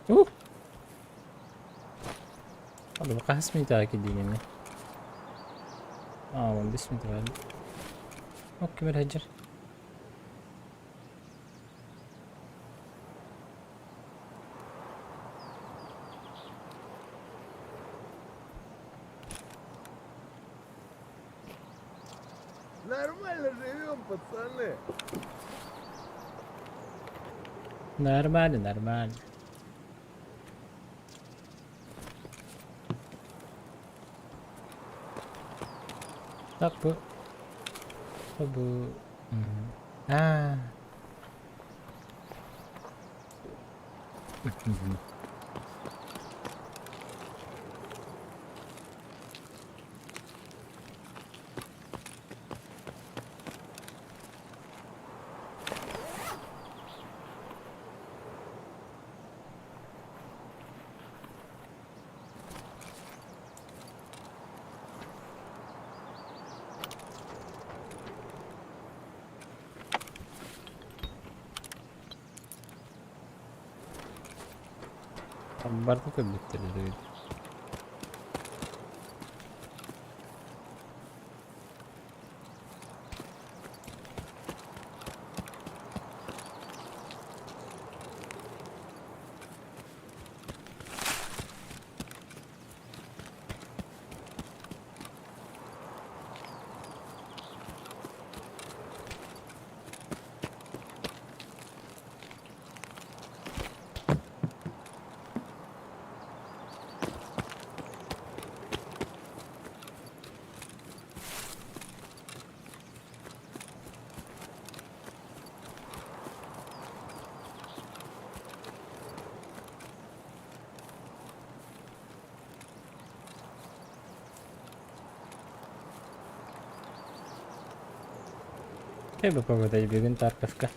Ух! Хаһыс мүнүүтэҕэ киирдиҥ Аа, 15 мүнүүтэ баар. Ок, ким эрэ сылдьар. Нормально живем, пацаны. Нормально, нормально. Так бу бу Аа. Барда көрбүттэр эбит. Кэ погода бүгүн Тарковка.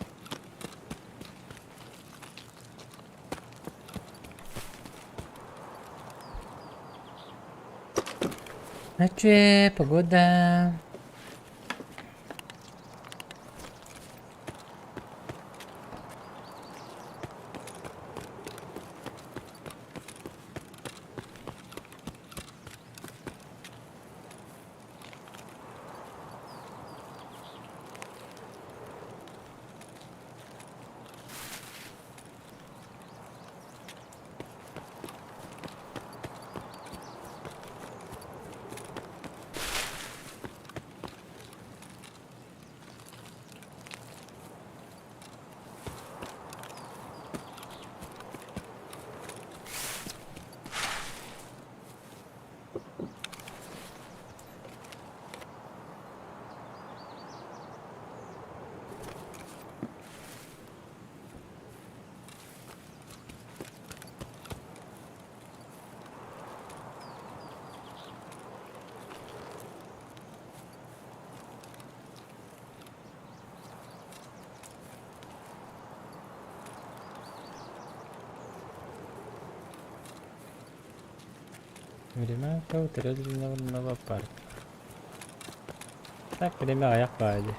Ноче, погода. Времянка утреннего парка. Так, время аяқ баайы.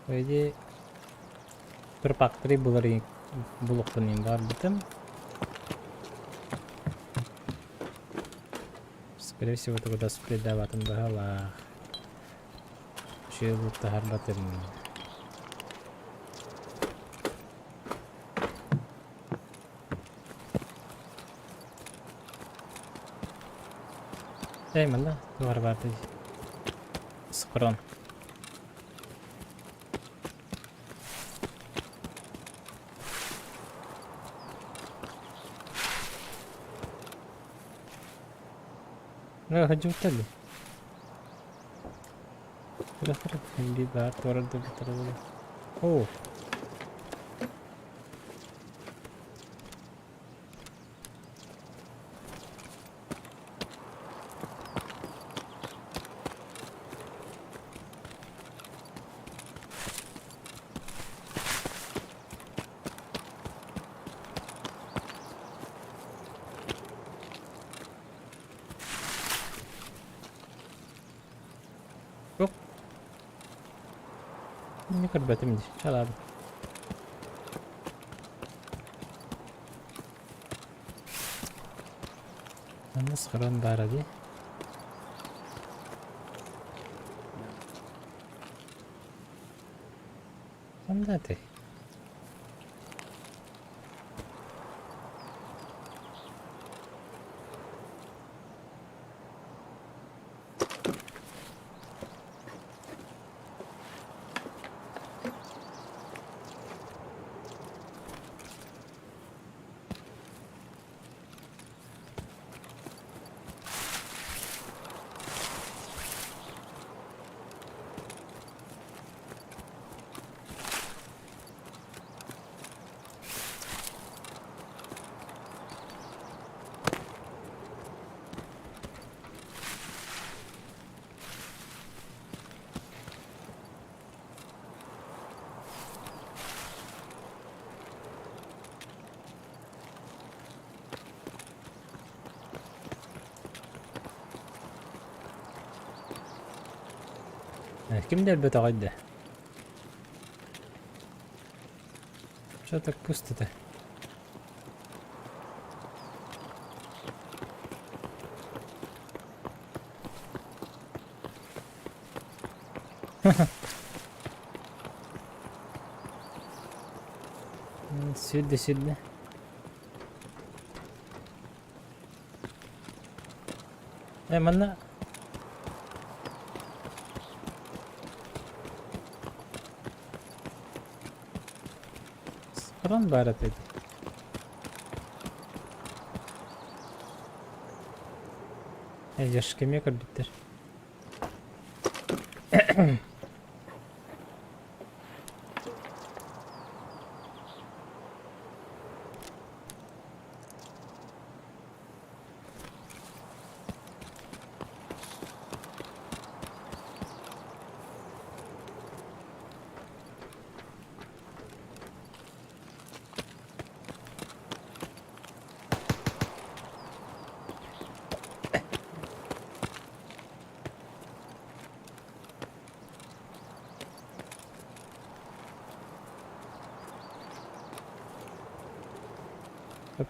По идее, Турпактри булар булуктун барбытым. Скорее всего, тогда спледаватым баһалаах. Үчүгэй бултаһарбатым. Эй, манна туох баар Схрон. Хадьыбыттар дии. Биир баар туорар да О! Оп. Инни көрбөтүм дии, чалаабын. Манна схрон баара дии. Ханна этэй? Ким да өлбөтөҕөй да? Что так пусто-то? Сирде сирде. Э, манна Схрон баар этэ дии. Эдьэшкэ эмиэ көрбүттэр.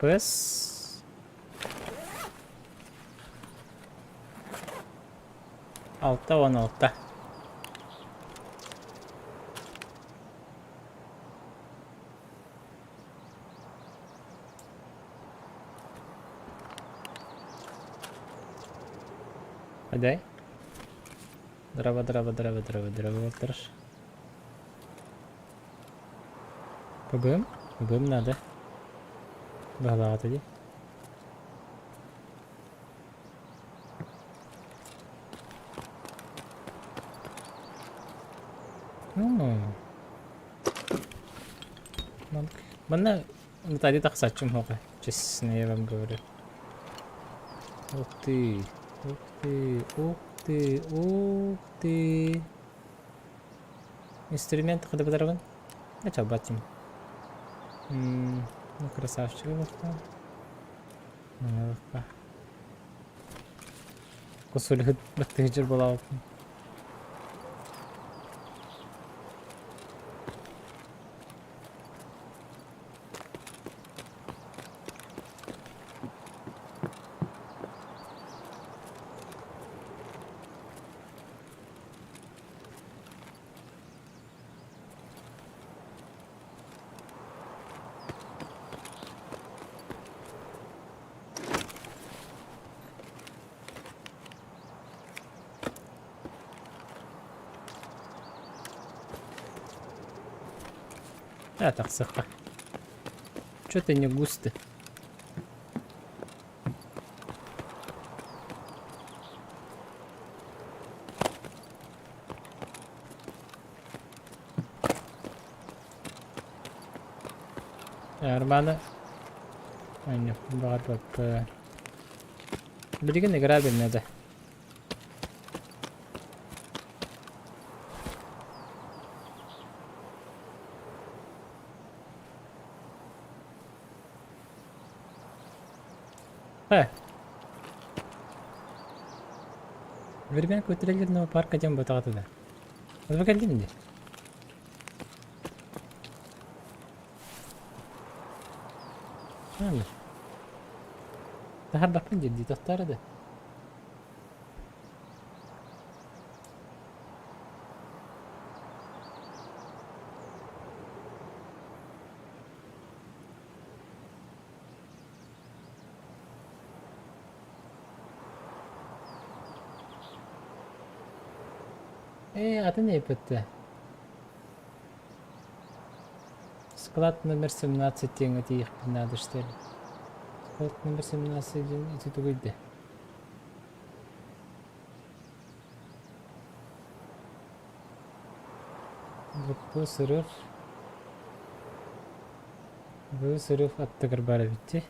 ППС. 6 16. Адай. Драба, драба, драба, драба, драба, Валтарш. ПБМ? ПБМ надо. Баҕалаҕата дии. Манна Наталья тахсааччым суоҕа, честно я вам говорю. Ух ты, ух ты, ух ты, ух ты. Инструмент хадабадарабын? Да чалбатым. Ну, красавчик ловко. Ловко. Кусулхыт баттыгыжыр болаабыппын. Да, тахсыахха. Что-то не густо. Нормально. Баҕарбаппын. Билигин игра билинэ да. Э. Времен кутреллерного парка диэн бутаҕата да. Кэллим дии. Аны. Таһарбаппын диир дии тохтоор да. Ээ, атын эппэтэ. Склад номер 17 диэҥҥэ тиийиэхпин наада что ли? Склад номер 17 диэн ити тугуй да? Блокпост сырыв. Бу сырыв аттыгар баар эбит дии.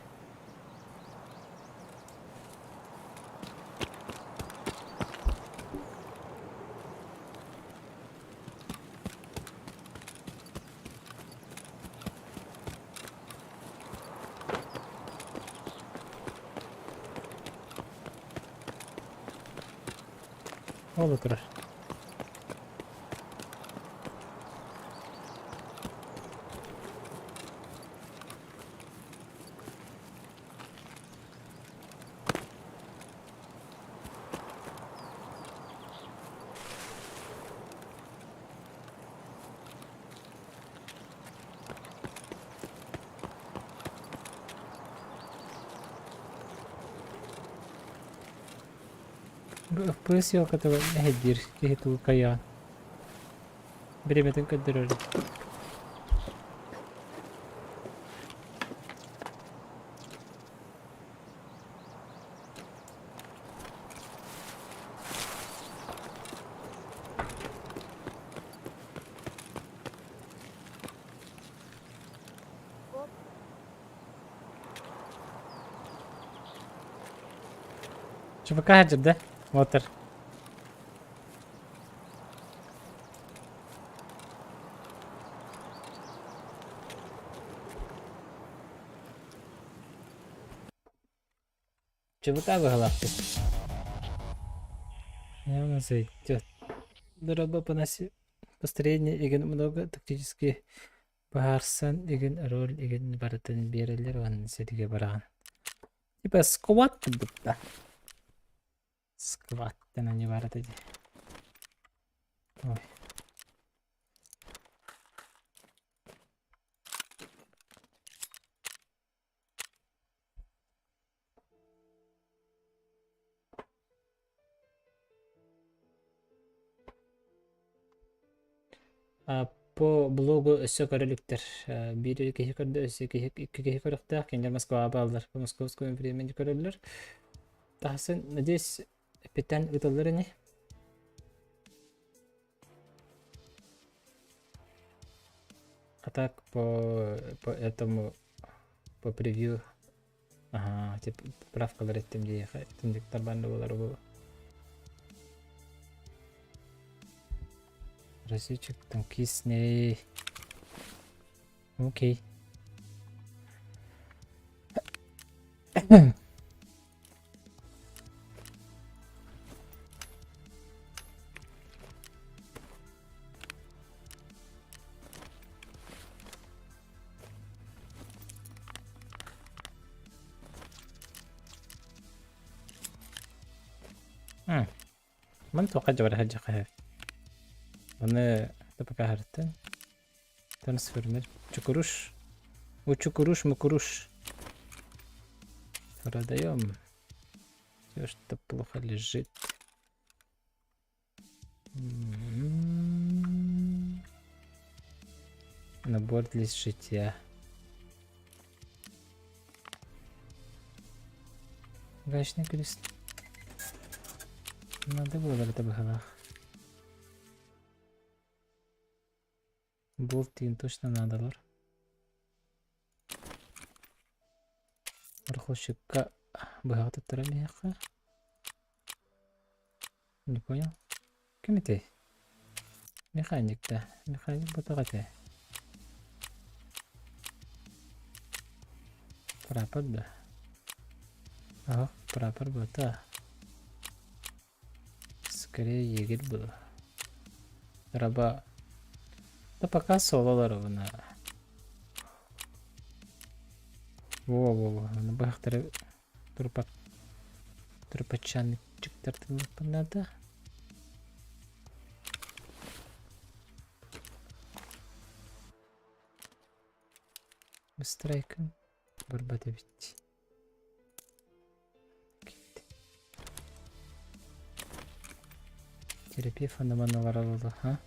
Ол турар. Бу съемкатыгар эһэйдиир киһи тугу кыайаҕын. Бириэмэтин көрдөрөр. ЧПК сылдьар да? Уотар. ЧВК быһалаахтык. Явно зайдет. Дорога построение игин много тактически быһаарсан игин роль игин барытын биэрэллэр уонна сиргэ бараҕын. Типа сквад курдук да. Сквадтан они барыта дии. Ой. По блогу өссө көрө иликтэр. Биир киһи көрдө, өссө киһи, икки киһи көрүөхтээх. Кинилэр Москваҕа бааллар. По московскому времени көрөллөр. Тахсын, надеюсь, эппиттэн ыытыллар ини. А так по, по этому, по превью Аһаа, тип правкалар эттим диэхэ, итинник тарбанды буолар бу. Разведчик танкист не. Окей. Ман туохха дьабара сылдьахха Аны тапакаһарыттан трансформер чукуруш учукуруш мукуруш продаем все что плохо лежит Набор для сшития. Гаечный крест. Надо было это быһалаах. Болт тиин точно надалар. Барахолщикка быһаҕы туттаран биһиэхэ. Не понял. Ким этэй? Механик да. Механик ботох этэ. Прапор да. Ах, прапор бота. Скорее егерь было. Раба. Да пока соло ровно. Во-во-во, аны быһахтары турпат турпаччааннычыктар тыллыахпын наада. Быстрайкын барбат эбит. Терапия фономаналар алалы, а?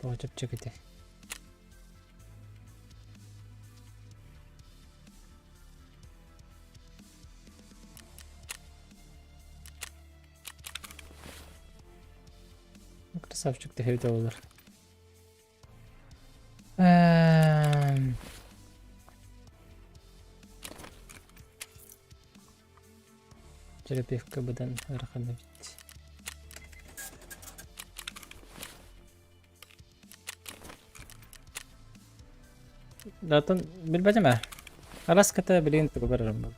Тоҕо чэпчэкитэй? Красавчик төһөбүтэ буолар. Терапевка быдан ыарахан эбит. Датын билбэтим ээ. Араската билигин тугу барарым буолла.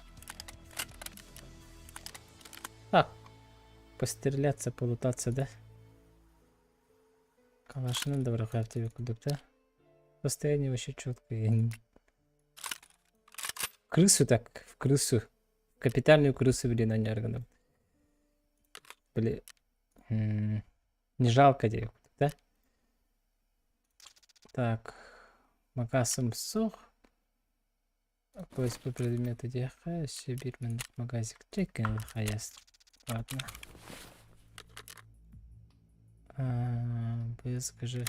Так, постреляться, полутаться, да? Калашынан да бырахар тебе курдук, да? Состояние вообще четкое. Крысу так, в крысу. Капитальную крысу, блин, анньар Били, не жалко диэбит, да? Так, магазым суох. Поиск по предмету диэххэ, өссө биир маннык магазик чеккин хайас. Ладно. А, скажи.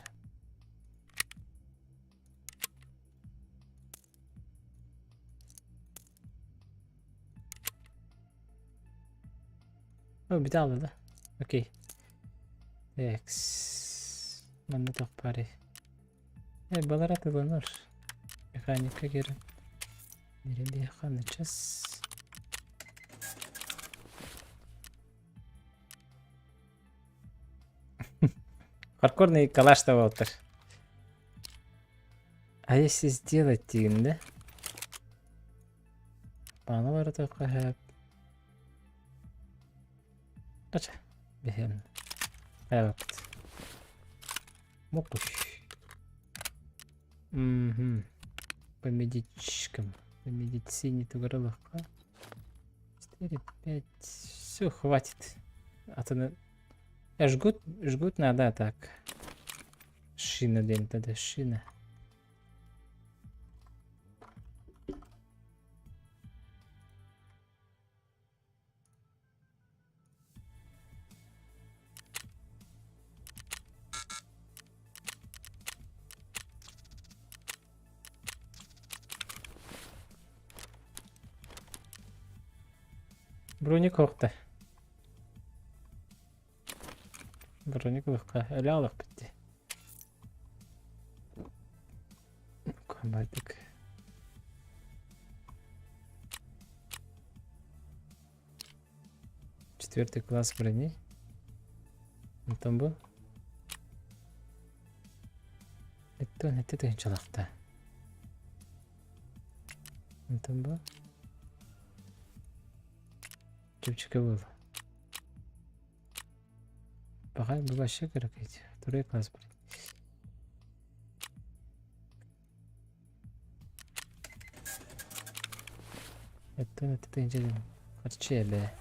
О, бүтэ хаалла да? Окей. Экс. Манна туох баарый? Э, балар атыланар. Механика киирэн. Бириэхэ начаас. Хардкорный калаш табалыттар. А если сделать диигин да? Паана барытыахха сөп. Ача, биһиэн. Эбэппит. Мокуш. Мгм. По медичкам. По медицине тугуралахха. 4, 5. Все, хватит. А то на... Жгут, жгут надо так. Шина диэн тогда шина. Броник охта. Броник ылыхха өлө алыхпыт дии. Бардык. Четвертый класс брони. Онтон бу Эттэн эттэ тыһыынчалаахта. Онтон бу чэпчэки буолла. Пока бу вообще кыракый. Второй класс брони. Эттэн эттэ тыһыынча харчы эбээ.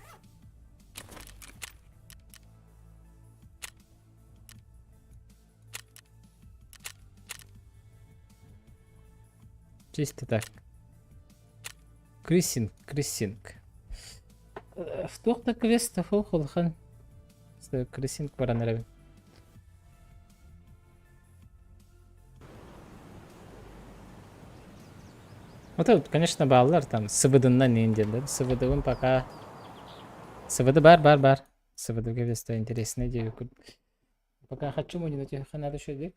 Чисто так. Крисинг, крисинг. Туох да квест суох улахан. Крисинг баран эрэбин. Вот это, конечно, бааллар там СВД-нан иин диэн СВД-бын пока СВД бар бар бар. СВД квеста интересный диэбиккин. Пока хочу мунина тебе надо еще дик.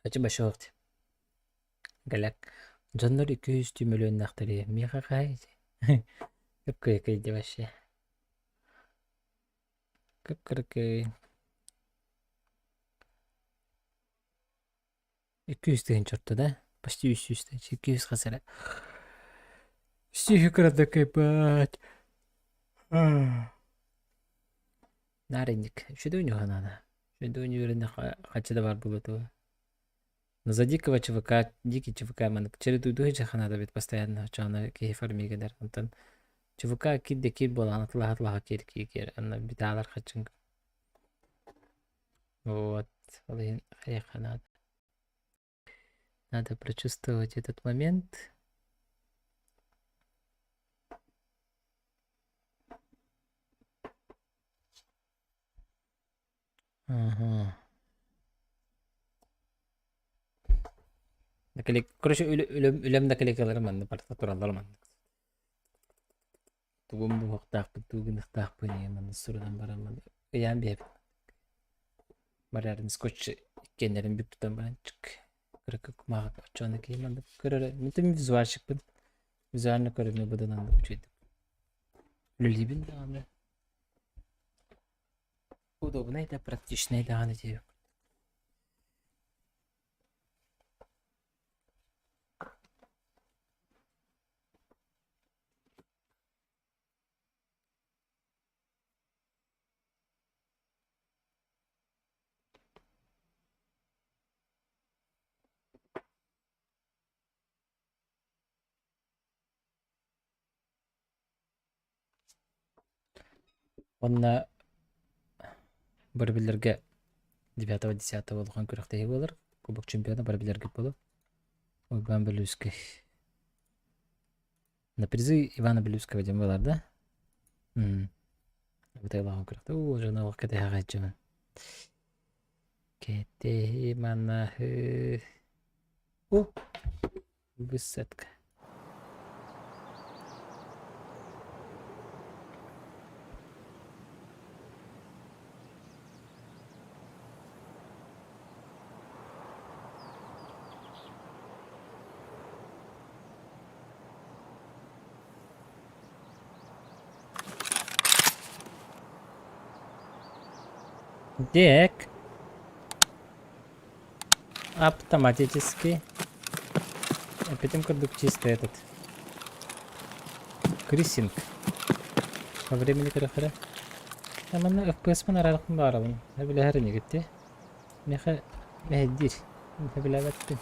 Хочу большого. Галак. Дьоннор 200 мөлүөннэхтэри миэхэ хаһай? Кып-кыракый дии вообще. Кып-кыракый. 200 тыһыынча орто да? Почти 300 тыһыынча. 200 хас эрэ. Сүүһү кырадакайбат. Наар инник. Үчүгэй ньуһанаана. Үчүгэй үөрэнэ хаччы да баар буолуо дуо? Но за дикого ЧВК, дикий ЧВК маннык чередуйдуу дьаханаада эбит постоянно оччоҕуна киһи фармигэнэр. Онтон ЧВК киир да киир буолан атылаһа-атылаһа киир киир киир анна битаалар хаччыҥ. Вот, ол иһин хайыахха наада. Надо прочувствовать этот момент. Ага. Короче, үлэм наклейкалары манна барыта тураллар маннык. Тугум буһуохтаахпын, тугу гыныахтаахпын ийэ манна сурунан баран манна ыйаан биэрэбин. Барарын скотч иккиэннэрин бүк тутан баран чык кыракы кумааҕы оччоҕуна киһи маннык көрөрө. Мин визуальщикпын. Визуально көрүҥҥэ быдан оннук үчүгэйдик үлэлиибин даҕаны. Удобнай да практичнай даҕаны диэбит. Уонна бары билэргэ 9-10 улахан күрэхтэһии буолар. Кубок чемпиона бары билэргит буолуо. Уйбаан Белюскай. На призы Ивана Белюского диэн буолар да? Бытай улахан күрэхтэ. Уу, дьоно олох кэтэһэ сылдьабын. Кэтэһи манаһы. О, высадка. Дек. Автоматически. Эппитим курдук чисто этот. Крисинг. Во времени көрөхөрө. Манна FPS-мын араарахпын баарабын. Билэһэр инигитти. Миэхэ мэһэйдиир. Билээбэппин.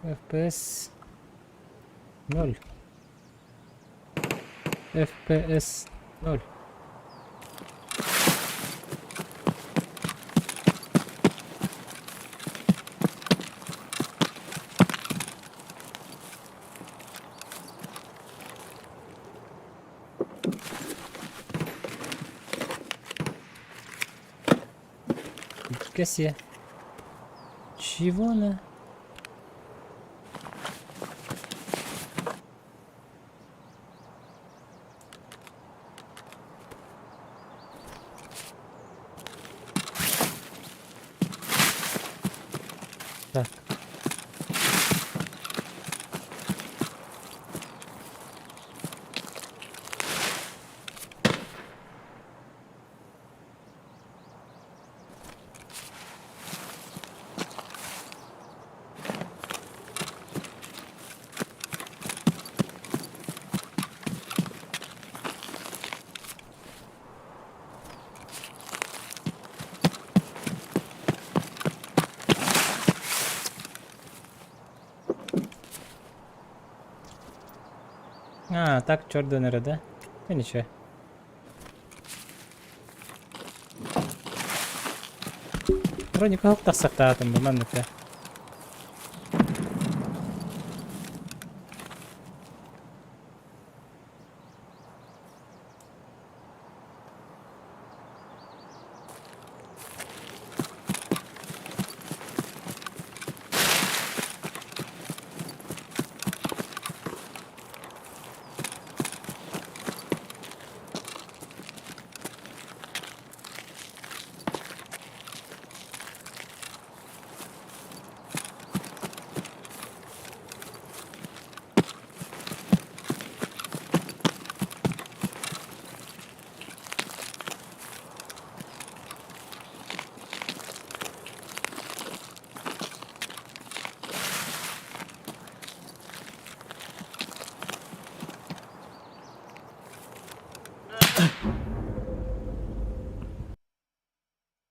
FPS 0. FPS 0. Нифига себе. Чего она? Так. А, так чордон эрэ да? Ну ничего. Броника хоп тахсахтаатым бу манныка.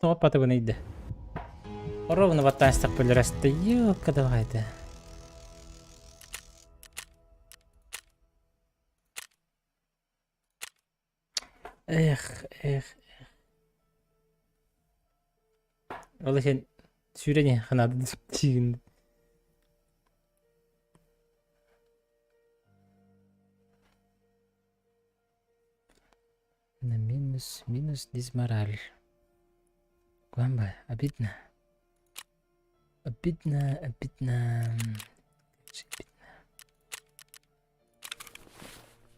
Тоҕо патыбын ыйда? Ровно баттаастах бөлөрөстө. Ёлка давайте. Эх, эх, эх. Ол иһин сүүрэн иһэн ханаады диигин. На минус, минус дизмораль. Куамба, обидно. Обидно, обидно. Обидно.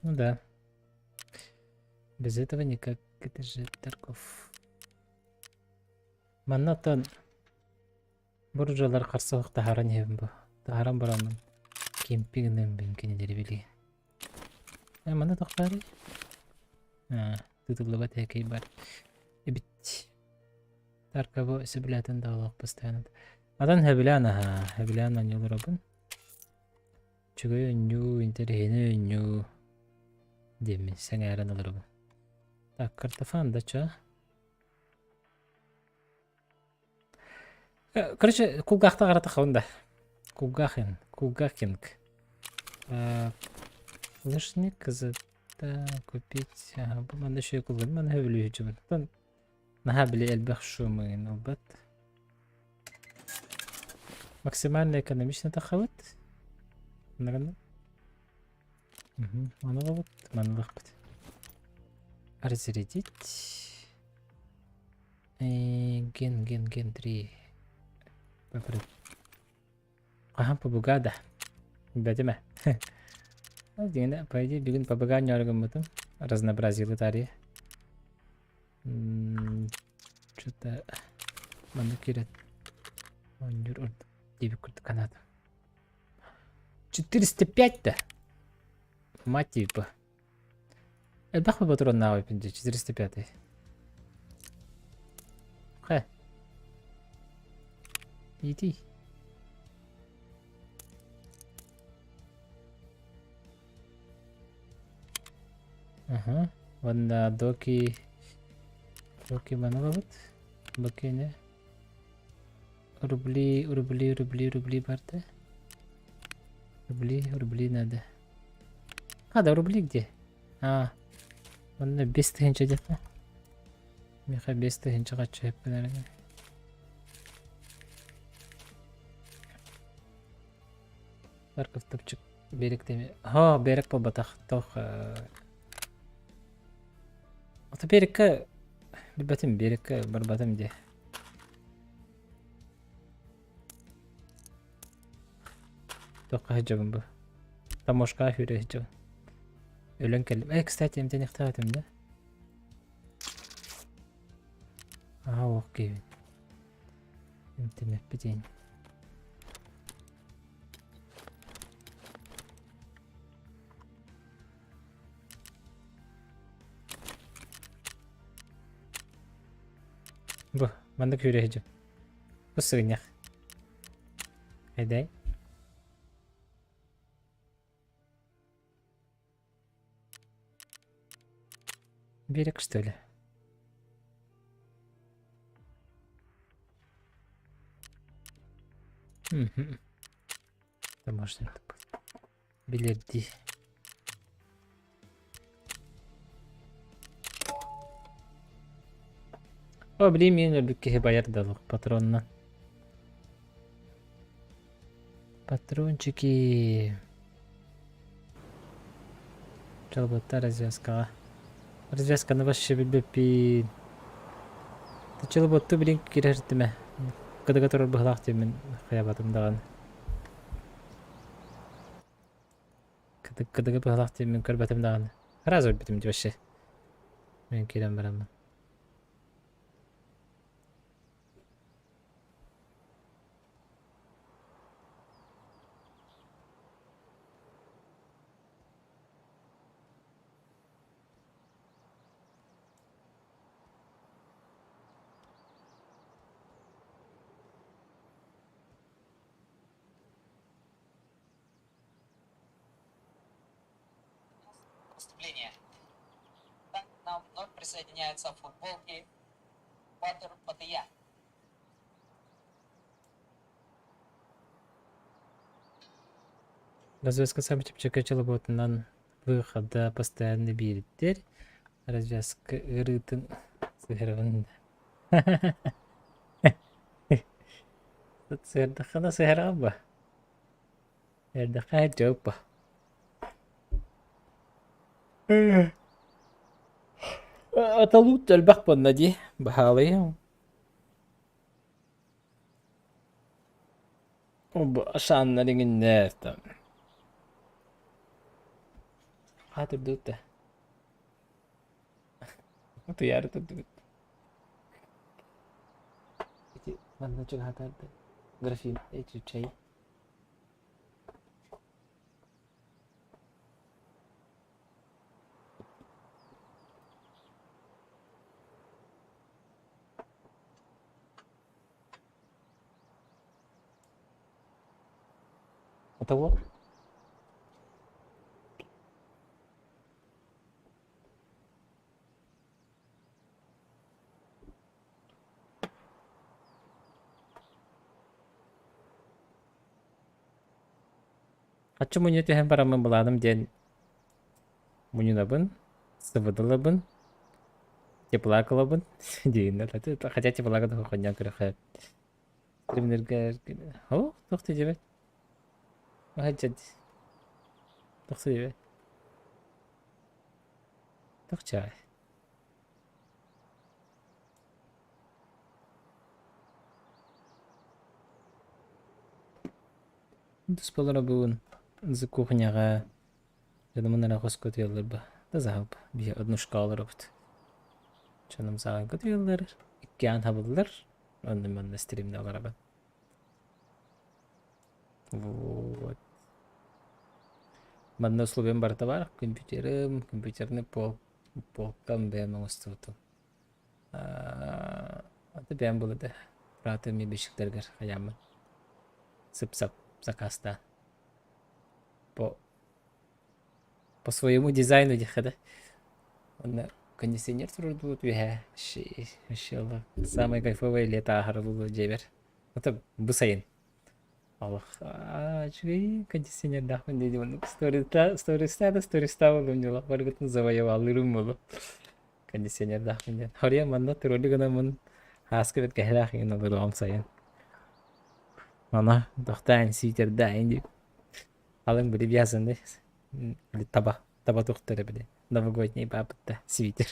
Ну да. Без этого никак. Это же Тарков. Манна оттон буржуалар харсылык таһааран иһэбин бу. Таһааран бараммын кемпи гыныам бин кинилэри билигин. Э, манна тохтаарый? А, тытыллыбат эһэкэй бар. Эбит. Таркову сөбүлээтин да олох постоянно. Атан хөбүлээн аһа, хөбүлээн оонньууларабын. Үчүгэй оонньуу, интэриэһинэй оонньуу диэммин сэҥээрэн олоробун. Так, картофан да чё? Короче, кулгаахта харатаххабын да. Кулгаахин, кулгахинг. Лышник да купить. Ага, бу манна үчүгэй кулган, манна хөбүлүүһүчүбүн. Оттон наһаа били элбэх шумын ылбат. Максимально экономично тахабыт. Наверное. Угу. Маны Маны Разрядить. Ген, ген, ген 3. Хаһан ПБГ да? Билбэтим ээ. Дьиҥинэ, по идее, бүгүн ПБГ оонньоору гыммытым. Разнообразилы таарыйа. Что-то маннык киирэн оонньуур ордук диэбит курдук санаатым. 405 да? Мать типа. Элбэх патроннаах эбиппин дии, 405. Хэ. Иитий. Аха. Уонна доки... Доки маны ылабыт. Бакене. Рубли, рубли, рубли, рубли барда. Рубли, рубли надо. А, да, рубли где? А, онно 5000 диэххэ. Миэхэ 5000 хаччы эппин Харков топчик берег теме. Ха, берег буолбатах. Тох Ото береккэ билбэтим, береккэ барбатым дии. Туохха сылдьабын бу? Таможкаҕа сүүрэ сылдьабын. Өлөн кэллим. Э, кстати, эмтэниэхтээх этим да? Аа, ох киһибин. Эмтэммэппитин. Бу, маннык сүүрэ сылдьабын. Бу сыгынньах. Эдэй. Берег, что ли? Мгм. Это можно это будет. Билерди. О, блин, мен өлбүт киһи байар да патронна. Патрончики. Чалбатта развязкаҕа. Развязканы вообще билбэппин. Чалбатту блин киирэртимэ. Кыдыга турар быһылаах диэммин хайабатым даҕаны. Кыдыга быһылаах диэммин көрбөтүм даҕаны. Сразу өлбүтүм дии вообще. Мен киирэн бараммын. Поступление. Так, к нам вновь присоединяются футболки. Боотур Батыйа Развязка саамай чэпчэки чолобуотунан выхода постоянно биэрдэр. Развязка ыарыытын сыһарабын. Сыһардаххына сыһараҕын ба? Эрдэххэ дьоппа. Аталуут элбэх буолла дии, баһаалый. Ашааннар иҥиннэр там. Хаатырдыбыт да. Утуйаары турдубут. Ити манна чугаһатаарды графин эти чай. Того? Хаччы мунньа түһэн бараммын былааным диэн мунньунабын, сыбыдылабын, теплак ылабын диигиннэр. Хотя теплак да хонньоон көрөхө. Стримнергэ О, туох диэбэт. Аһа Туох диэбэт. Туох чай. Туспаларабын за кухняҕа дьонум эрэ хоско утуйаллар ба да заһалба биһи однушка олоробут. Дьонум саҕайга утуйаллар, иккиэн хабыллар, онно манна стримнэ олоробун. Вот. Манна условиям барыта баар. Компьютерым, компьютерный пол, полкам бэйэм оҥостубутум. Аты бэйэм булады. Братым мебельщиктэргэр хайааммын. Сып-сап заказтаан. По по своему дизайну диэххэ да. Онно кондиционер турурдубут үөһээ. Вообще самое кайфовое лето ааһар буолуо дьиэбэр. Это бу сайын. Олох үчүгэй кондиционердаахпын дии оннук сториста сториста да сториста буоллум дьоло барыгытын завоевалыырым буолуо кондиционердаахпын диэн. Хоруйа манна тролли гынаммын ааска бэрт кэһэлээх иҥин олоруоҕум сайын. Мана тохтоон сиитердаайын дип. Алын били обязаны таба таба тухтара били новогодний баабытта свитер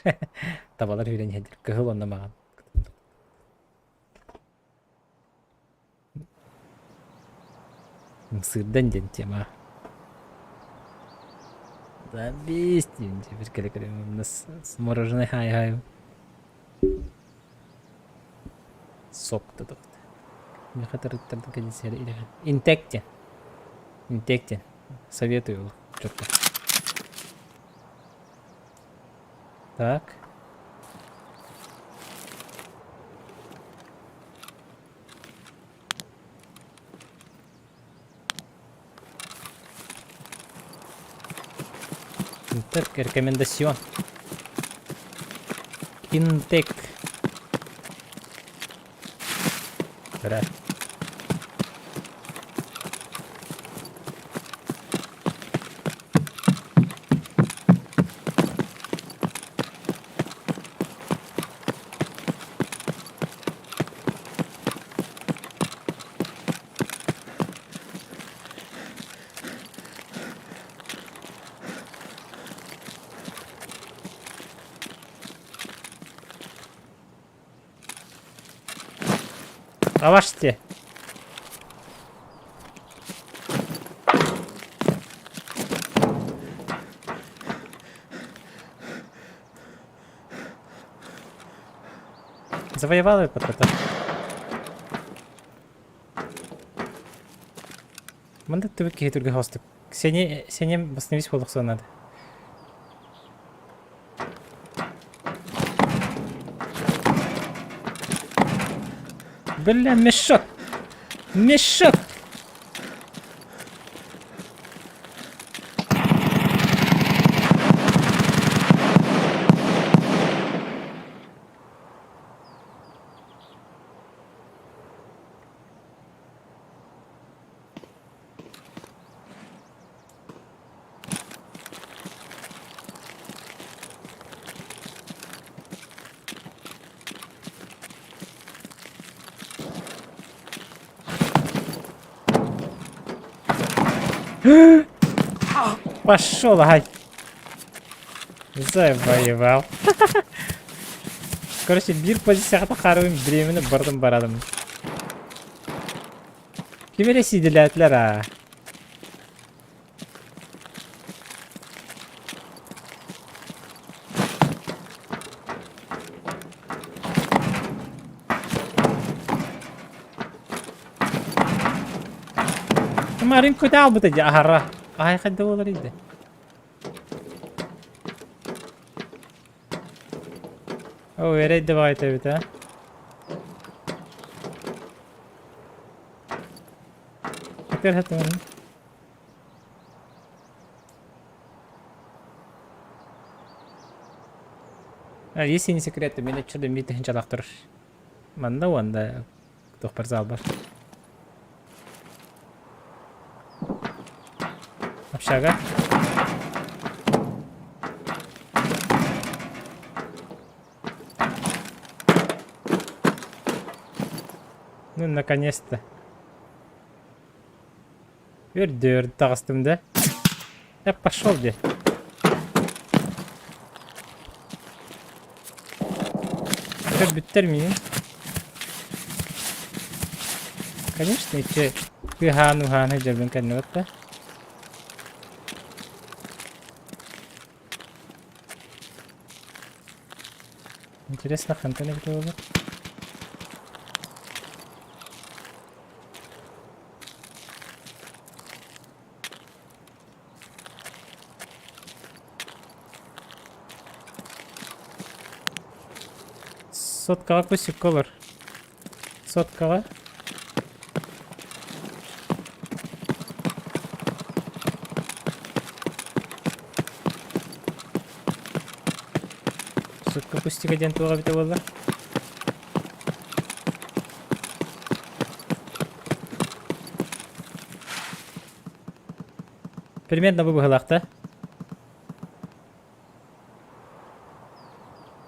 табалар үрэн иһэллэр кыһыл онно маҕан. Сырдан диэн тема. Забейте, теперь кэлэ с мороженое хай-хай. Сок тутуохта. Миэхэ төрүттэрдин кэнсиэри идэһэн. Интек диэн. Интек диэн. Советую ол чоппо. Так. Интек рекомендацион. Интек. Бра. Аваште. Завоевал этот это. Манда түбүк киһи түргэн хостук. Сени сенем восстановить буолуохсуон надо. Бля, мешок! Мешок! Пошел, ай! Завоевал. Короче, биир позицияҕа тахаарыбын бириэмэни бардым барадым. Ким эрэ сиидэлээтилэр аа? Марин көтө албыта дьэ аһара. Аһай хайда буолар иде. О, эрэй да баҕайыта эбит а. Теперь это А если не секрет, то мен чудо мит тыһынчалаах Манна уонна туохпар заалбар. Общага. Ну, наконец-то. Үрдүөр таҕыстым да. Я пошел де. Көрбүттэр миин. Конечно, ичи кыһаан уһаан сылдьарбын кэннибэт да. Интересно, хантан эбитэ буолуо? Соткаҕа кусикка олор. Соткаҕа. Сотка кустика диэн туох эбитэ буолла? Примерно бу быһыылаах да?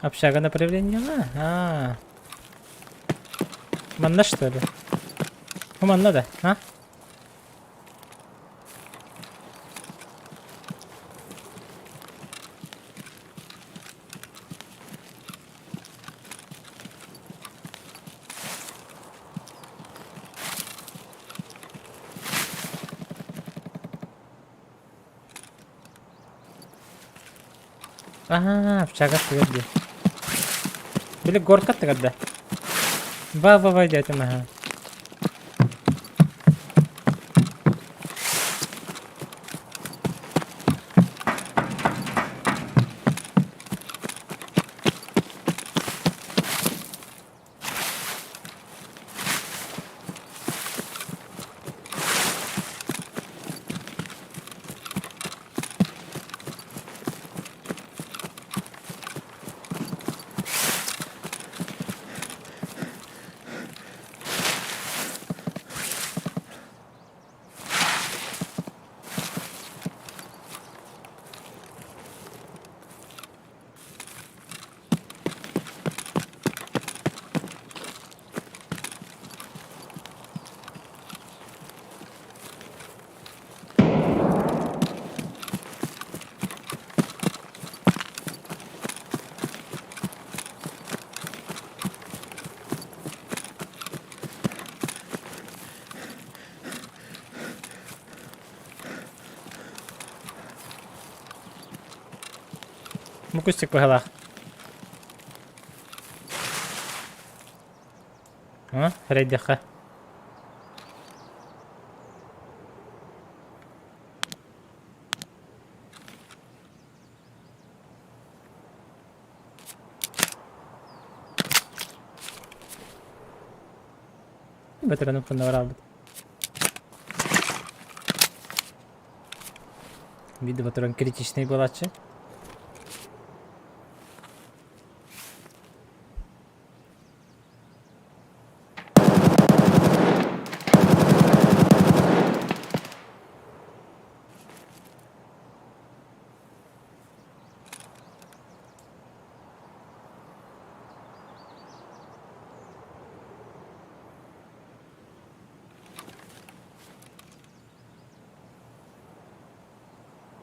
Общага направление А, Манна что ли? Ну, манна да, а? Аа, общага тыгар дии. Били горка тыгар да. Ба-ба-ба диэтим аһа. Мукустик быһалаах. А, эрэйдэххэ. Бөтөрөнүм ханна бараабыт. Видео батыран критичный буолааччы.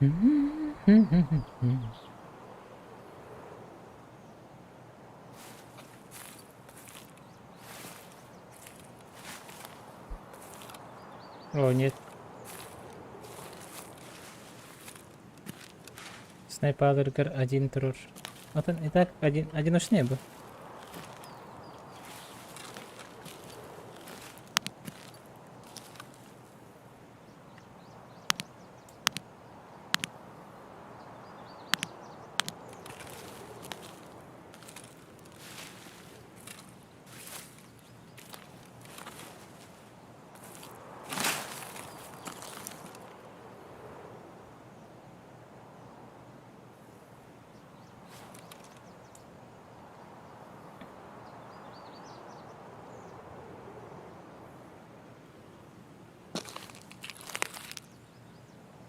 О, нет. Снайпаларгар один турар. Атын и так один, одиночный был.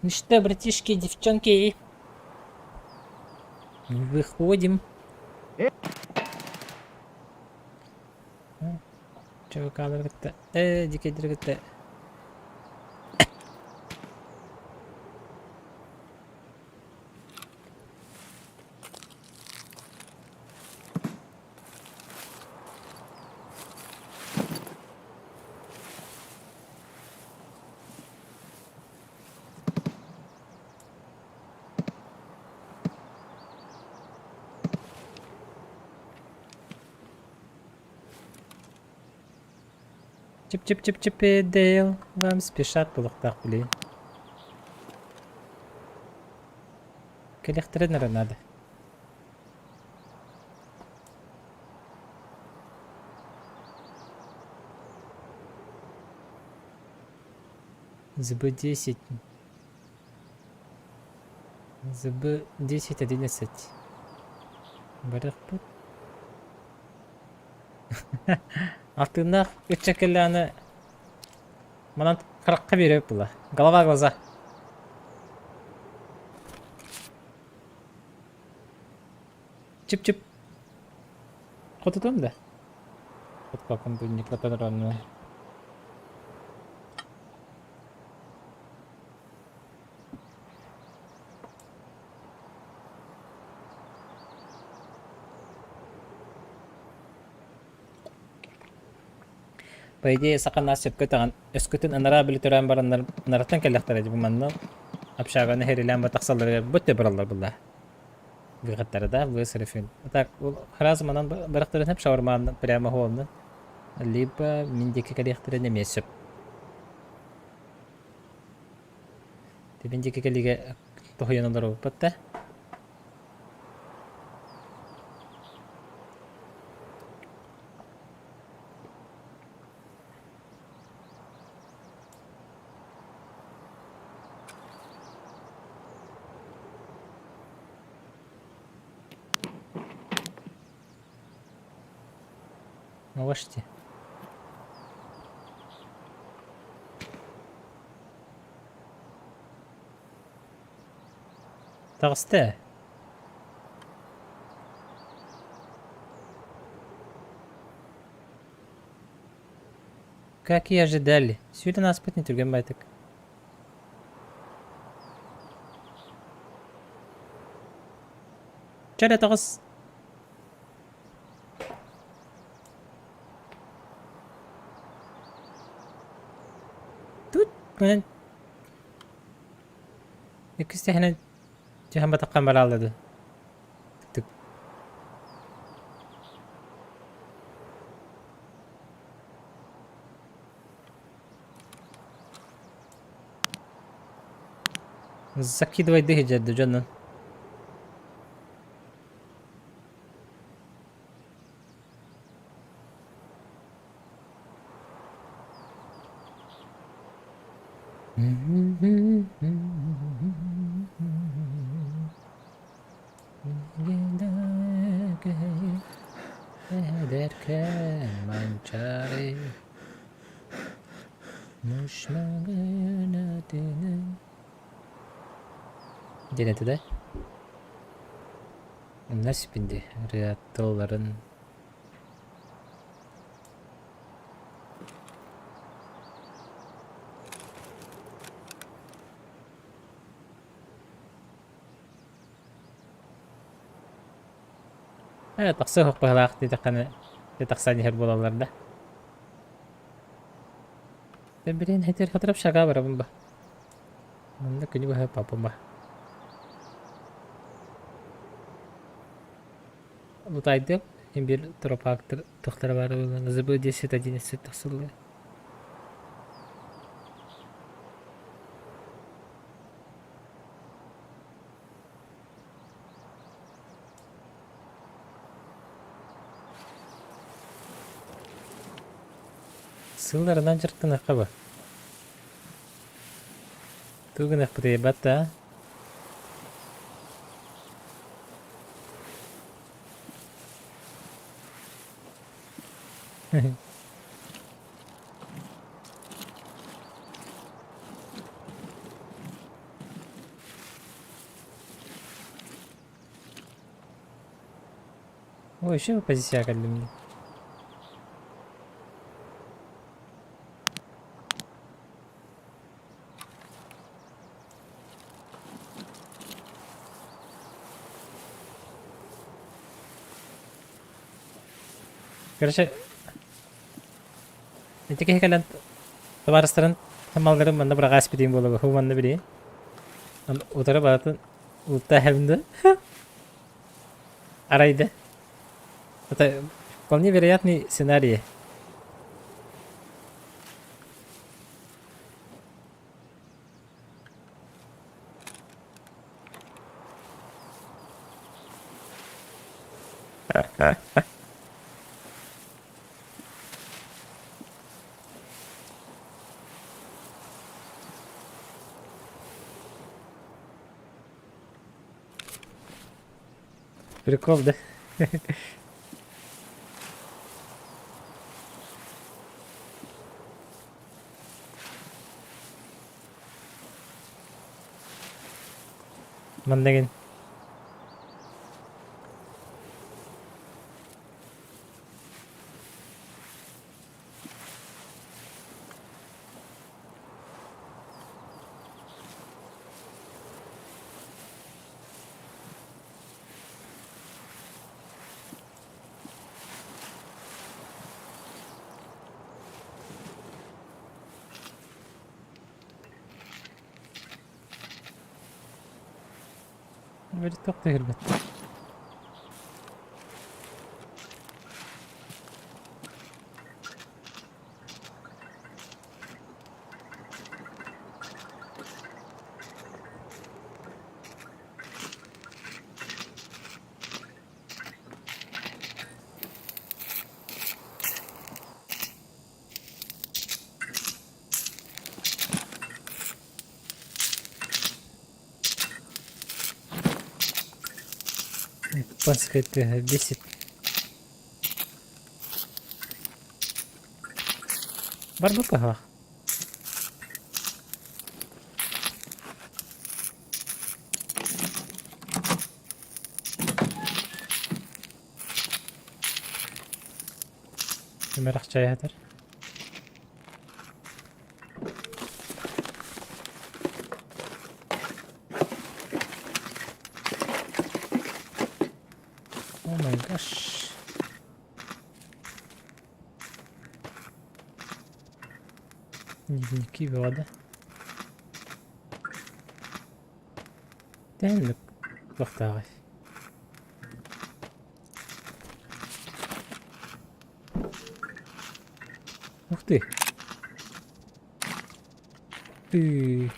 Ну что, братишки, девчонки, выходим. Чувакалар кытта, дикэйдэр кытта. Чип-чип-чип-чип и Дейл, вам спешат буолуохтаах билигин. Кэлиэхтэрин эрэ наада. ЗБ-10. ЗБ-10 11. Барыахпыт. Алтыннаах ычча кэллэҕинэ манан харахха биэрэбит була. Голова глаза. Чип-чип. Хотутуом да? Хотпаккын бу По идее, саха нас сөпкө таҕан, өскөтүн анараа били төрөөн бараннар анараттан кэллэхтэрэ дии бу манна общаганы хэрилээн батахсалларыгар бу өттө бараллар булла. Выходтара да, высрифин. Так, сразу манан барахтарын шаурман прямо холодно. Либо мин диэки кэлиэхтэрин эмиэ сөп. Мин диэки кэлиигэ тоһуйан олоробуппут да. Новости. Таҕыста. Как и ожидали, сүүрэн ааспыт не түргэн байтык. Чэ таҕыс. Тут мен иккис тэһинэн түһэн батаххан барааллады. Тык. Закидывай дыһы дьонун. Эдэркээн Манчаары Диэн этэ да? Умна сиппин ырыа тылларын Ээ, тахсыах быһалаах диэтэххинэ, дьэ тахсан иһэр буолаллар да. Дьэ, билигин хитир хатырап шага барабын ба. Манна күнү быһа папыма. Лутайдым, имбир тропактыр тохтара баар буолан ЗБ 10 11 тахсыллар. Сылларынан дьарыктаныахха ба. Тугу гыныахпытый батта? Ой, еще позиция кэллим. Короче, ити киһи кэлэн табаарыстарын малларын манна быраҕаас битиин буолуо бу манна билиин. Утары барытын улта эһэбин да арай да это вполне вероятный сценарий. Прикол, да? Манныгын. Вроде түһэрбэт. Японская тыаһа бесит. Барбыт быһалаах. Ким чай этэр? Oh my gosh. Дневники вода. Тэнник туохтааҕый? Ух ты! Ты.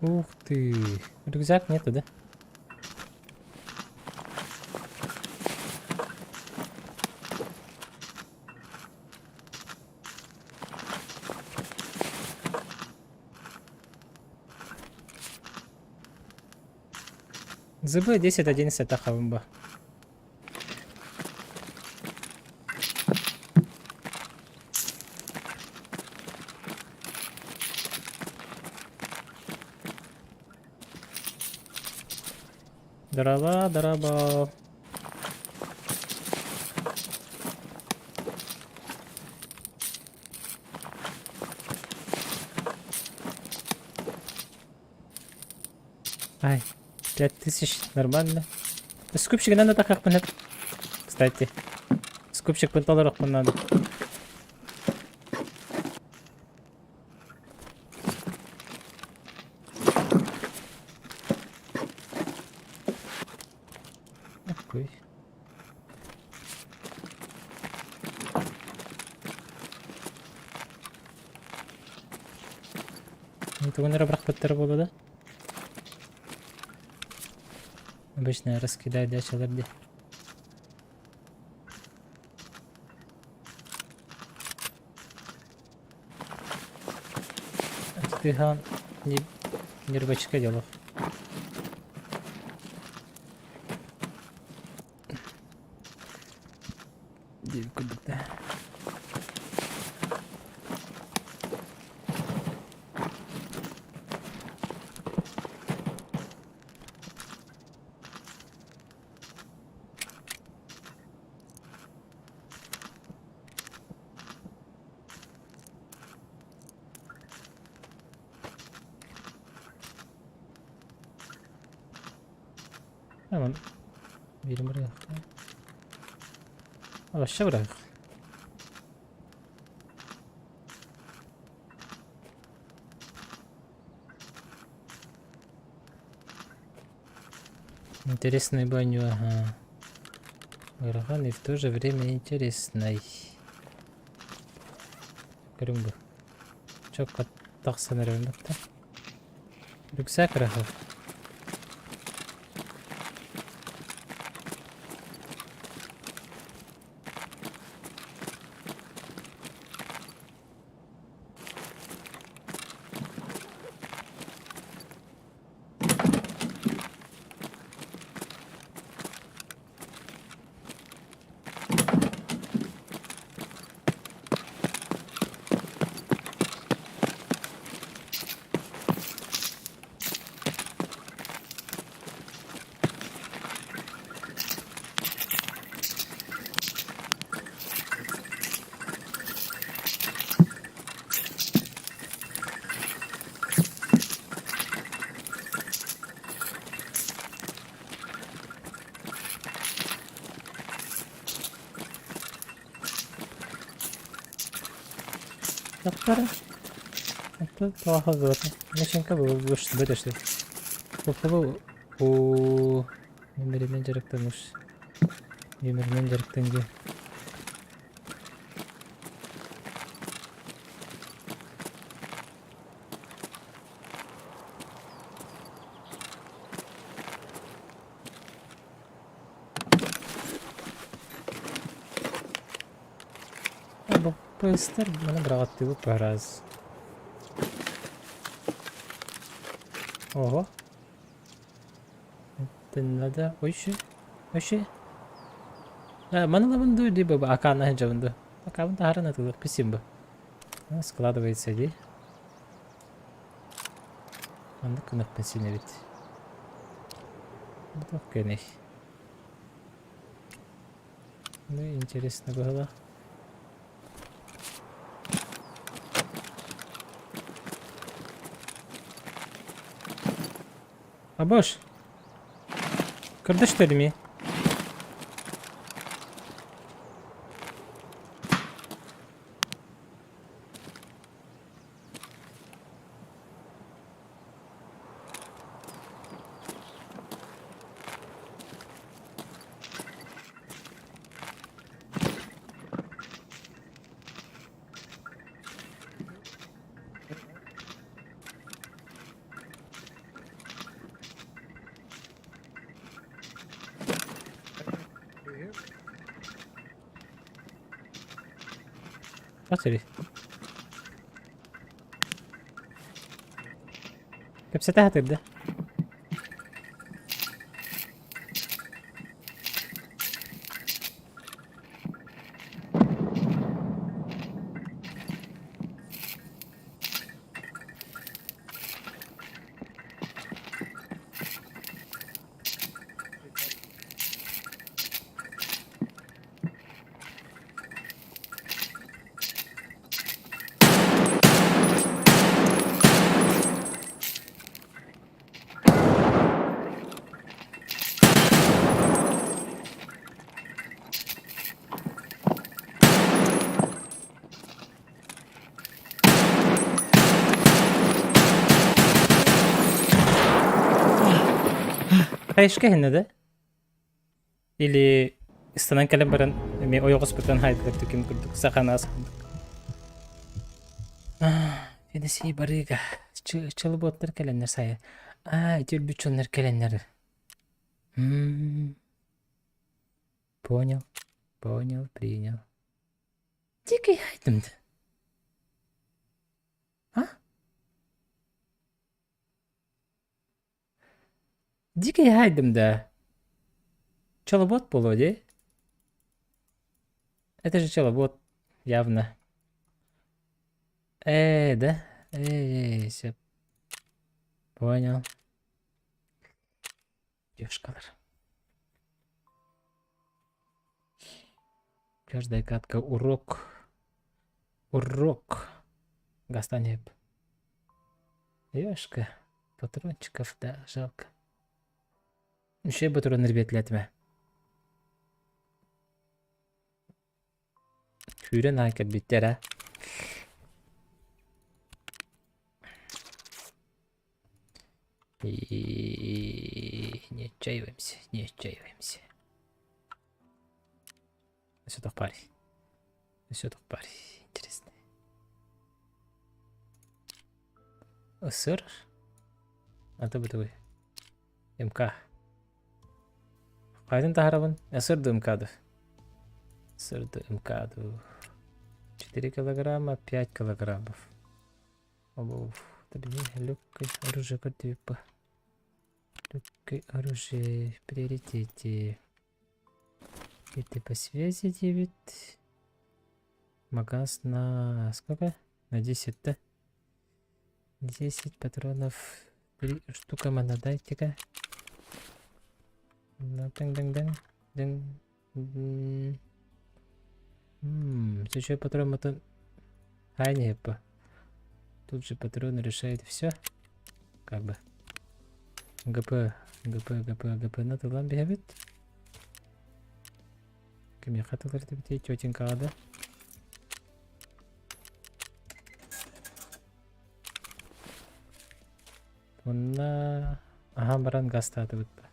Ух ты! Рюкзак нету, да? ЗБ 10-11 тахабымба. Дрова, дрова. Ай, 5000, нормально. Скупщик надо так как Кстати, скупщик толорохпун надо. Такой. Тугун эрэ бырахпыттара буолуо да? Обычно раскидай дачалар дии. Тыһаан нервочка делов. Диэбит курдук да. Tamam. Birini buraya. Aşağı bırak. Интересный баню, ага. Ыарахан и в то же время интересный. Көрүҥ бу. Чокко тахсан эрэбин батта. Рюкзак рахов. Доктора? Это плохо было. Мишенька был вытащил. Попробовал у Нөмірінен дьарыктаныш. Нөмірінен дьарыктан дии. Боппуостар маны быраҕаттыыбыт раз. Ого. Это надо вообще вообще маны ылабын дуу либо акаана сылдьабын дуу акаабын таһааран атыылыахпын син бу складывается дии Маннык гыныахпын син эбит Туох кэлэй Ну интересно быһыылаах Абаш Көрдөстөрүм Кэпсэтэ сатыыр да? Хаешка иһиннэ да? Или ыстанан кэлэн баран эмиэ ойоҕоспутун хаайдылар түкүм курдук саханаас курдук. Федосей барыга чылыботтар кэлэннэр сайа. Аа, ити өлбүт дьоннор кэлэннэр. Понял, понял, принял. Дикий айтымды. А? Дикий айдым да. Челобот буолуо дии. Это же челобот, явно. Ээ, да? Ээ, сөп. Понял. Девушкалар. Каждая катка урок. Урок. Гастанеп. Ёшка. Патрончиков, да, жалко. Үчүгэй патроннар биэртилээтимэ. Күүрэн аҕай кэлбиттэр аа. И не отчаиваемся, не отчаиваемся. Өссө тохпаарый. Өссө тохпаарый. Интересно. Ысыр. Аты бытовой. МК. Хайдын таһарабын? СРД МК СРД МК 4 килограмма, 5 килограммов. Обув. Легкое оружие көрдүүппэ. Легкое оружие в приоритете. Это по связи 9. Магаз на сколько? На 10, да? 10 патронов. 3 штука мана дайте-ка. Ну, дың-дың-дың. Дың. Еще патрон мотон. А, не, по. Тут же патрон решает все. Как бы. ГП, ГП, ГП, ГП на тылан биһэбит. Кимиэхэ тылар эбитий тетенькаҕа да? Уонна аһаан баран гастаатыбыт ба.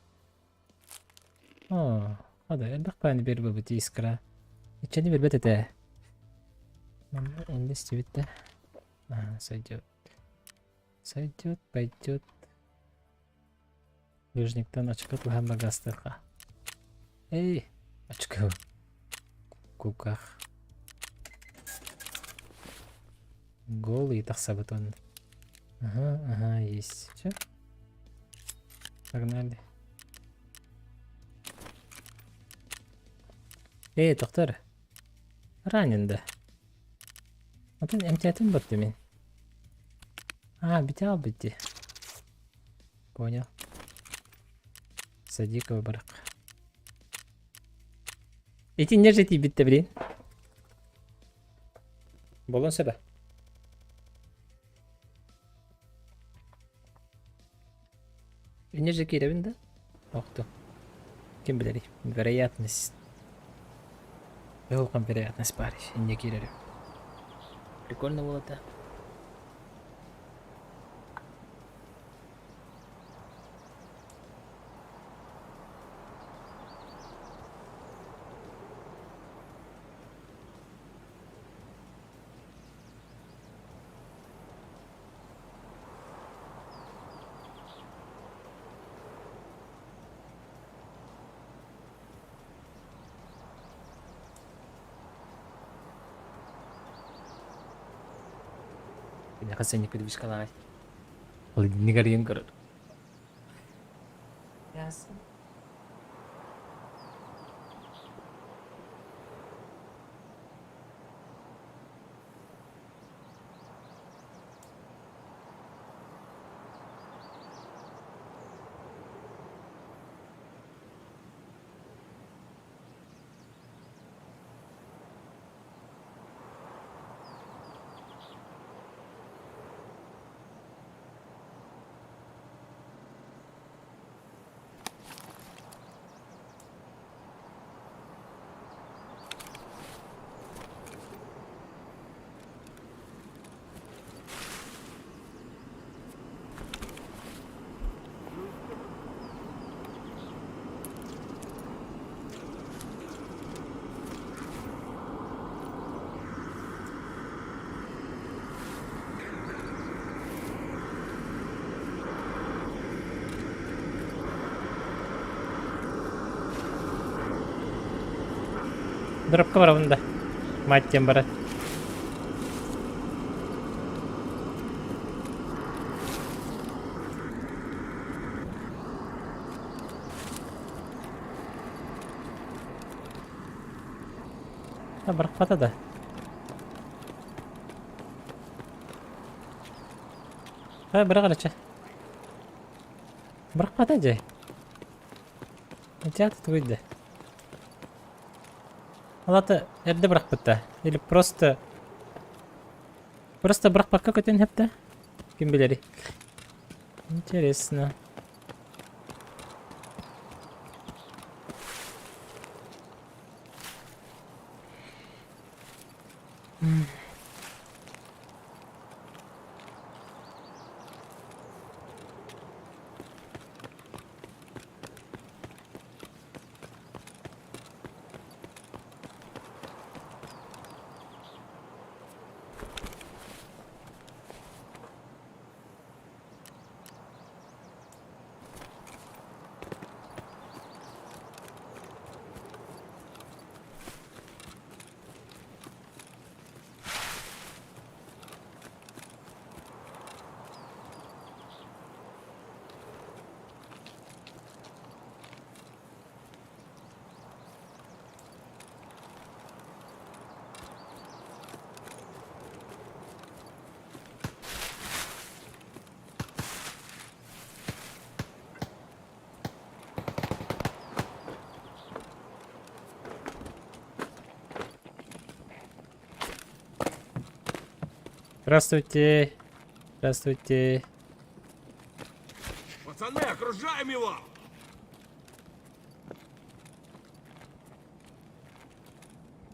Оо, хада элбэх бааны биэрбэбит искра. Иччэни билбэт этэ. Манна инде истибит да. Ага, сойдет. Сойдет, пойдет. Ближниктан очко туһан багастыха. Эй, очко. Куках. Голый тахсабыт он. Ага, ага, есть. Все. Погнали. Эй, доктор. Ранен да. Атын эмтиэтин бардым мин. А, бите албыт дии. Понял. Садикова барак. Ити не же тиийбиттэ блин. Буолуон сөбө. Инньэ же киирэбин да? Охто. Ким билэрий? Вероятность. Улахан вероятность баар инньэ киирэрим. Прикольно было да. Киниэхэ сэнник передвижкалаах. Ол иннигэр көрөр. Ясно. Дропка барабын да. Мать диэн барар. Барахпата да. Быраҕар ача. Бырахпата дьэ. Ычаата тугуй да. Ол ата эрдэ бырахпыта. Или просто просто бырахпакка көтөн хэптэ. Ким билэрий. Интересно. Здравствуйте. Здравствуйте. Пацаны, окружаем его!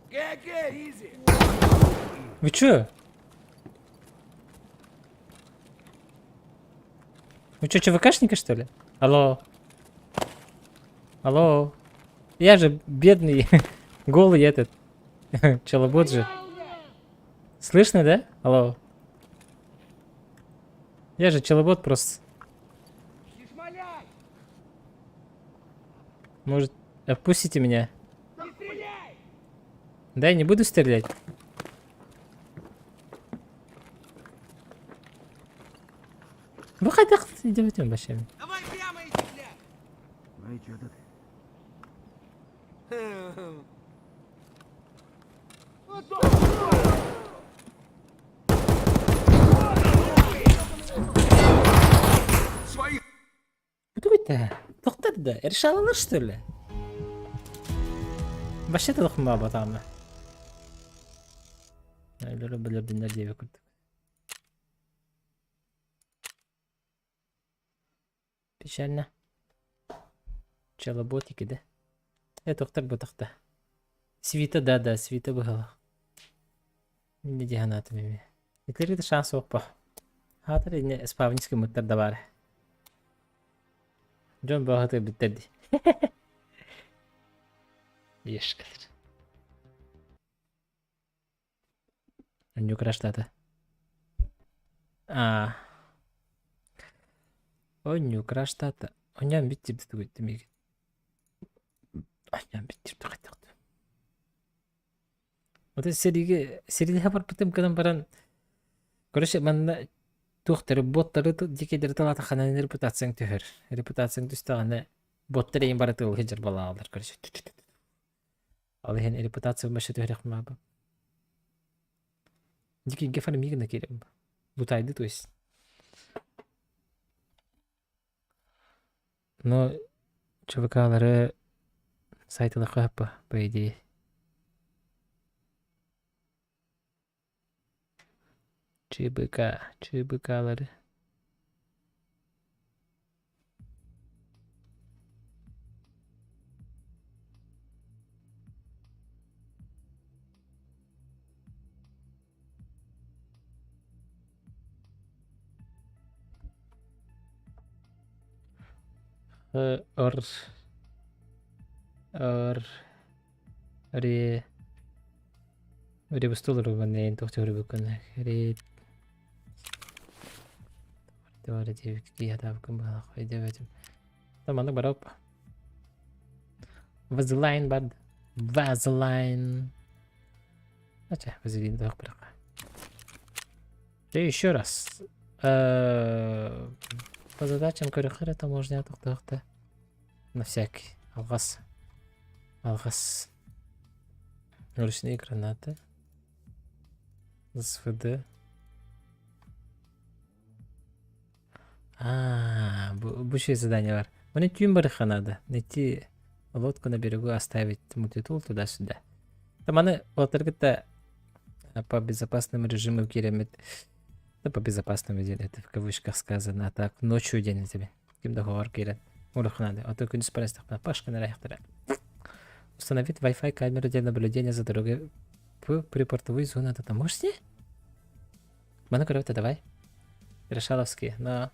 Ге-ге, изи! Вы чё? Вы чё, ЧВКшники, что ли? Алло. Алло. Я же бедный, голый этот. Челобот же. Слышно, да? Алло. Я же челобот просто. Может, отпустите меня? Да, я не буду стрелять. Бу хайдах идете вообще? Давай прямо иди, бля! Ну и чё тут? Своих Кто это? Доктор да, решалалар что ли? Вообще толкма батамы. Өлөрө билэрдиннэр диэбит курдук. Печально. Челоботики, да? Э, доктор бутахта. Свита, да, да, свита быһалах. Инне дии санаатым эмиэ. Итилэргэ да шанс суох бо. Аатар инньэ спавническай мыттар да баар. Дьон баҕатыгар бүттэр дии. Ешкалар. Онньуу краштаата. Аа. Онньуу краштаата. Онньоон бит дии тугуй миигин. Онньоон бит дии хайдах Вот сэриигэ сэриилэһэ барбытым гынан баран короче манна туохтары боттары дикэйдэри талаатаххына репутацияҥ түһэр. Репутацияҥ түстэҕинэ боттар эйин бары тыылга дьарбалааллар короче. Ол иһин репутация вообще түһэрэх маба. Дикийгэ фармигна киирем. Лутайды то есть. Но ЧВК-лары сайтылахха по, по идее. ЧБК, ЧБК-лары. Р, Р, Ре, Ребустул рубанейн тохтор бүкүн. Ре, Товары девки хатаабыккын баҕалаах өйдөөбөтүм. Маннык барап. Возлайн бад. Vaseline. Ача, вазелин да быраха. Да еще раз. По задачам көрөхөр это можно тохтоохта. На всякий. Алгас. Алгас. Ручные гранаты. СВД. А, бу еще задание бар. Мне түүн барыха надо. Найти лодку на берегу, оставить мультитул туда-сюда. Там аны уолаттаргыта по безопасному режиму кииреммит. Да по безопасному диэн это в кавычках сказано. А так ночью диэн этибин. Ким да хоҕор киирэн урух надо. А то күнүс барастахпына пашканы эрайахтара. Установить Wi-Fi камеру для наблюдения за дорогой в припортовую зону. Это таможни? Маны көрөбүт давай. Решаловский, но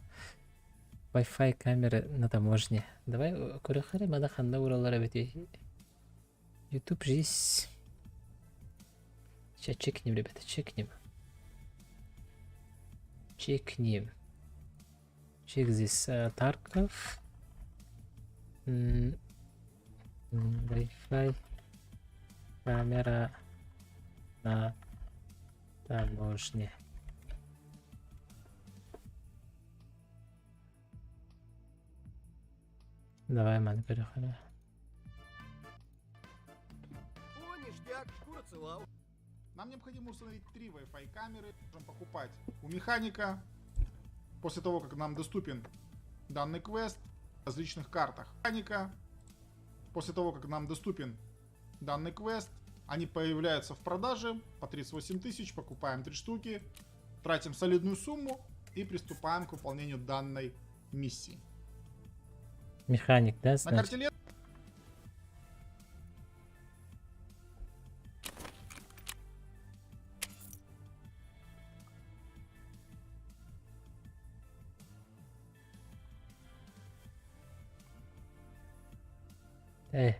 Wi-Fi камеры на таможне. Давай көрөхөрө маны ханна уралар эбитий. YouTube жизнь. Сейчас чекнем, ребята, чекнем. Чекнем. Чек здесь Тарков. Wi-Fi камера на таможне. Давай, маны көрөхөрө. О, ништяк, шкура цела. Нам необходимо установить три Wi-Fi камеры. Можем покупать у механика. После того, как нам доступен данный квест в различных картах. Механика. После того, как нам доступен данный квест, они появляются в продаже по 38 тысяч. Покупаем три штуки, тратим солидную сумму и приступаем к выполнению данной миссии. Механик, да, На значит? карте лет Эй.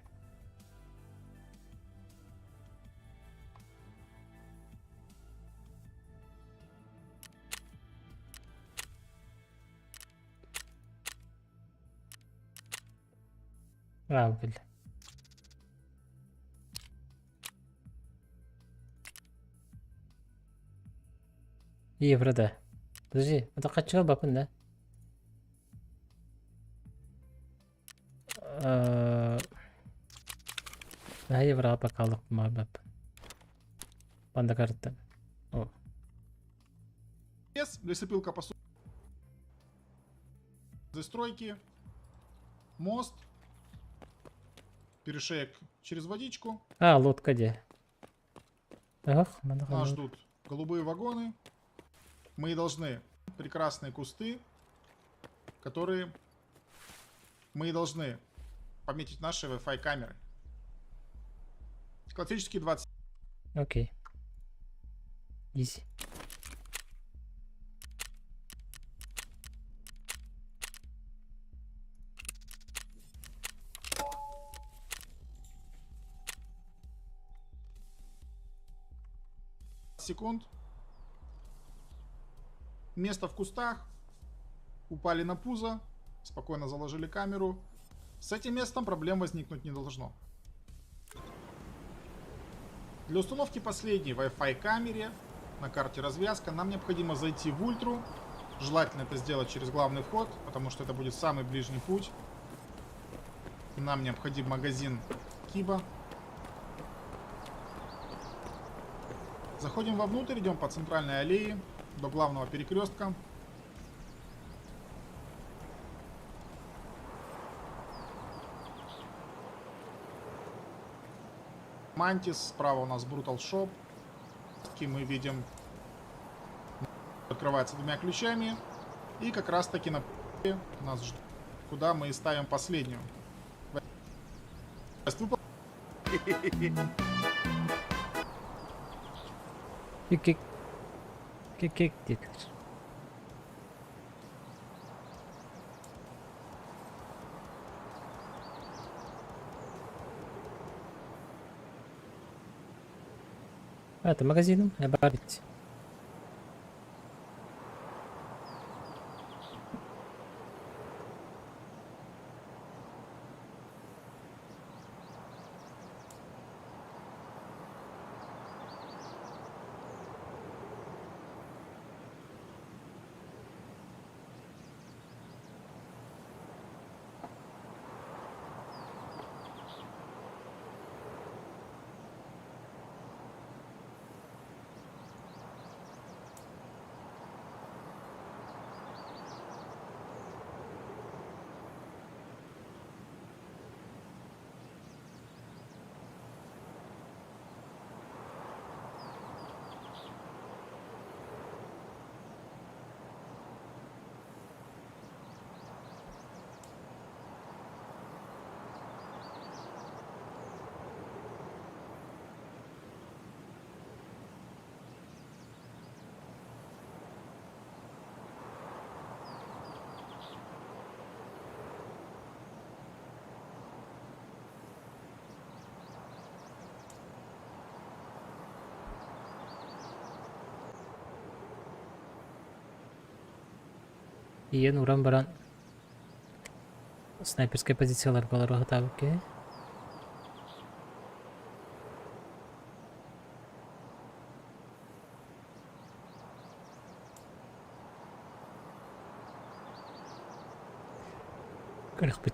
А, бил. Евро, да. Подожди, это хочу бапын, да? Да, евро пока бап. Панда карта. О. лес, лесопилка по застройки, мост, перешеек через водичку. А, лодка где? Ах, Нас ждут голубые вагоны. Мы должны прекрасные кусты, которые мы должны пометить наши Wi-Fi камеры. Классические 20. Окей. Easy. Секунд. Место в кустах. Упали на пузо. Спокойно заложили камеру. С этим местом проблем возникнуть не должно. Для установки последней Wi-Fi камере на карте развязка нам необходимо зайти в ультру. Желательно это сделать через главный вход, потому что это будет самый ближний путь. Нам необходим магазин Киба. Заходим вовнутрь, идем по центральной аллее до главного перекрестка. Мантис, справа у нас Brutal Shop. Мы видим, открывается двумя ключами. И как раз таки на нас ждут, куда мы и ставим последнюю. Кик кик кик диэтилэр. Это магазином баар Тиийэн ууран баран снайперскай позицияларга олоро сатаабыт киһи. Көрөхпүт.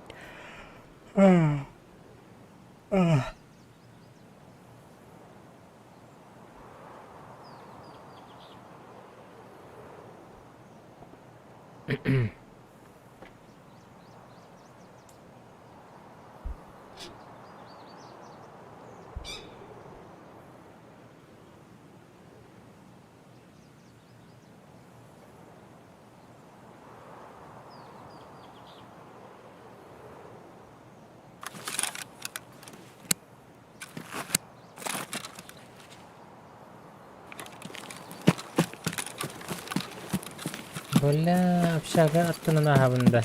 Бля, общага аттынан ааһабын да.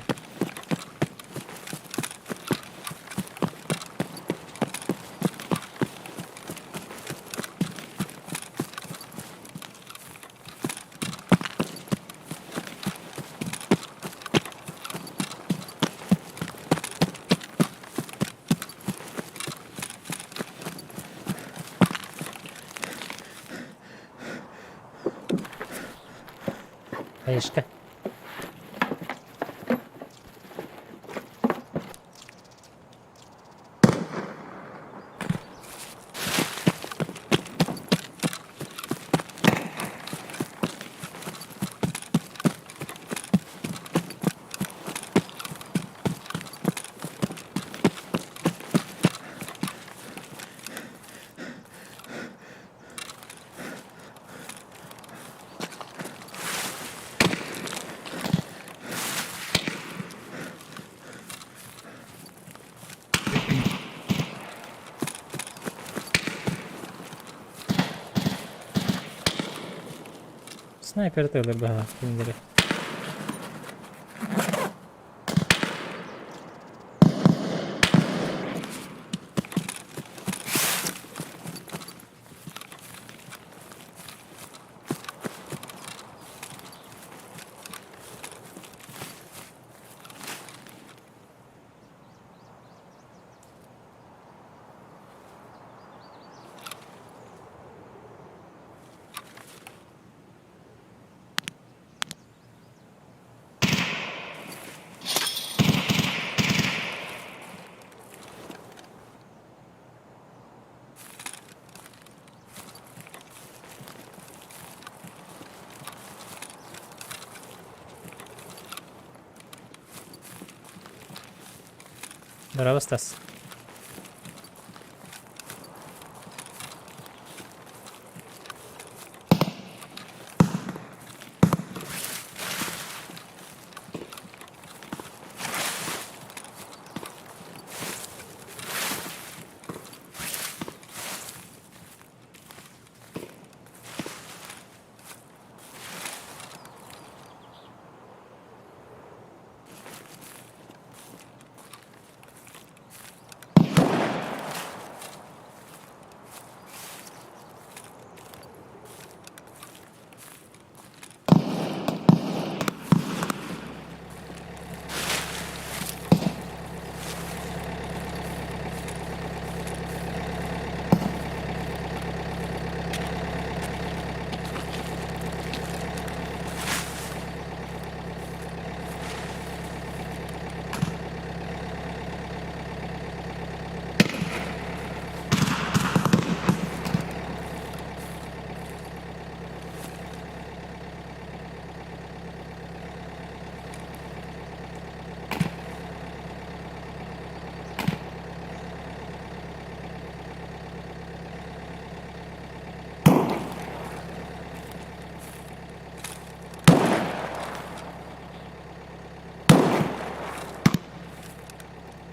Хаешка. Снайпер тылыр баһа кинилэри. Браво, Стас.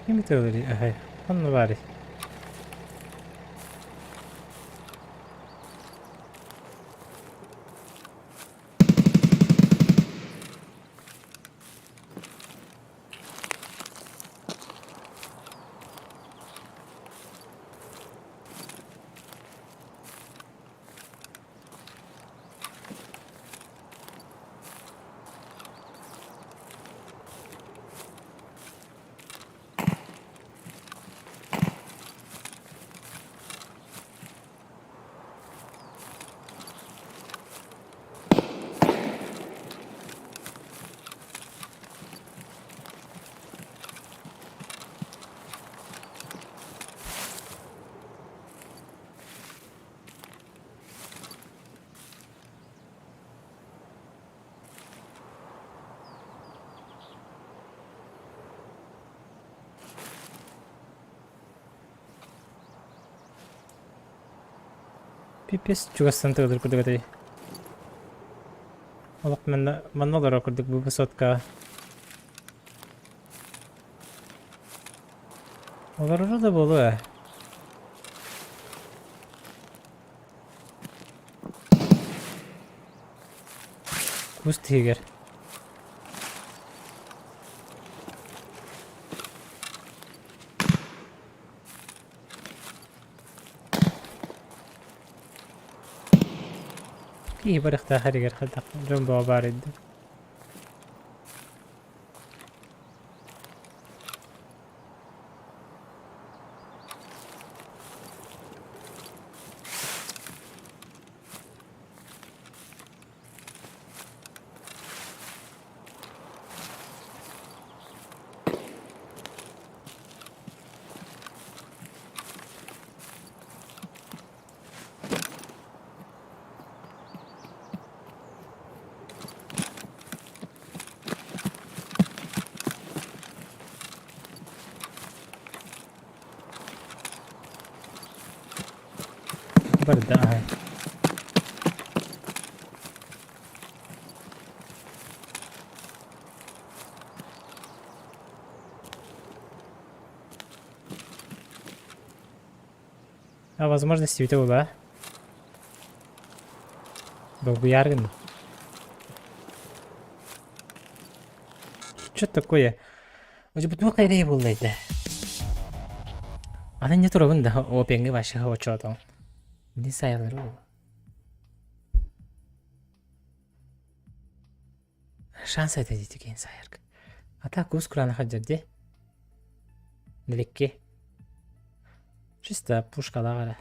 Ким тылырый аһай? Ханна баарый? Пипец чугастан тыалыр курдук этэй. Олох манна манна олорор курдук бу высоткаҕа. Олороро да буолуо ээ. Кус тиһигэр. Киһи барыахтаах эригэр хайдах дьон бөҕө баар эбит. Барда аһай. А возможности бүтэ була. Долгуйаар гынным. Что такое? Бу хайрай буолла этэ. Аны не турабын да опенги вообще очоотоҥ. Не сайалары ол. Шанс это дии сайарга. А так кус курана хаджар дии. Нелекке. Чисто пушкалаах эрэ.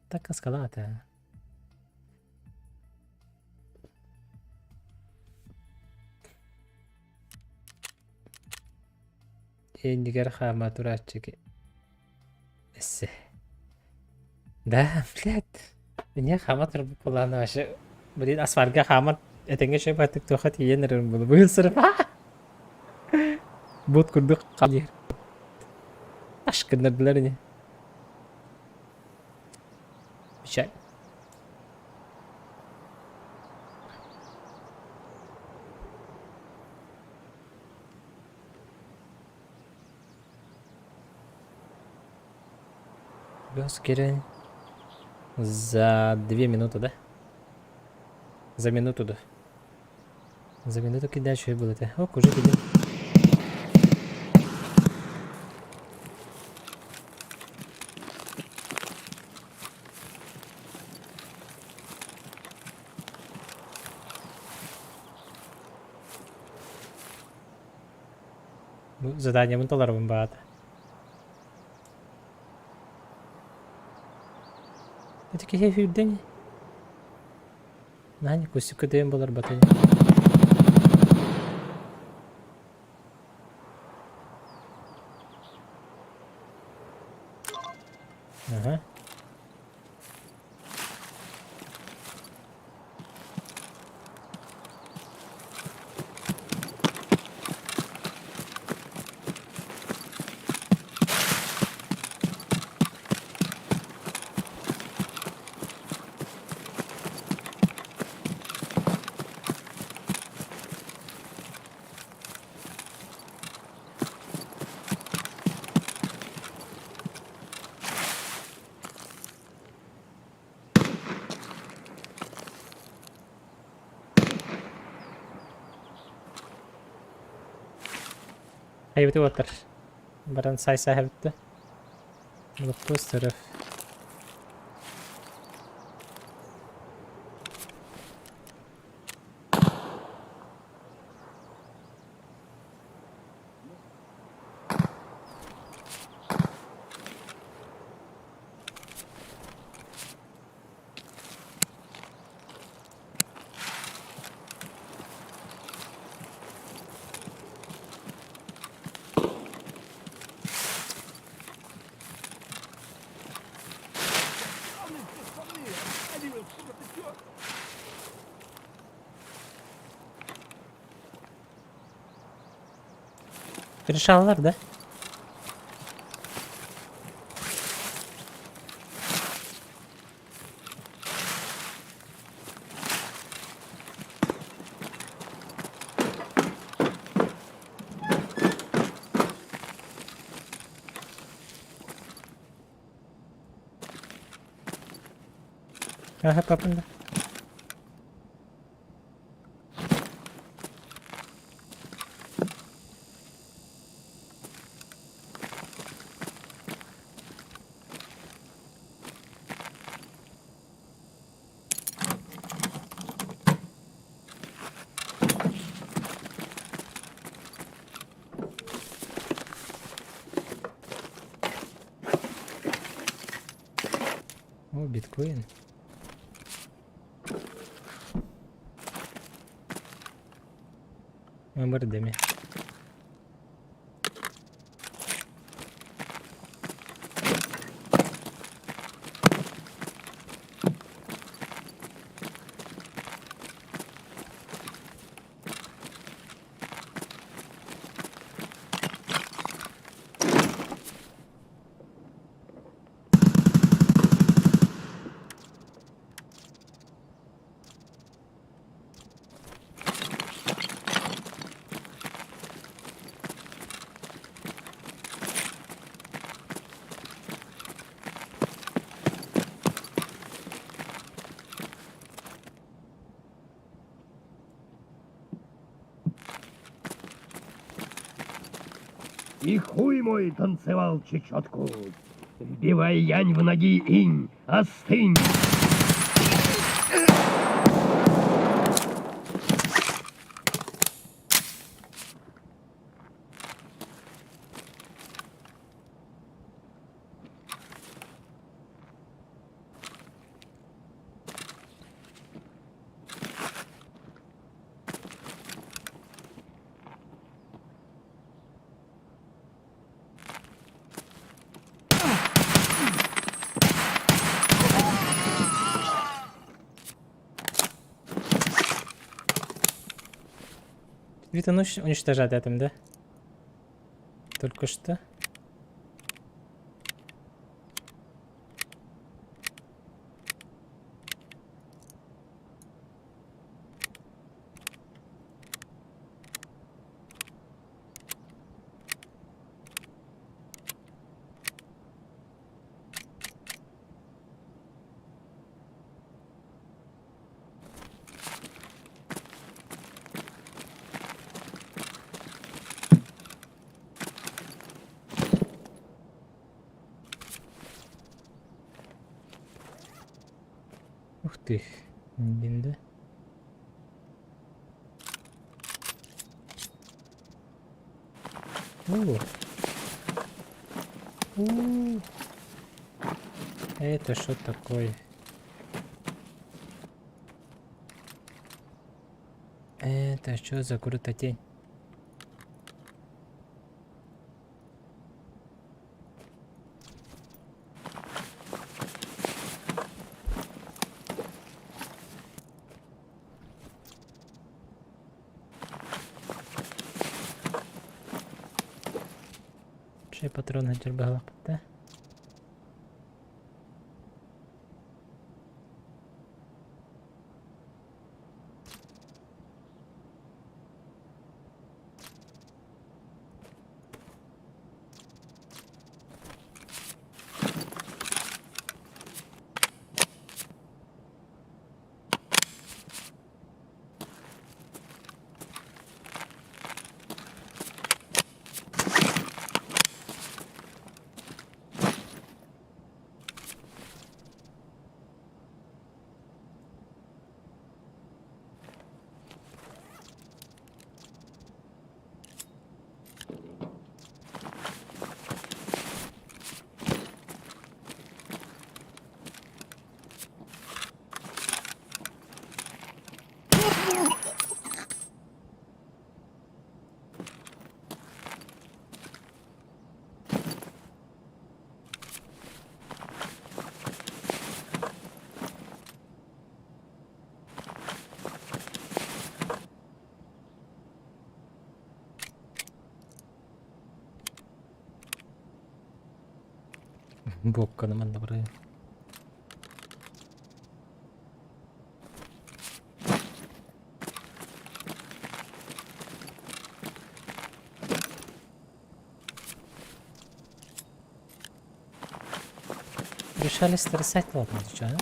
Так каскалаах этэ. Иннигэр хаама турааччы эссе. Да, блядь. Мне хаама турбут буолаана вообще. Блин, асфальтга хааман этэҥҥэ үчүгэй баҕайытык туохха тиийэн эрэрим буолуо. Быһын сырып. Бут курдук хаал Аш гыннардылар ини. Печаль. Газ кирен за 2 минуты, да? За минуту, да. За минуту кидать что было это. Ок, уже кидим. Бу заданиебын толоробун баата. Ити киһи сүүрдэ ини. Наһаа кустукка дөйөн буолар бата. Ага. Хайбыты уоттар. Баран сай-сай бүттэ. Блокпост рф. Решаллар да? Ага, папа, да. О, биткоин. Мырдами. И хуй мой танцевал чечетку. Вбивай янь в ноги инь, остынь. Вид уничтожать этим, да? Только что. Ух ты, да? О. У. Это что такое? Это что за крутотень? Че патроны да? Бокканы манна барайын. Решали стрясать, ладно, что, а?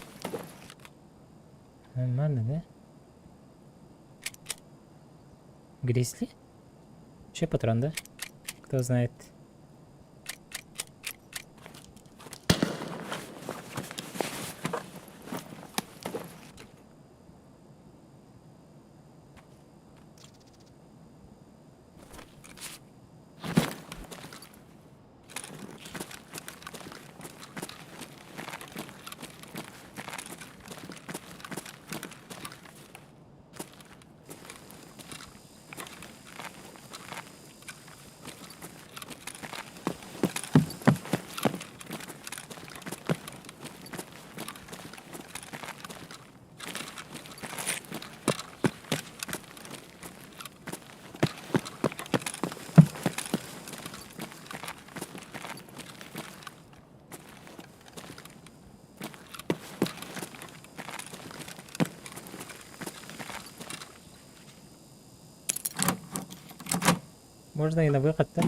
Нормально, да? Гризли? Че патрон, да? Кто знает. Можно и на выход, да?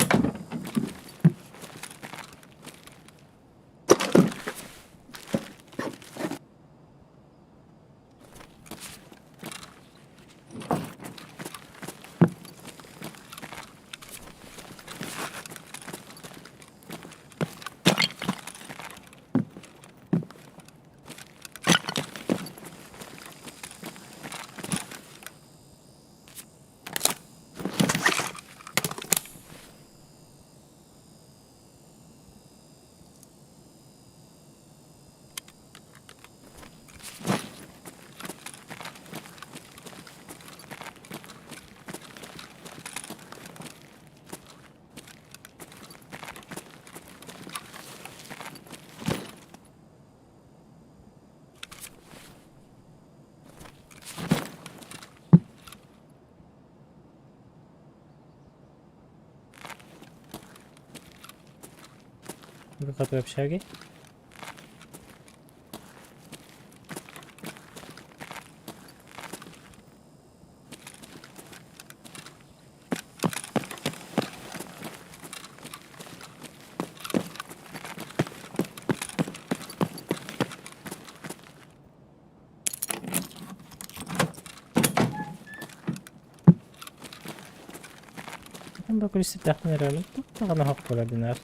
Выход в общаге. Бакулистэхпин эрэ даҕаны оһох буолар динар.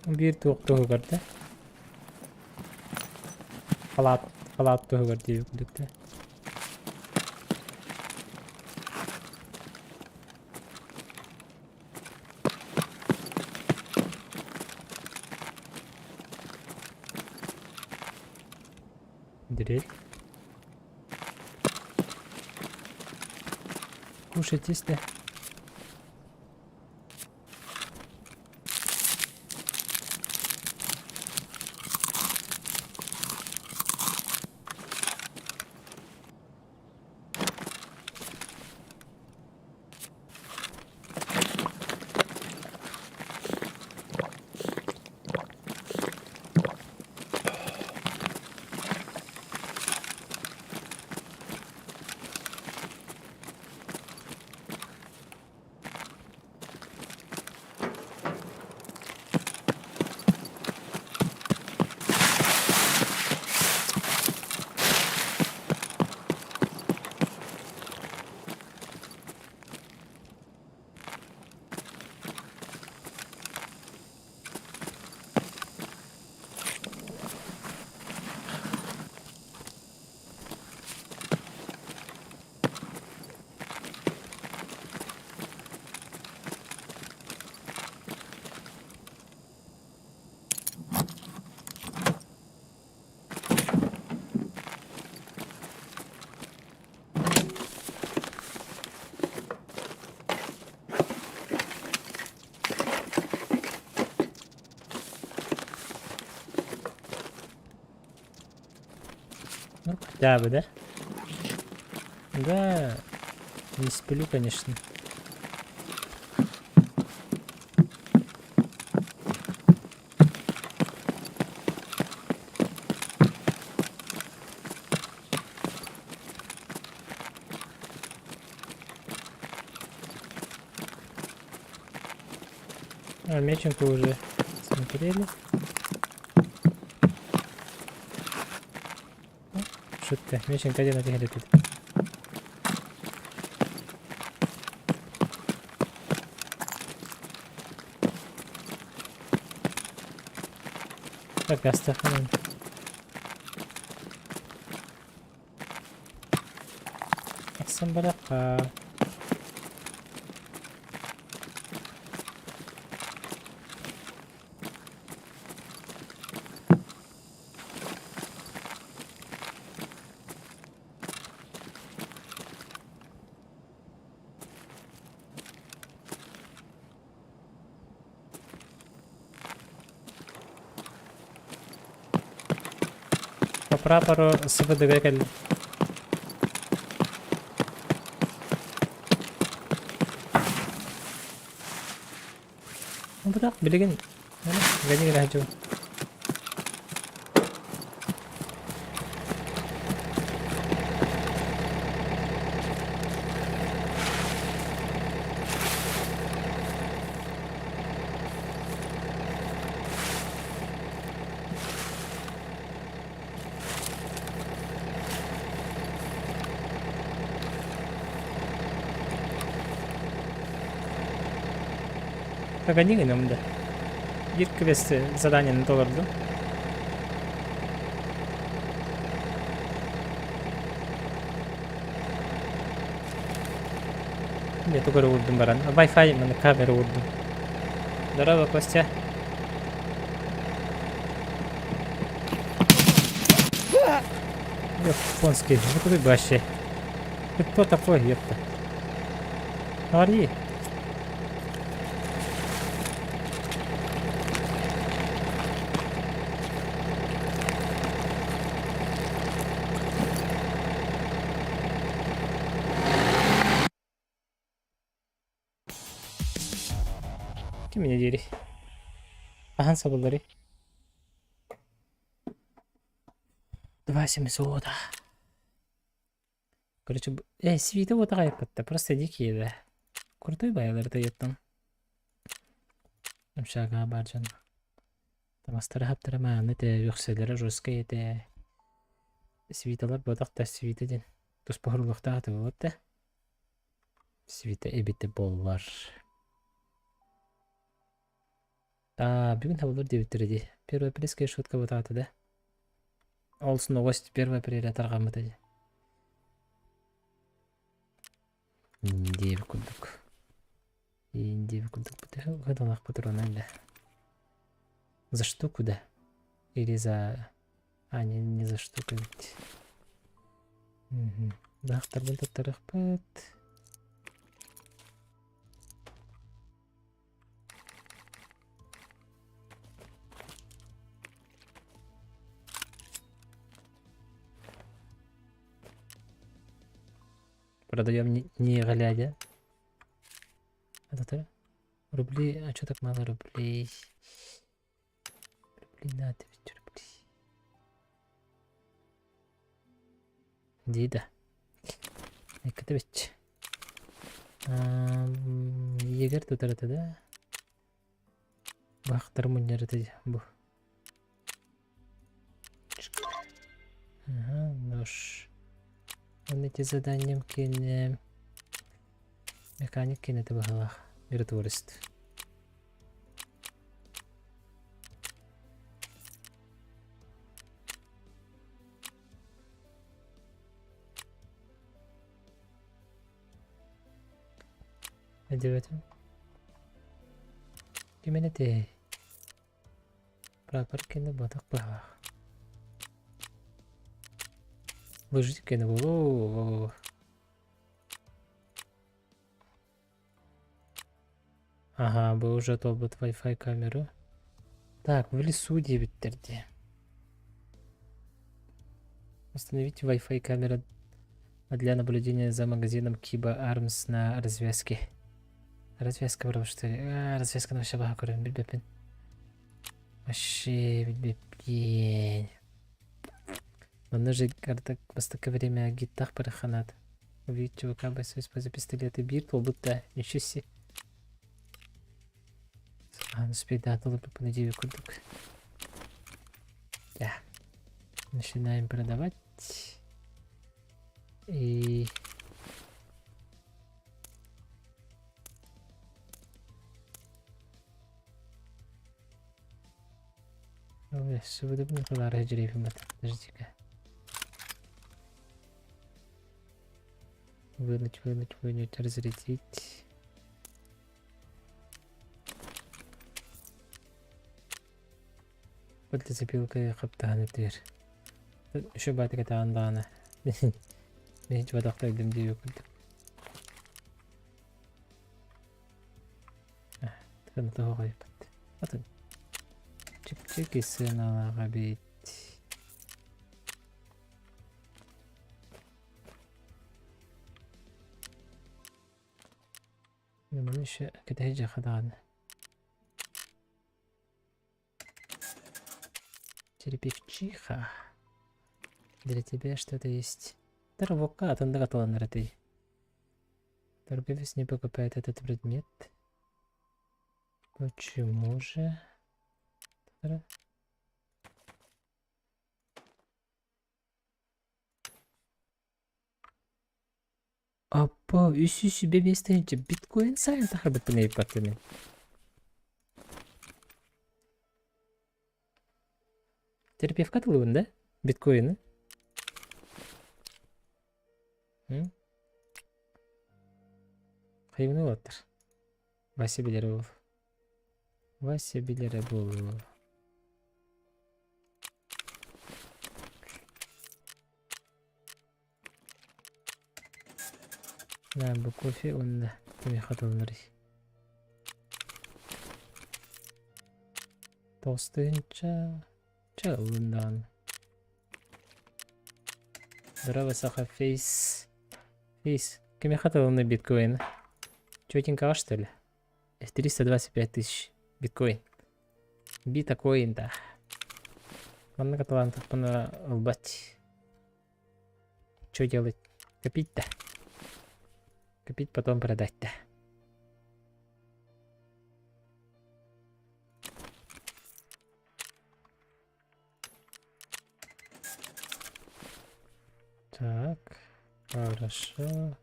Биир туох туһугар да халаат халаат туһугар диэбит курдук да. Дрель. Кушать есть, да? Ну, хотя бы, да? Да, не сплю, конечно. А, меченку уже смотрели. Шутка. Мишенька диэн этиһэр этит. Так, астаханан. Тахсан барахха. По прапору СВДГ кэллим. Быраак билигин Гони гына Погоди гынам да. Биир квест заданиены толордум. Я тугу уурдум баран. Wi-Fi маны камера уурдум. Здорово, Костя. Японский. Ну куда вообще? Ты кто такой, ёпта? Говори. Ким меня диэри? Хаһан сабылларый? 2 700. Короче, свита вот такая просто дикие, да. Крутой байлар дайеттан. Общага бар дьон. Тамастара хаптара мааны те үксэлэрэ жесткай этэ. Свиталар бодох та свита диэн туспа хоруулуохтаах этэ да. Свита эбитэ буоллар. А, бүгүн табыллар диэбиттэрэ дии. Первоапрельская шутка бутаата да. Ол новость 1 апреля тарҕаммыта дии. Диэбит курдук. Диэбит курдук быталах патрона да. За штуку, да? Или за... А, не, не за штуку ведь. Угу. Баахтарбын туттарыахпыт. Продаем не, не глядя. Это рубли. А что так мало рублей? Рубли надо ведь рубли. Дида. Это ведь. Егер тутар это да? Бахтар муннер это бу. Ага, нож. Он эти заданием кине. Механик кине это бахалах. Миротворец. Өйдөөбөтүм. Кимэн этэй? Прапор кэннэ буотах быһалаах. Лыжник кэннэ буолуо. Ага, бу уже толбут Wi-Fi камеру. Так, в лесу диэбиттэр дии. Установить Wi-Fi камера для наблюдения за магазином Киба Армс на развязке. Развязка барабы что ли? А, развязканы вообще баха көрөм билбэппин. Вообще билбэппин. Манна же карта бастакы время гиттах параханат. Увидеть чувака бойцов используя пистолеты биир туолбут да, ничего себе. Аан успейдаатылы понедельник курдук. Да. Начинаем продавать. И... Подожди-ка. Вынуть, вынуть, вынуть, разрядить. Быт зацепилка хаптаһан ытыыр. Еще баатыка таҕан даҕаны. Мин чубатахтайдым диэбит курдук. Тыны тоҕойбут. Атын. Чэпчэки сыаналаах эбит. Маны еще кэтэһэ дьиэхэ даҕаны. Терапевчиха. Для тебя что-то есть. Тарвока, атын ты. Торговец не покупает этот предмет. Почему же? Апа, үс себе место биткоин сайын тахарбыт пынай. Терапевка тылыбын да? Биткоины? Хайваны болаттар. Вася билері бол. Вася билері бол. На, бу кофе онна кими хатылыныр. Толстыынча чалындан. Здорово, Саха, фейс. Фейс. Кими хатылыныр биткоин? Четенько, что ли? 325 тысяч биткоин. Биткоин, да. Манна каталан таппана ылбат. Что делать? Копить-то. Копить, потом продать-то. Так, хорошо.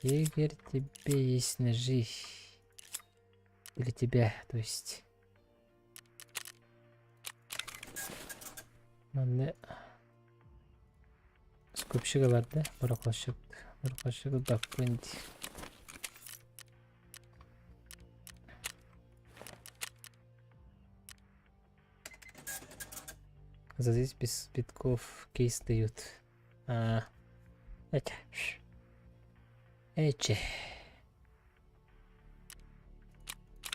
Егерь, тебе есть ножи. Для тебя, то есть. Манна скупщига бар да? Барақлашып. Барақлашып баппын. За здесь без битков кейс дают. А, эче. Эче.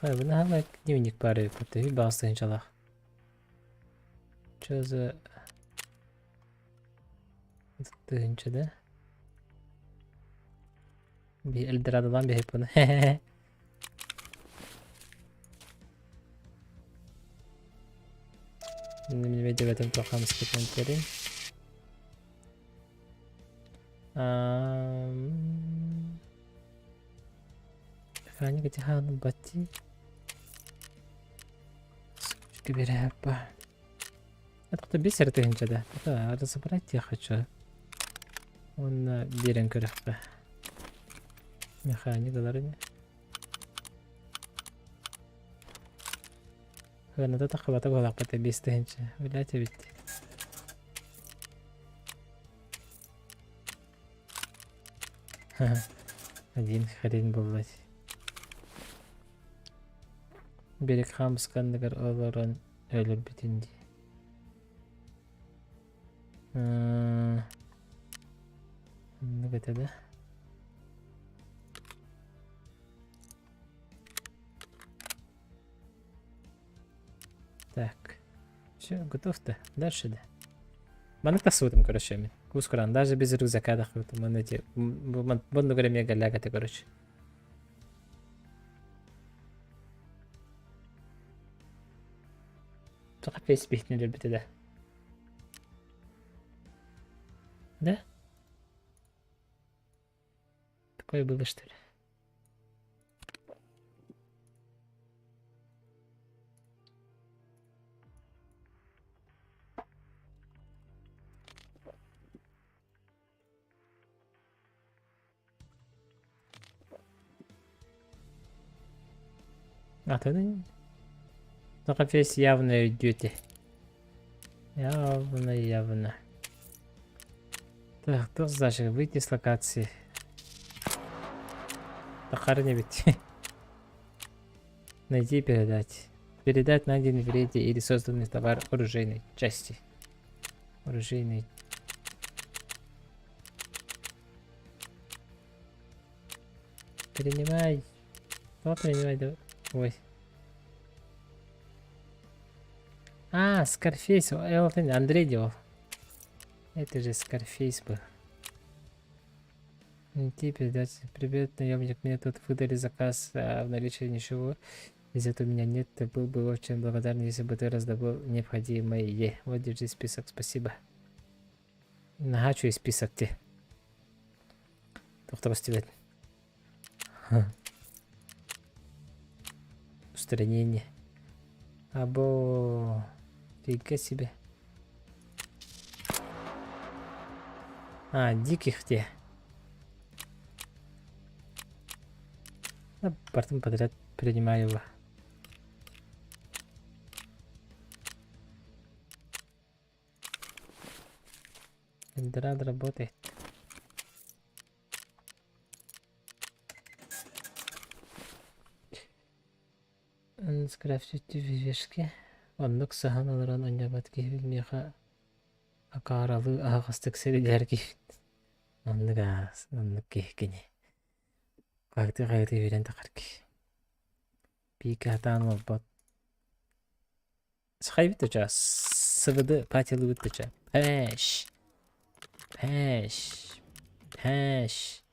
Ай, вы на дневник пары, ты басты иншаллах. Что за... Тыһынча да? Би Эльдорадолан биһип буну. Мен деп тоқамыз кетентерин. Механика тихану бати. Береппа. Это бисер тыһынча да. Это разобрать я хочу. Он берен көрөкпө. Механикалары не? Граната тахабата голакпата бес тыһынча. Блять ведь. Один хрень был. Берек хамскандыгар олорон өлөр битинди. Ну это да? Так. Все, готов-то. Дальше да. Маннык тахсыбытым, короче, мен. Кускуран, даже без рюкзака тахсыбытым. Ман эти... Бонну мега лягаты, короче. Тоқа фейс бихтин бите да. Да? Такое было, что ли? Атын Сахафест явно өйдүө Явно, явно. Так, туох задача? Выйти с локации. Тахары ведь. Найти и передать. Передать найденный в рейде или созданный товар оружейной части. Оружейной. Принимай. Кто принимай? Давай. Ой. А, Скарфейс. Андрей делал. Это же Скарфейс был. Найти, передать. Привет, наемник. Мне тут выдали заказ, а в наличии ничего. Из этого у меня нет. Ты был бы очень благодарен, если бы ты раздобыл необходимое. Вот, держи список, спасибо. Нахачу список те. Тоқтабас тебе. Устранение. Або... Фига себе. А, диких те. Потом подряд принимаю его. Эльдорадо работает. Скрафтить вешки. Оннук саһан олорон оонньообот киһи миэхэ акааралыы аһаҕастык сирилэһэр киһи. Оннук аас, оннук киһи кини. Хаһыытыы-хаһыытыы үөрэн тахар киһи. Пиика сатаан олорбот. Сахайбыт да СВД патилыбыт да Пэш! Пэш! Пэш!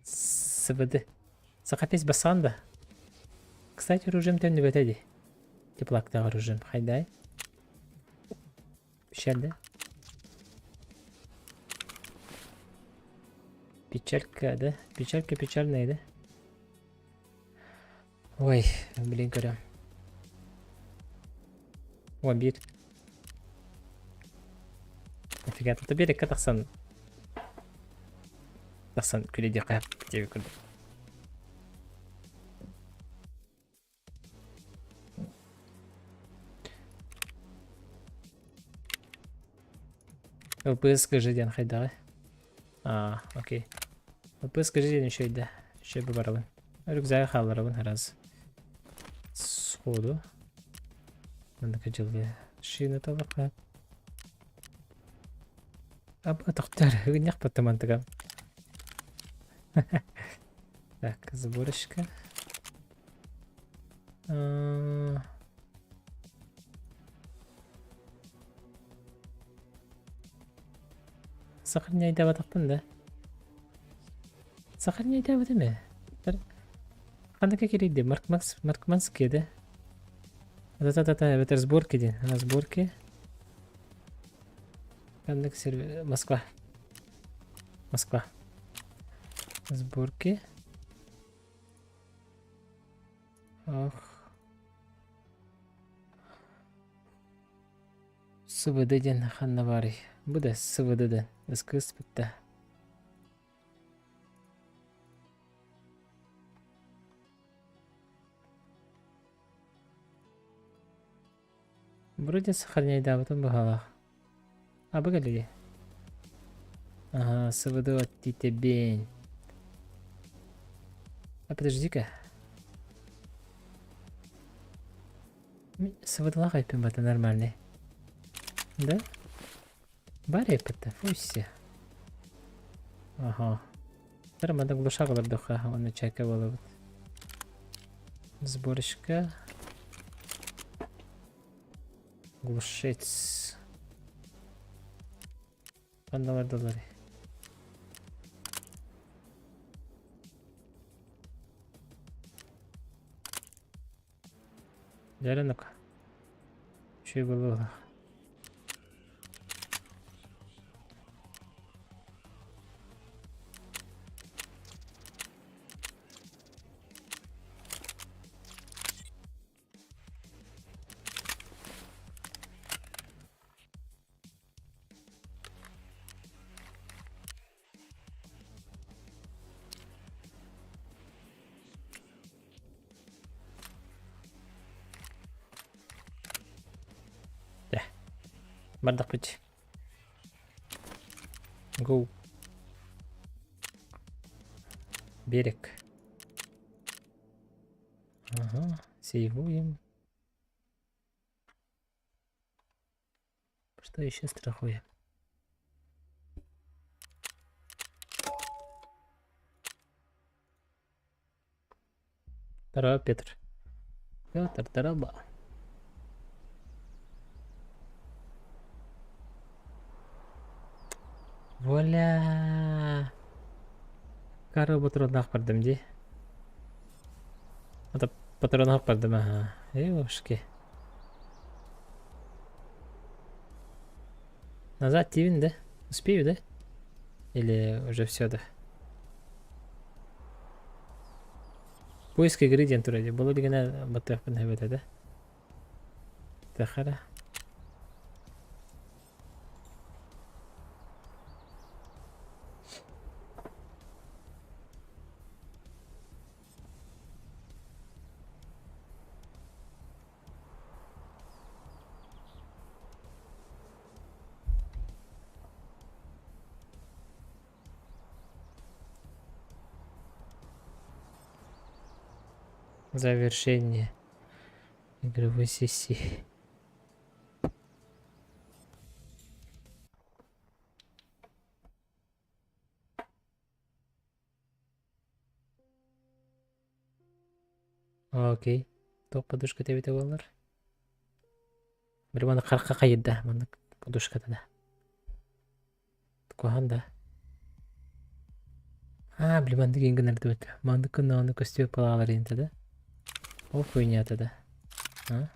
СВД. Сахапись бассан да. Кстати, оружием төннүбэтэ дии. Теплактаах оружием. Хайдай. Печаль, да? Печалька, да? Печалька печальная, да? Ой, блин, көрөм. О, биир. Нафига тут берекке тахсан тахсан күлэдиэххэ диэби курдук. ЛПС скажи диэн хайдаҕый? Аа, окей. ЛПС скажи диэн үчүгэй да. Үчүгэй бу барабын. Рюкзагы хаалларабын раз. Сходу. Манныка дьылы. Шина талаха. Аба тохтар. Гыннях паттамантыга. Так, сборочка. Сохраняйдаабатахпын да? Сохраняйдаабат эмэ? Ханныка киирдэ? Маркманс, Маркманские да? Да-да-да, эбэтэр сборки диэн. На сборки. Ханнык сервер... Москва. Москва. Сборки. Ох. СВД диэн ханна баарый? Бу да СВД да. Ыскыыс бүтта. Вроде сохраняйдаабытым быһалаах. А бу кэллиги. Ага, СВД от Титебень. А подожди-ка. СВДлаах эппин бата нормальный. Да? Бар эппитте, фуйся. Ага. Тар глушак олордохха, оны чайка буолабыт. Сборочка. Глушец. Ханналар доллары. Дьэ ну-ка. Үчүгэй буолуо. Бардахпыт. Go. Берег. Ага, сейвуем. Что еще страхуем? Здорово, Петр. Петр, здорово. Воля! Кара патроннаах бардым дии. Ата патроннаах бардым аха. Эушки. Назад тиибин да? Успею, да? Или уже все, да? Поиск игры диэн турар дии. Була илигинэ баттыахпын эбэтэ да? Тэхэрэ. Завершение игровой сессии. Окей. Туох подушка эбитэ буоллар? Били маны харахха хайырда, маннык подушката да. Куһаҕан да. Аа, били маннык иҥ гынардыбыт. Маннык гыннаҕына көстүө палаалар интэ да. Ол хуйнята да. А?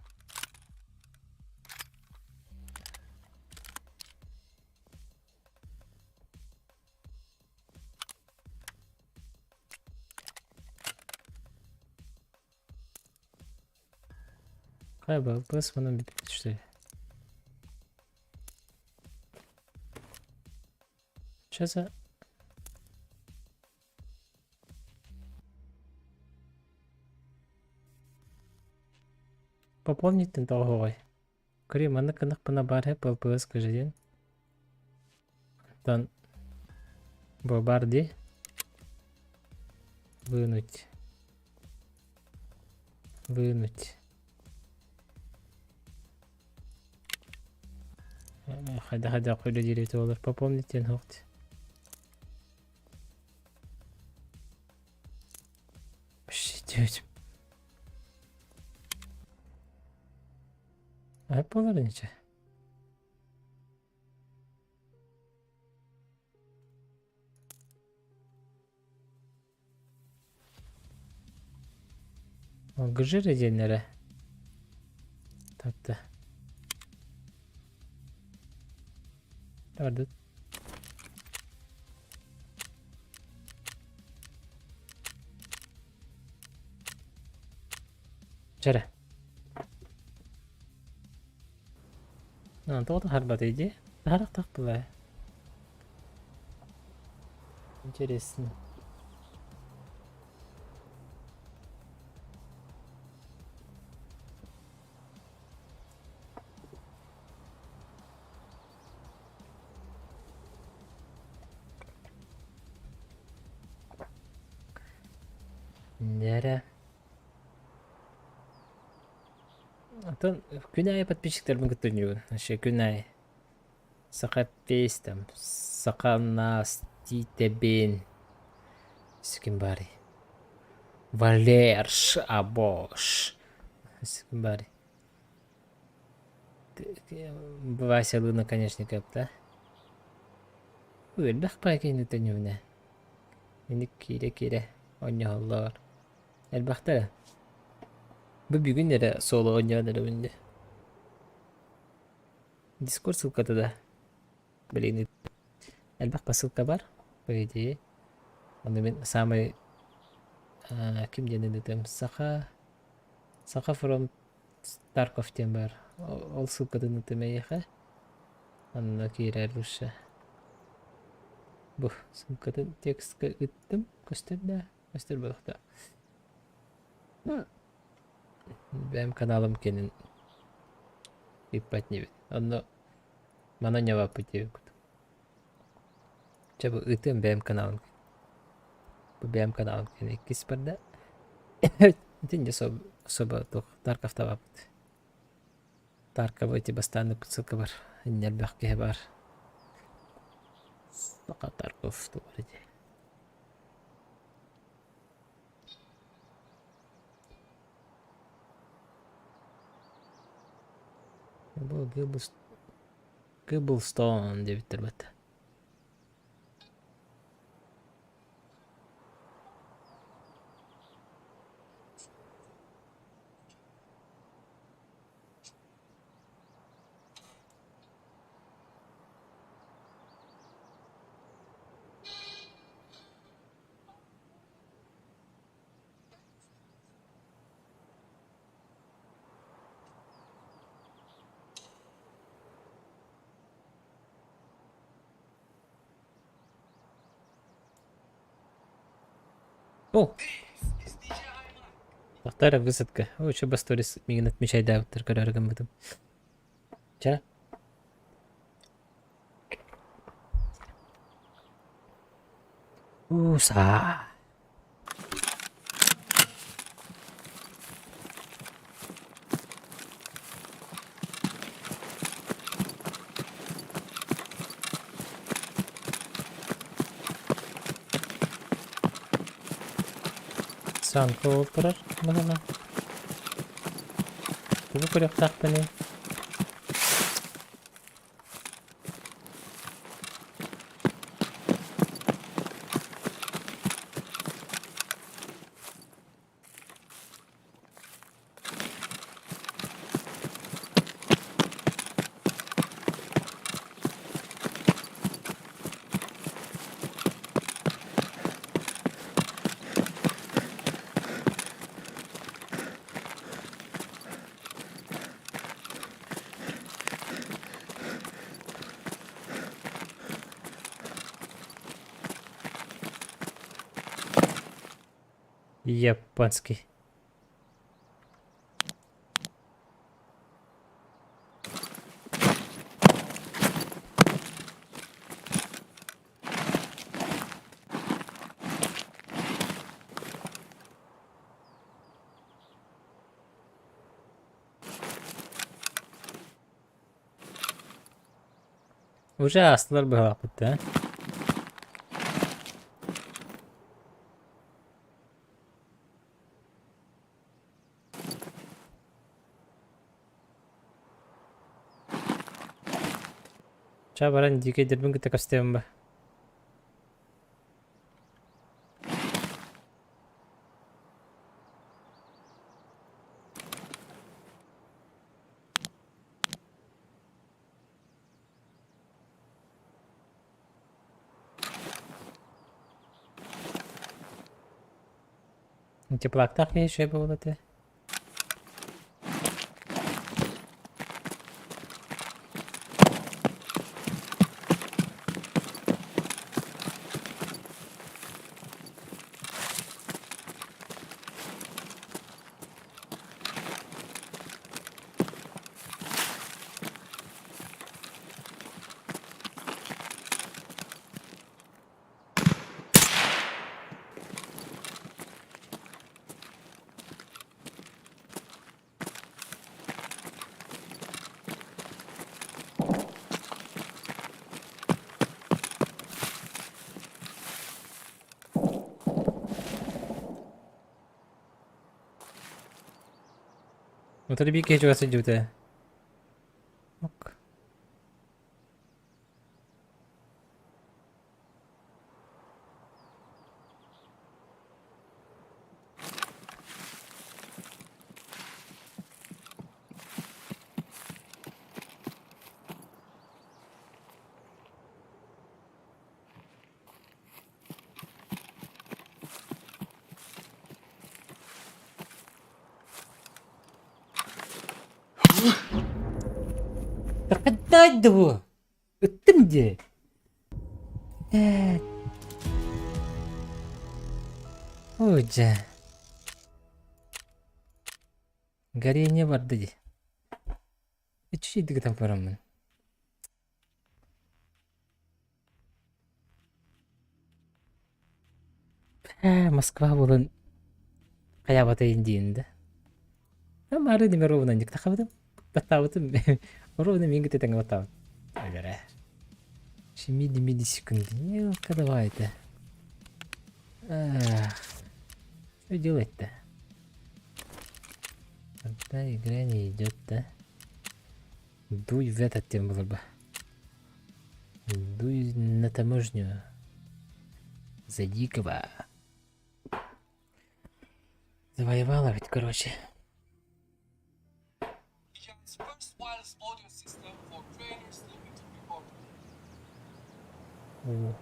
Хайа быс манан бүппүт что ли? Что за... Пополнить тоҕоһоҕой. Көрү маннык гыннахпына баар һэ ПЛПС скажи диэн. Оттон бу баар дии. Вынуть. Вынуть. Хайда хайда қойда диэри олар пополнить диэн хоқт. Вообще Айып болар ниче. Гыжыр диэннэрэ Татта. Бардыт. Чэрэ. Тоҕо таһаарбатый дии? Таһаарыахтаах буолаа. Интересно. Нэрэ. Оттон күн аайы подписчиктарбын кытта ойнуубун. Вообще күн аайы. Саха пейс там, Саха нас, Титэбин. Ким баарый? Валерш Абош. Ким баарый? Вася Лына, конечно, да? Элбэх баай киһини төннүбүнэ. Инник киирэ-киирэ оонньоһоллор. Элбэхтэр. Бу бүгүн эрэ соло оонньоон эрэбин дии. Дискорд ссылката да билигин элбэх посылка бар, по идее. Ону мин саамай ким диэн ыытыам Саха Саха from Тарков диэн баар. Ол ссылкатын ыытыам эйиэхэ. Онно киирэр лучше. Бу ссылкатын текстка ыыттым. Көстөр да? Көстөр буолуохтаах. Бэйэм каналым кэнин ыыппат инибин. Онно Манан ньабааппыт диэбит курдук. Чэ бу ыытыам бэйэм каналым. Бу бэйэм каналым кэннэ иккис барда. Итиннэ особо туох Тарковтаабаппыт. Таркова ити бастаан ссылка бар. Инньэ элбэх киһи баар. Саха Тарков тугар ити. Бу Гыблстон диэбиттэр бата. О! Тахтара высадка. О, еще басторис мигин отмечайдаабыттар көрөөрү гыммытым. Чэ. Уса. Санка ол турар быһыылаах. Тугу көрүөхтээхпиний? Японский. Уже аастылар быһалаахпыт да. Ча баран дикэйдэрбин кытта көстүөм ба. Теплактаах киһи үчүгэй буолуо этэ. Утары биир киһи чугас сылдьыбыта. Ок. Хаттай дуу. Ыттым дии. Ээ. Ой дьэ. Горение барда дии. Үчүгэй гытан бараммын. Москва буолан хайаабатайын диэн да. Мары диме ровно никтахабытым. Баттаабытым. Ровно мен кытта тэҥэ баттаабыт. Өлөрө. Шимиди миди секунды. Ну-ка давай это. Что делать-то? Когда игра не идет, да? Дуй в этот тем было бы. Дуй на таможню. За дикого. Завоевала ведь, короче. О.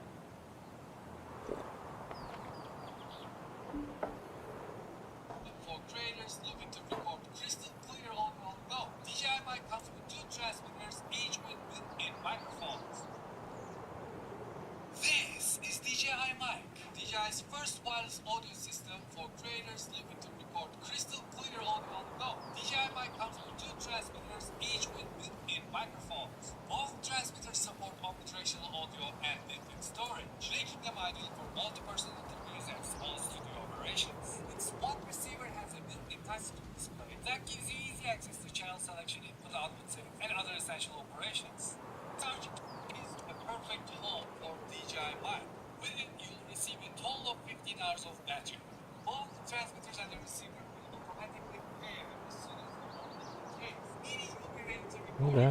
Ну да.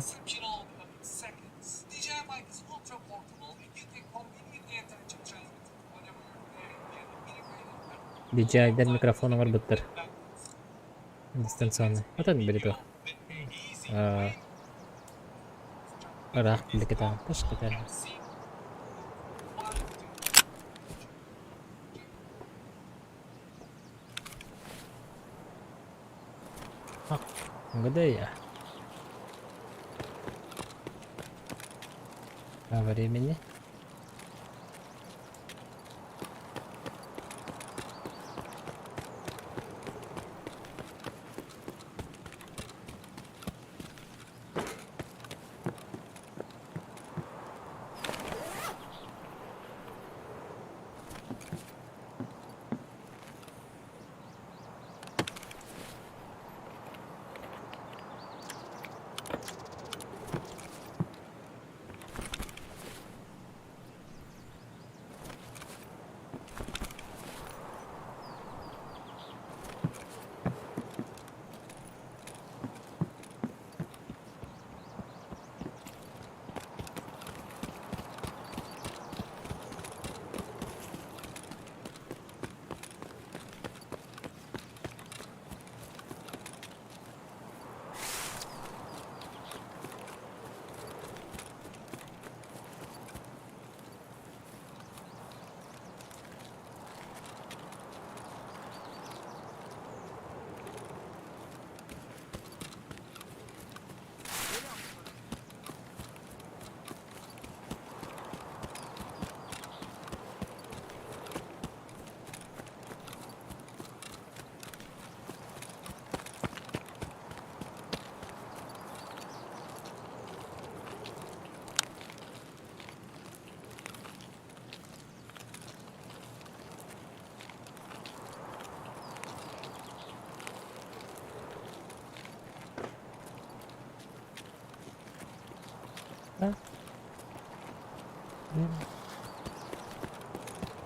DJI-дэр микрофон оҥорбуттар. Дистанционный. Отон били туох. Ыраах биликитаҕын ташкытар. Где я? По времени.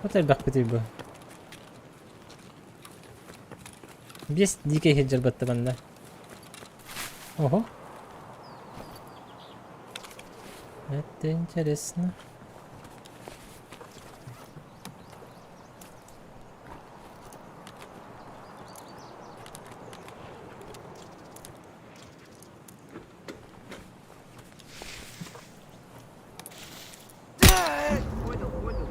Вот элбэхпитий бу. Биэс дикэй сылдьар баттабанна. Ого. Это интересно. Понял, понял.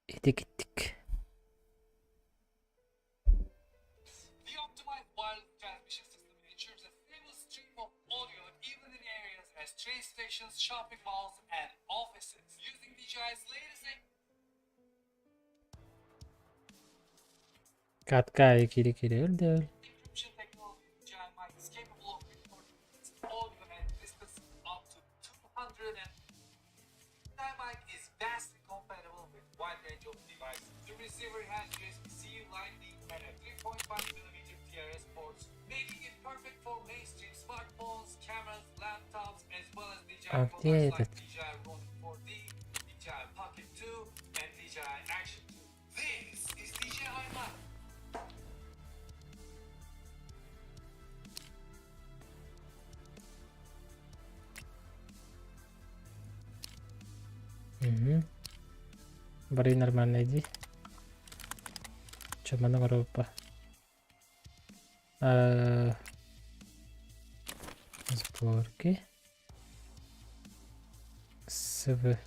Ити киттик. Катка кири кири өлдөл. А где этот? Угу. Бары нормально иди. Че, манна группа. Сборки. СВ.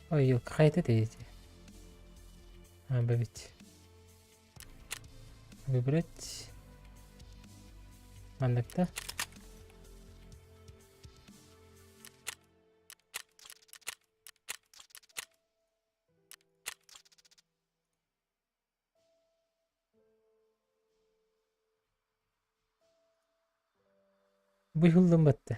Ой, какая-то эти. А, ведь. Выбрать. Маннык. Бу батты.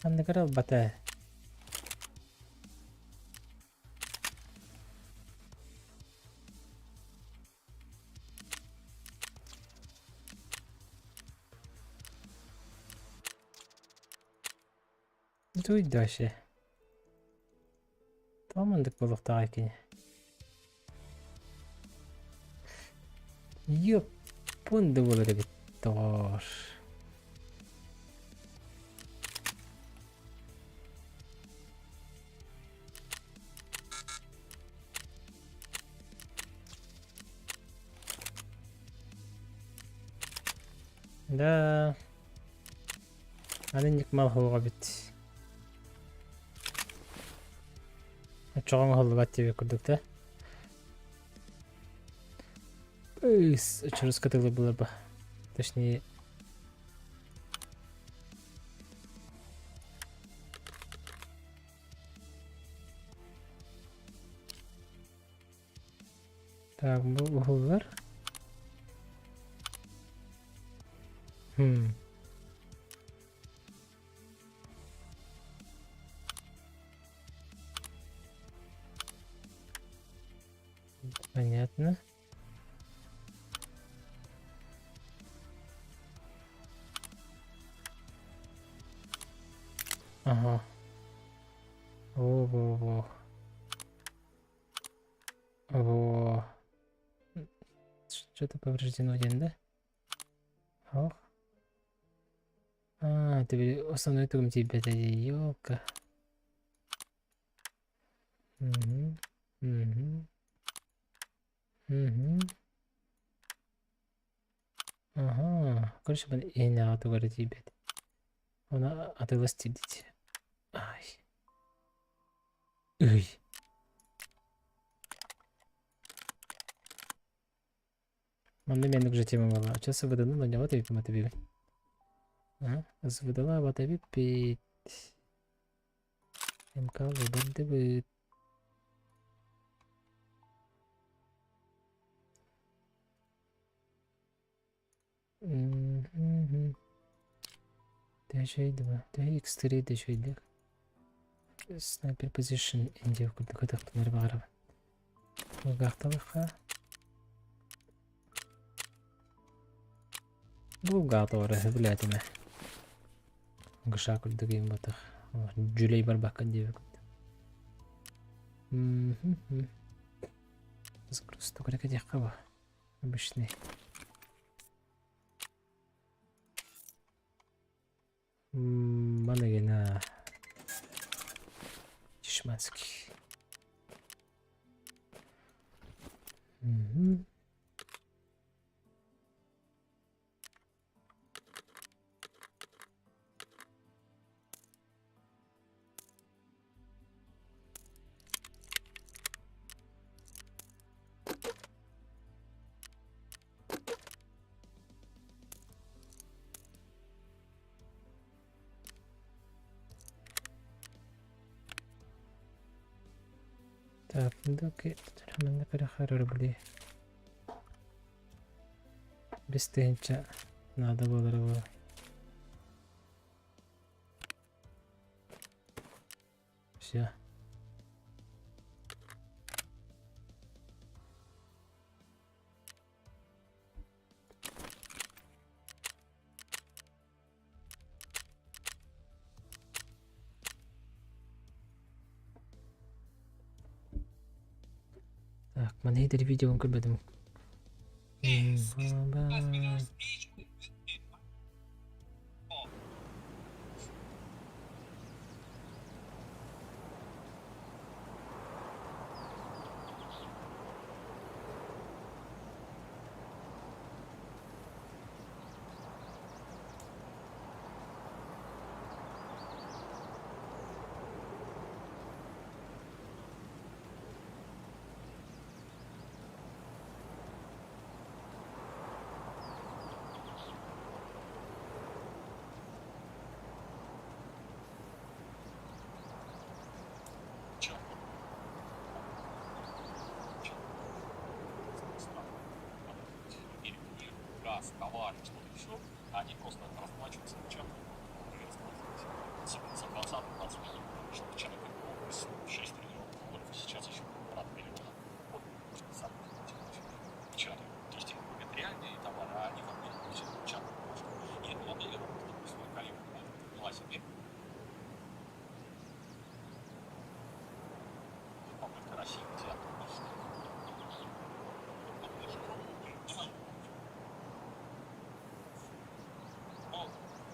Анныгар бата. Туй дальше. Тамандык болуктагы экен. Ёппунду болор эбит доҕоор. Да. Аны мал хуга бит. Чоҕоҥ оһоллубат диэбит курдук да. Через кытылы было бы. Точнее. Так, бу уһуллар. Хм. Понятно. Ага. Во-во-во. Во. Что-то повреждено один, да? Ох. А, ты основной тугум тебе, это елка. Угу. Угу. Угу. Ага. Короче, мен эне атыгары тийбет. Оны атылас тидит. Ай. Үй. Манна мен уже тема была. Сейчас выдана, но не вот и матаби. А, выдала батаби пить. МК выбор Дэжэй 2, X3 дэжэйдэх. Sniper position индия курдук атахтынар бағарабын. Булгаахталыха. Булгаатора билэтиме. Гыша курдук им батах. Жүлей бар баккан диэбит курдук. Загруз только кадехка Обычный. Манагена. Дешманский. Угу. Так, ну-ка, манна көрөхөр рубли. Без тыһыынча наада буолара буолуо. Все. Так, маны иһитэр видеобун көрбөтүм. Газ, товар, что-то еще, они просто расплачиваются печатными, которые расплачиваются за 20-21 что печатный 6 триллионов долларов, сейчас еще полтора триллиона. Вот, печатают. То есть им купят реальные товары, а они в обмен получат печатную бумажку. И эту модель работает, допустим, коллега вела себе попытка России где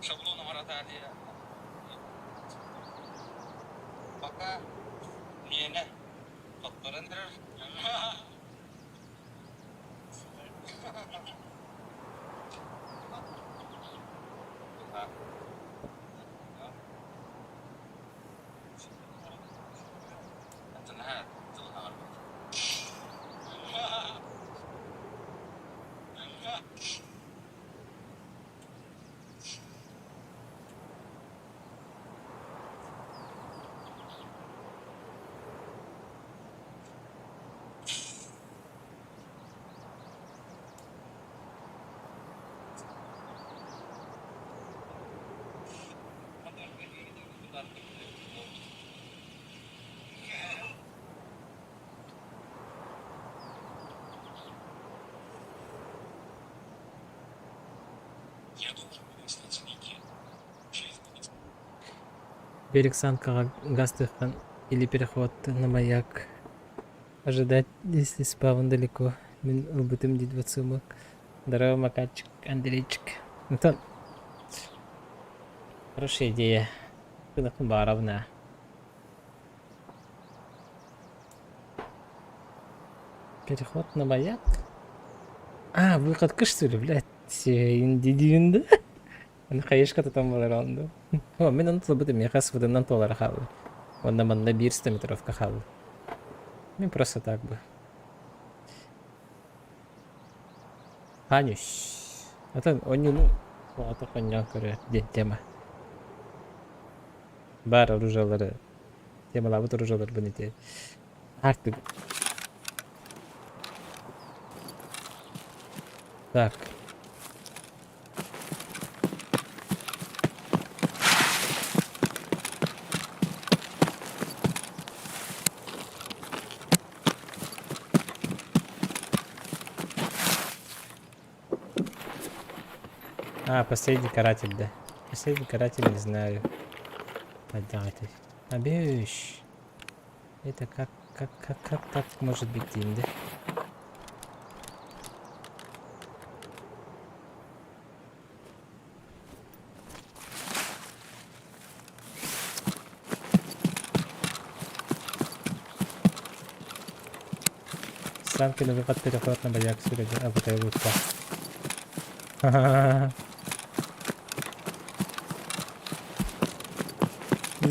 Шаблоном Роталия. Пока миэнэ хотторон эрэр. Берег Санкаҕа газ тыахтан или переход на маяк. Ожидать, если спавн далеко. Мин ылбытым диир сумму. Здорово, Макарчик, Андрейчик. Антон, хорошая идея. Бааровна. Переход на маяк? А, выход к что ли, блядь? Индидиин да? Аны хайышка тутан буолар онду. О, мин ону тылбытым миэхэ СВД-нан туолара хаалла. Уонна манна биир стометровка хаалла. Мин просто так бы. Анюш. Атын онньуну оҕото хонньоон көрөр диэн тема. Баар оружиелары темалаабыт оружиеларбын ити Артык. Так. А, последний каратель, да. Последний каратель, не знаю. Поддатый. Абещ. Это как, как, как, как так может быть, деймин да? Станки на выход переход на бояк сүрөдө абытай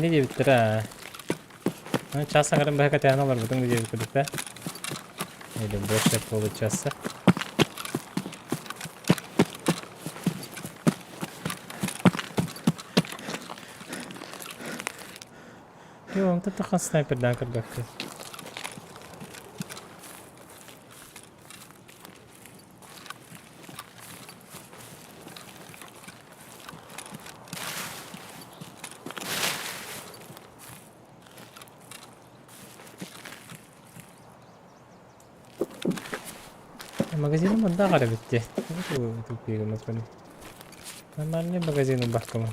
Не диэбиттэрэ аа? Час аҥарын быһа кэтээн олорбутуҥ диэбит курдук да? Или больше получаса. Йоо, онтон тахан снайпердаан көрбөккүн. Магазиным манна эбит дии. Тупиигыммыт Нормальный магазин убаккамын.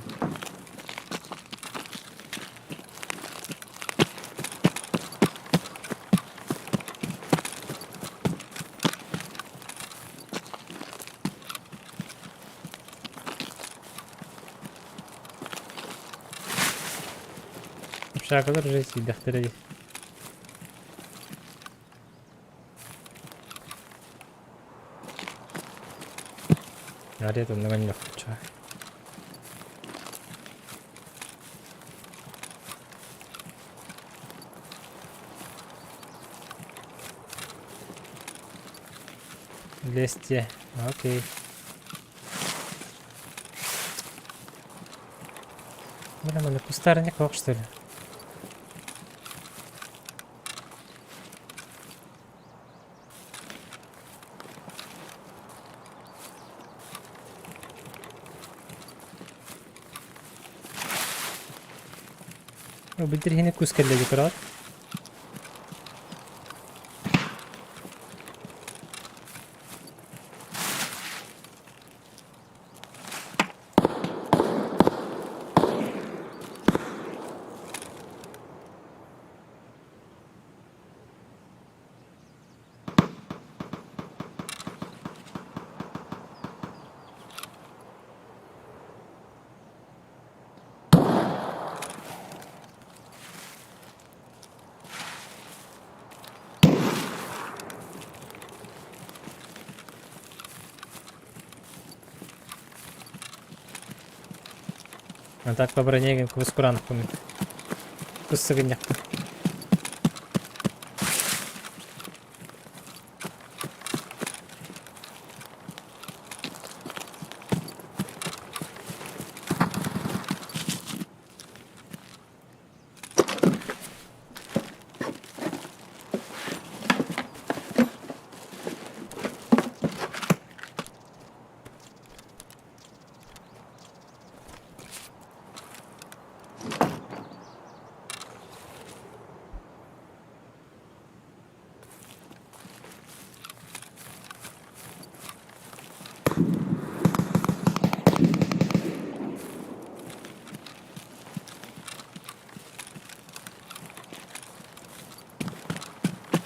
Общагалар уже сиидэхтэрэ дии. Арыт оннук анньыахпычча. Лезьте. Окей. Бля, манна кустарник ох, что ли? Билдир иһини кус кэллэ дии көрөҕүт. А так по броне кус кураанахпын. Кус сыгынньахпын.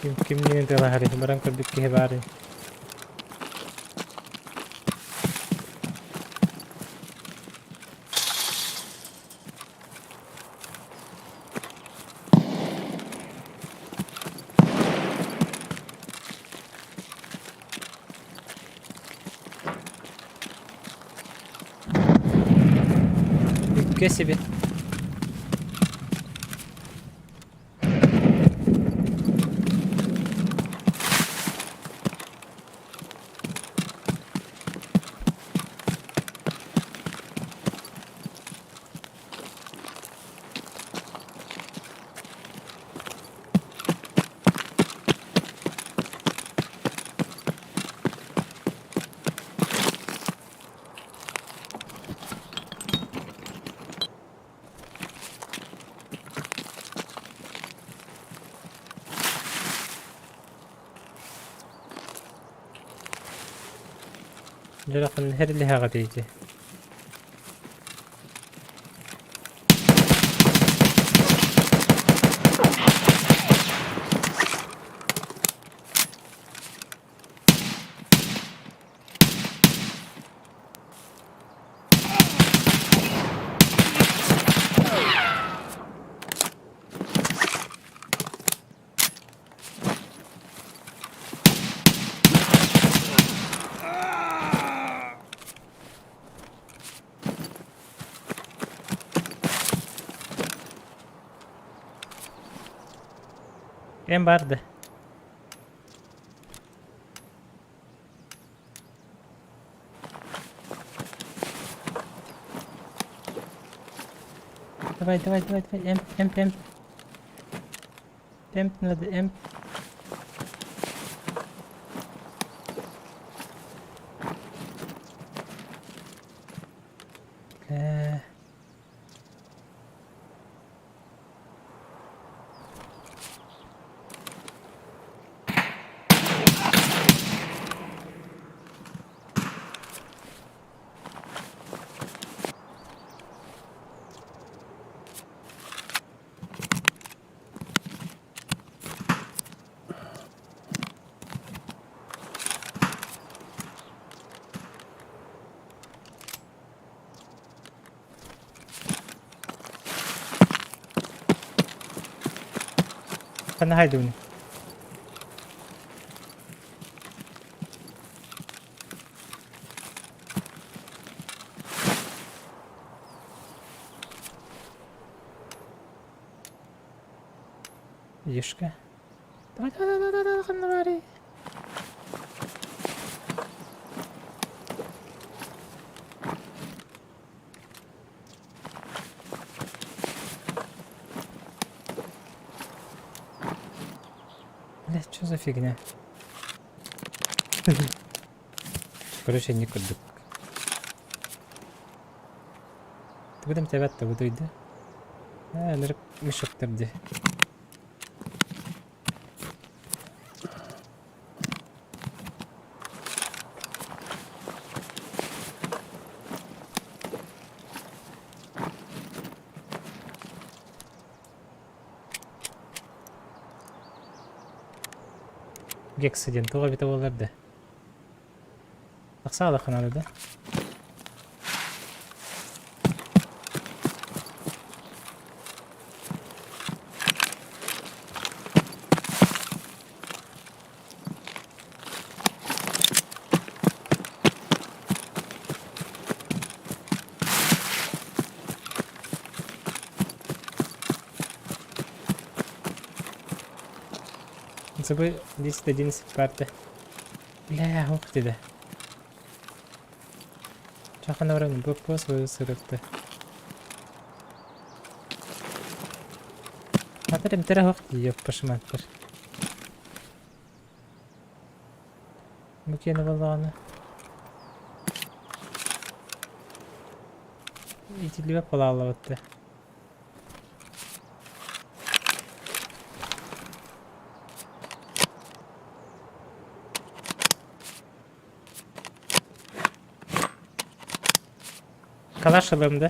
Ким кимниин тыалаһарый баран көрбүт киһи баарый. Нифига себе. Дьэ һэрилиһэҕит ити. Эн барды. Давай, давай, давай, давай, эмп, эмп, эмп. Эмп надо, эмп. Э. Ханна хаайдыбыный? Ешка. Давай, давай, давай, давай, давай, ханна баарый? Блядь, что за фигня? Короче, не курдук. Тугу да эмтээбэт да бутуйда. Ээ, ынырык мешоктар дии. Гекса диэн туох эбитэ буоллар да. Тахсаалах ханаада да. Забы 10-11 карты. Бля, ух ты да. Чахана баран блокпост сырытты. Атыр эмтэрэ суох дии пашыматтар. Бу киэнэ буоллаҕына итиллибэт балааллабыт да. Калаш ылыам да,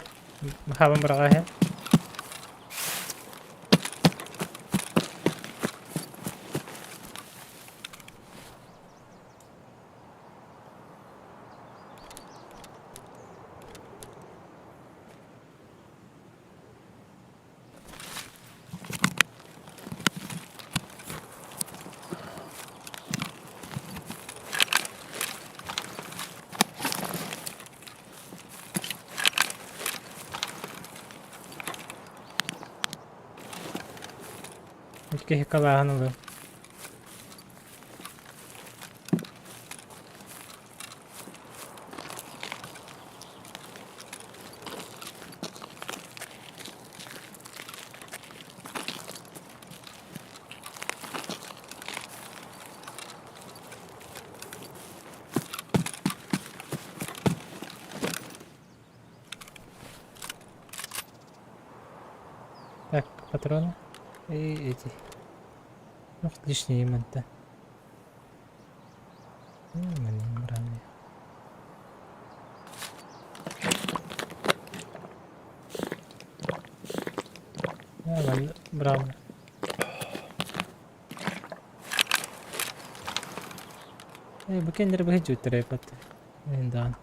хаалан быраҕа иһэн. Икки калааһын ылыам. Так, патроны и эти. Ну, лишние манта. Браво. Э, бу кэннэрэ быһа дьүттэрэ Даан.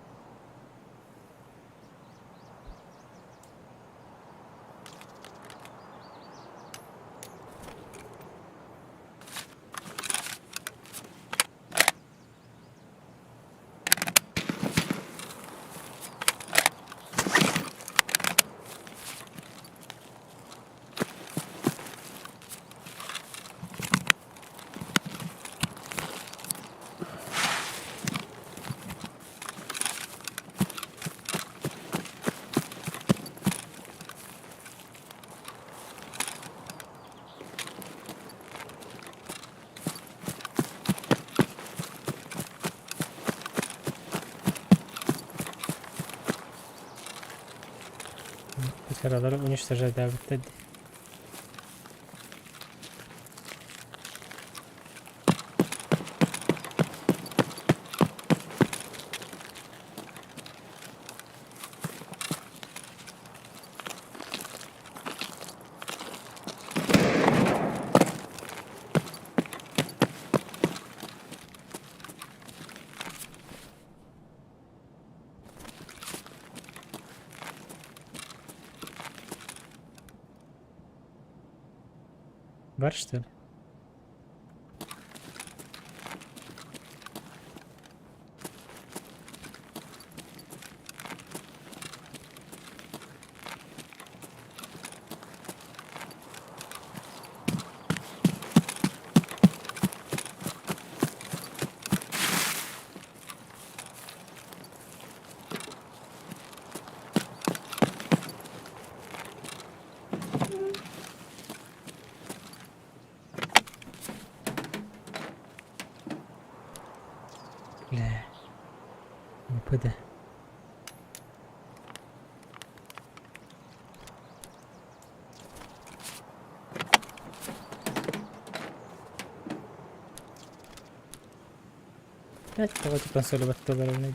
Саралары уничтожать дии. Бар что ли? Чуумпу да. Тоҕо консоли батталарына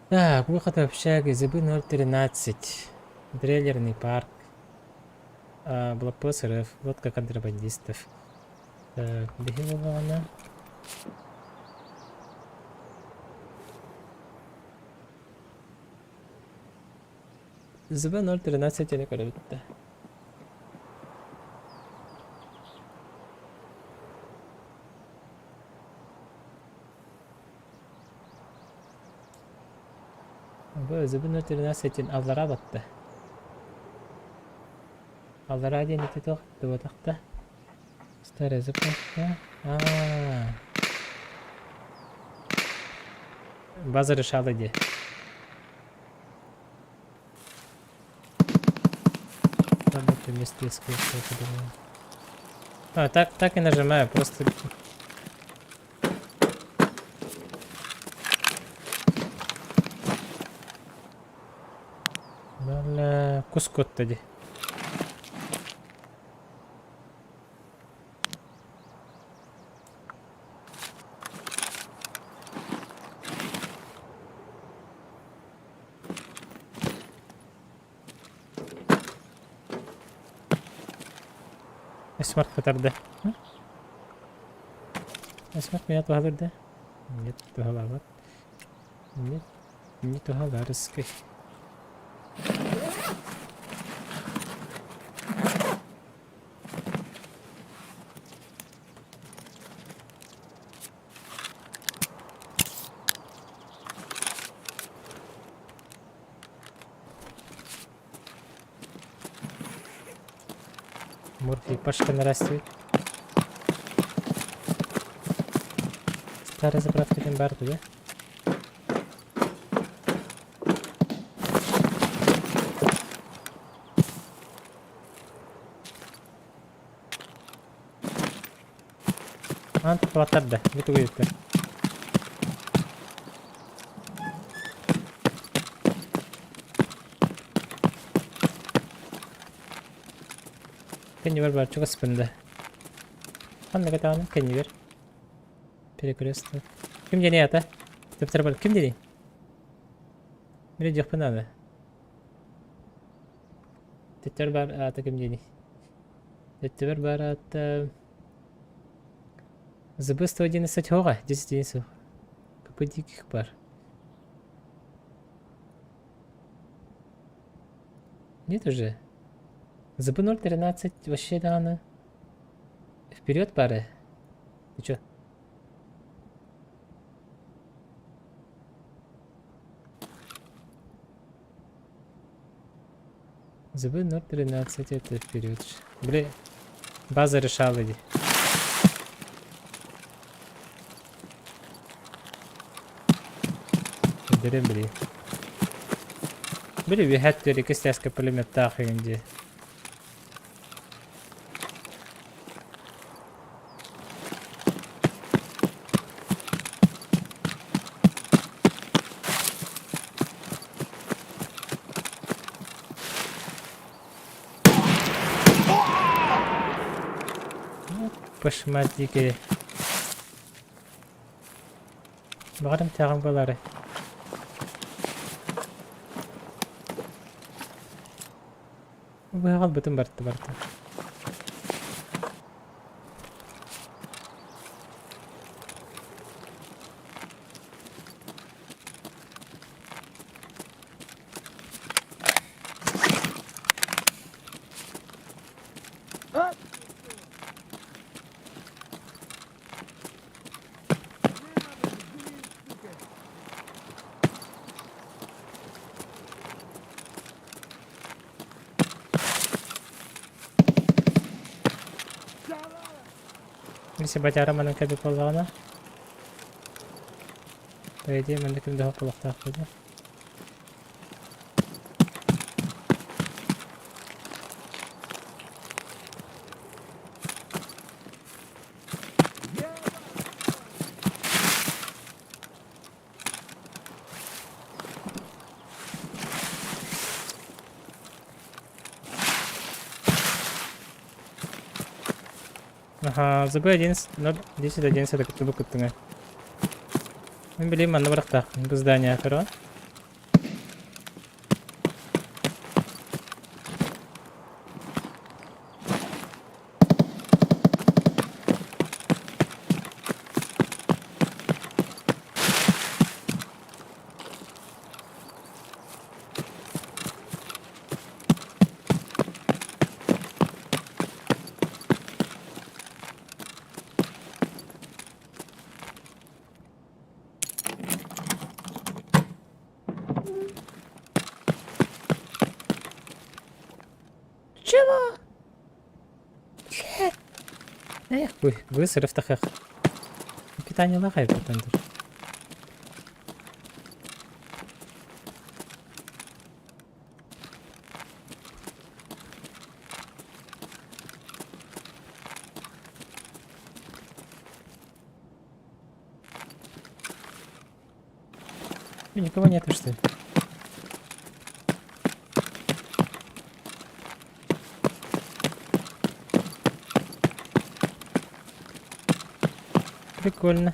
Так, выход в общаге ЗБ-013. Трейлерный парк. А, блокпост РФ. Лодка контрабандистов. Так, биһи буоллаҕына. ЗБ-013 диэни көрөбүт да. Бу ЗБ-013 диэн аллараа батта. Аллараа диэн ити туох тубатахта? Старая заправка. Аа. База решала дии. Работаю вместе с подумал. А, так, так и нажимаю, просто... Бля, кус куотта дии. Смарт кытарда. Смарт меня туһалыр да? Нет, туһалаабат. Нет, не туһаларыскай. Морфий Пашка нарастивает. Старая заправка диэн баар да? Аан туппаттар да, бу тугу ыыттар. Кэннибэр баар чугаспын да. Ханнык этаҕыный кэннибэр? Перекресток. Ким диэний аата? Төптөр бар. Ким диэний? Мин өйдүөхпүн наада. Төттөр бар аата ким диэний? Төттөбөр бар аата... ЗБ 111 хоҕа, 10 единиц. КП диких бар. Нет уже. ЗБ 013 вообще даҕаны. Вперед пары. Ты чё? ЗБ 013 это вперед. Бля, база решала иди. Бери, бери. Били үөһэт түөр иккис тээскэ пулеметтаах игин дии. Пошмат диэки. Баҕарым тээҕим буолаарай. Быһаҕалбытын барта барта. Если батяра манан кэлбит буоллаҕына, по идее манна ким да буолуохтаах буолуо. Аха, ЗБ 11, 0, 10, 11 кыттыбы кыттыҥа. Мин билим манна барахтаахпын, бу здание көрөҕүн. Чего? Блядь. Эх, вы, высыров тахах. Питание лагает потом даже. Никого нету, что ли? Прикольно.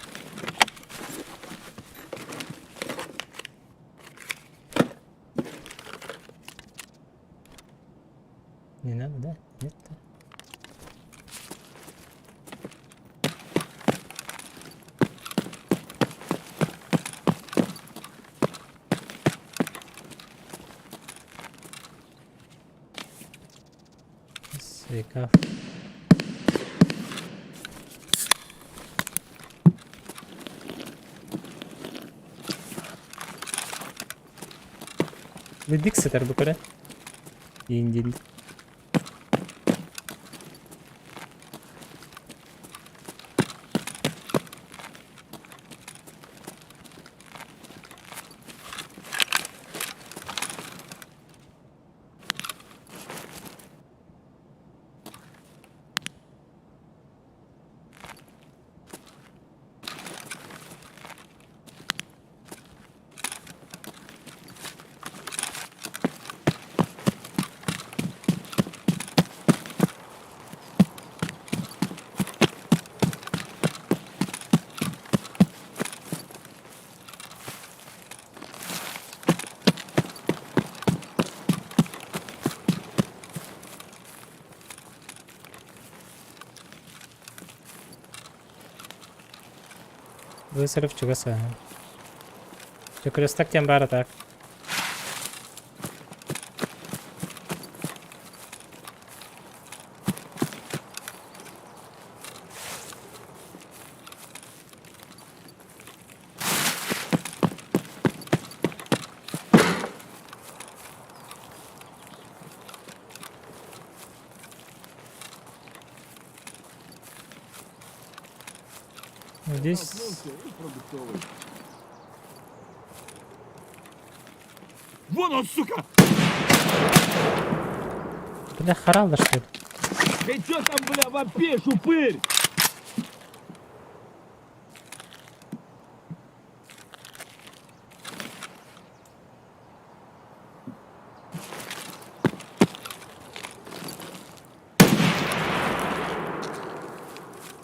Не надо, да? Нет? Свека. Бүдик сытар бу көрө. Индил. Высыров чугас аа. Чөкүрөстак диэн баара так. Здесь... Вон он, сука! Бля, харалда что ли? Ты чё там, бля, вопишь, упырь?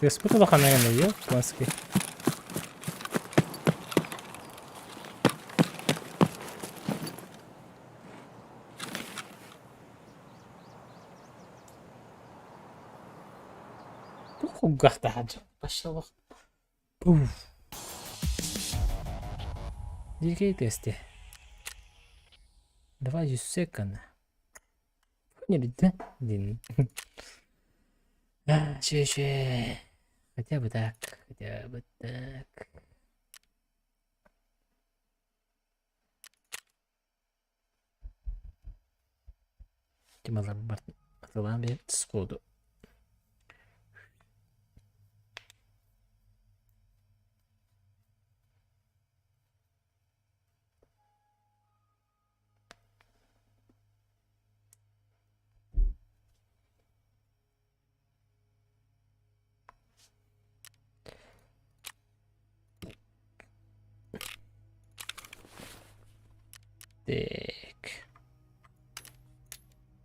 Тыаспыт улахана гына японский. Бу кулгаахтаах Пошел. Пуф. Дикий тесте. Давай секонд. Поняли, да? Блин. А, че, Хотя бы так, хотя бы так. Тималар бар атылаан бэйэ сходу. Так.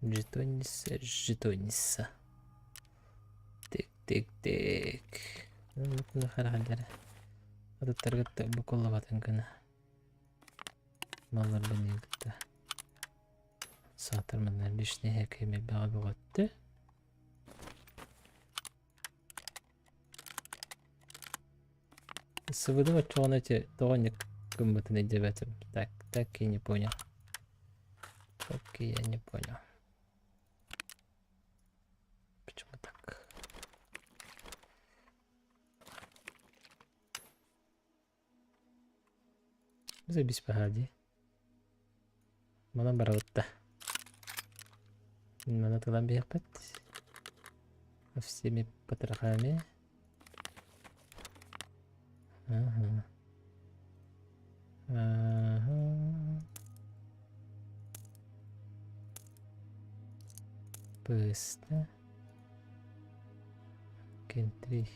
Жетонница, жетонница. Так, так, так. Харахаллара. Атыттарга букуллабатын гына. Малларбын кытта. Саатар манна лишний хекеме баҕа бөҕөттө. СВД оччоҕуна ити тоҕо инник гыммытын өйдөөбөтүм. Так, так и не понял. Так и я не понял. Почему так? Забись погоди. Манан барабыт да. Маны тылан биһиэхпит. Всеми потрохами. Ага. Ага. Быстро. Кентри.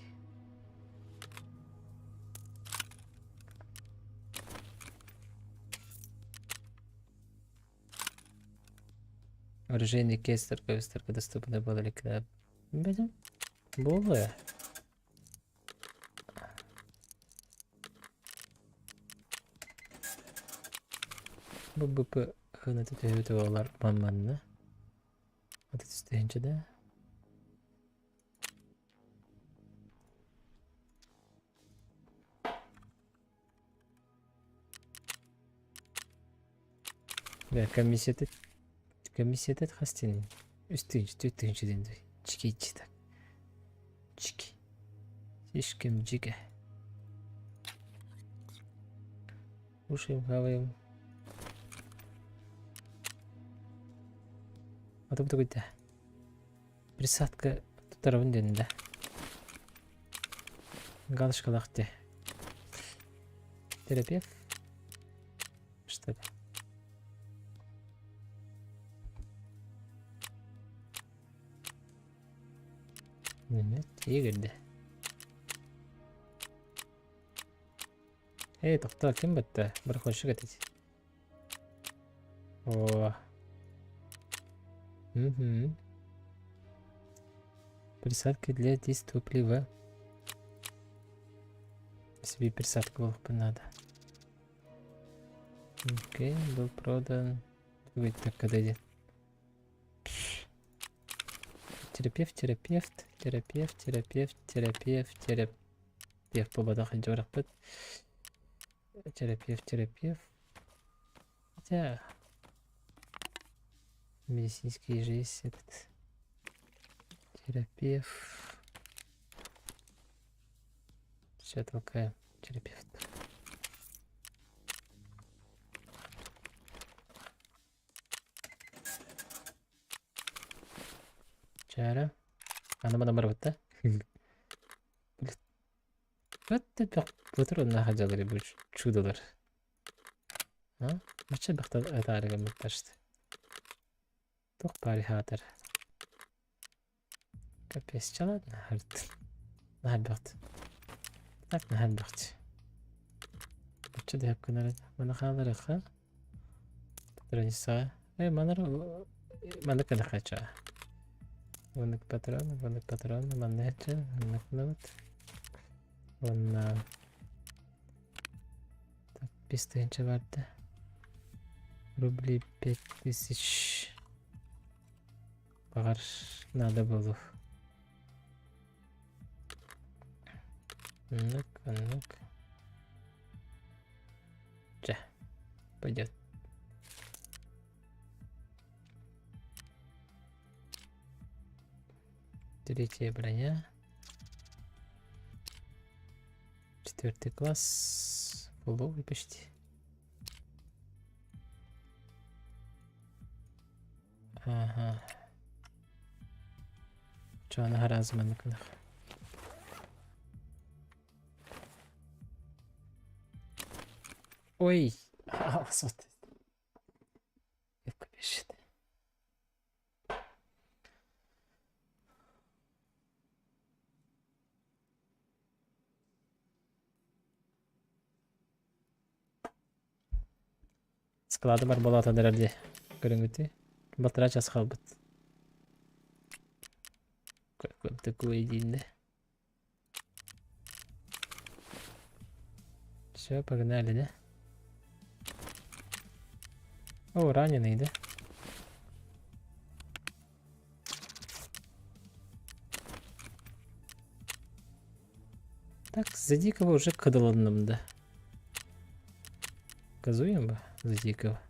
Оружейный кейс только выставка доступна была ли когда... Будем? Буолуо. Бу БП хынаты төһөбүтэ буолар манна. 30 тыһыынча да. Бля, комиссията комиссията хас диэн үс тыһыынча түөрт тыһыынча диэн дуу чикичи так чики слишком дьигэ кушаем хаваем а то такой да присадка туттарабын диэн да галочкалаах дии терапевт что ли Нет, Игорь да. Эй, тохтоо, ким бытта? Барахольщик этить. О. Угу. Присадка для дистоплива. Себе присадку было бы надо. Окей, был продан. Будет так, когда идет. Терапевт, терапевт, терапевт, терапевт, терапевт, терапевт. Буолбатах дьуорахпыт. Терапевт, терапевт. Хотя... Медицинский же есть этот. Терапевт. Все толкаем. Терапевт. Чара. Аны мана барбыт да? Патроннаах дьалары бу чудолар. А? Бачча бахта атаарыга мытташты. Туох баары хаатар. Капец чалат нахарт. Нахарбахт. Так нахарбахт. Бачча да хапканар. Мана хааларыха. Патрониса. Э, манар маннык гына Маннык патрон, маннык патрон, манна эчэ, маннык гынабыт. Уонна так 5 тыһыынча барда. Рублей 5000 баҕар надо буолуо. Оннук, оннук. Чэ, пойдет. Третья броня. Четвертый класс. Фуловый почти. Ага. Чё, ана разманыкынах. Ой, вот. Бежит. Склады бар буолаатан эрэр дии. Көрүҥүтүй. Балтараа час хаалбыт. Такой диин да. Все, погнали, да? О, раненый, да? Так, за дикого уже кыдылынным, да. Газуем бы за дикого.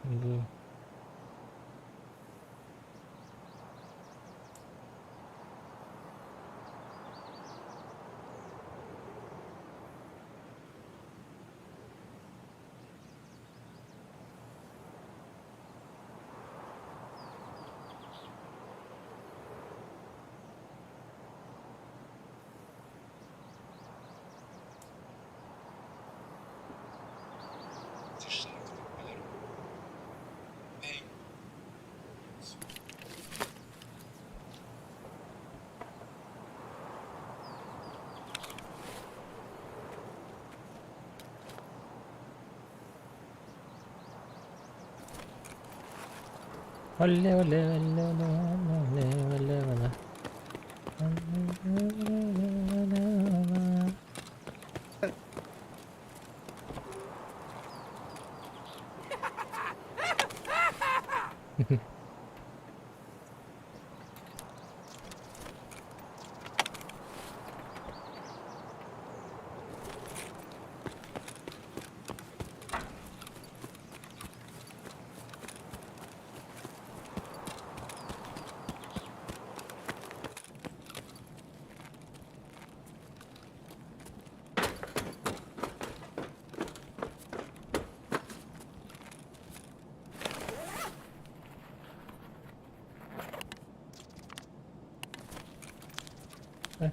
Бу Тишина, Валера. Эй. Оле, оле, оле, оле, оле, оле, оле. Оле, оле.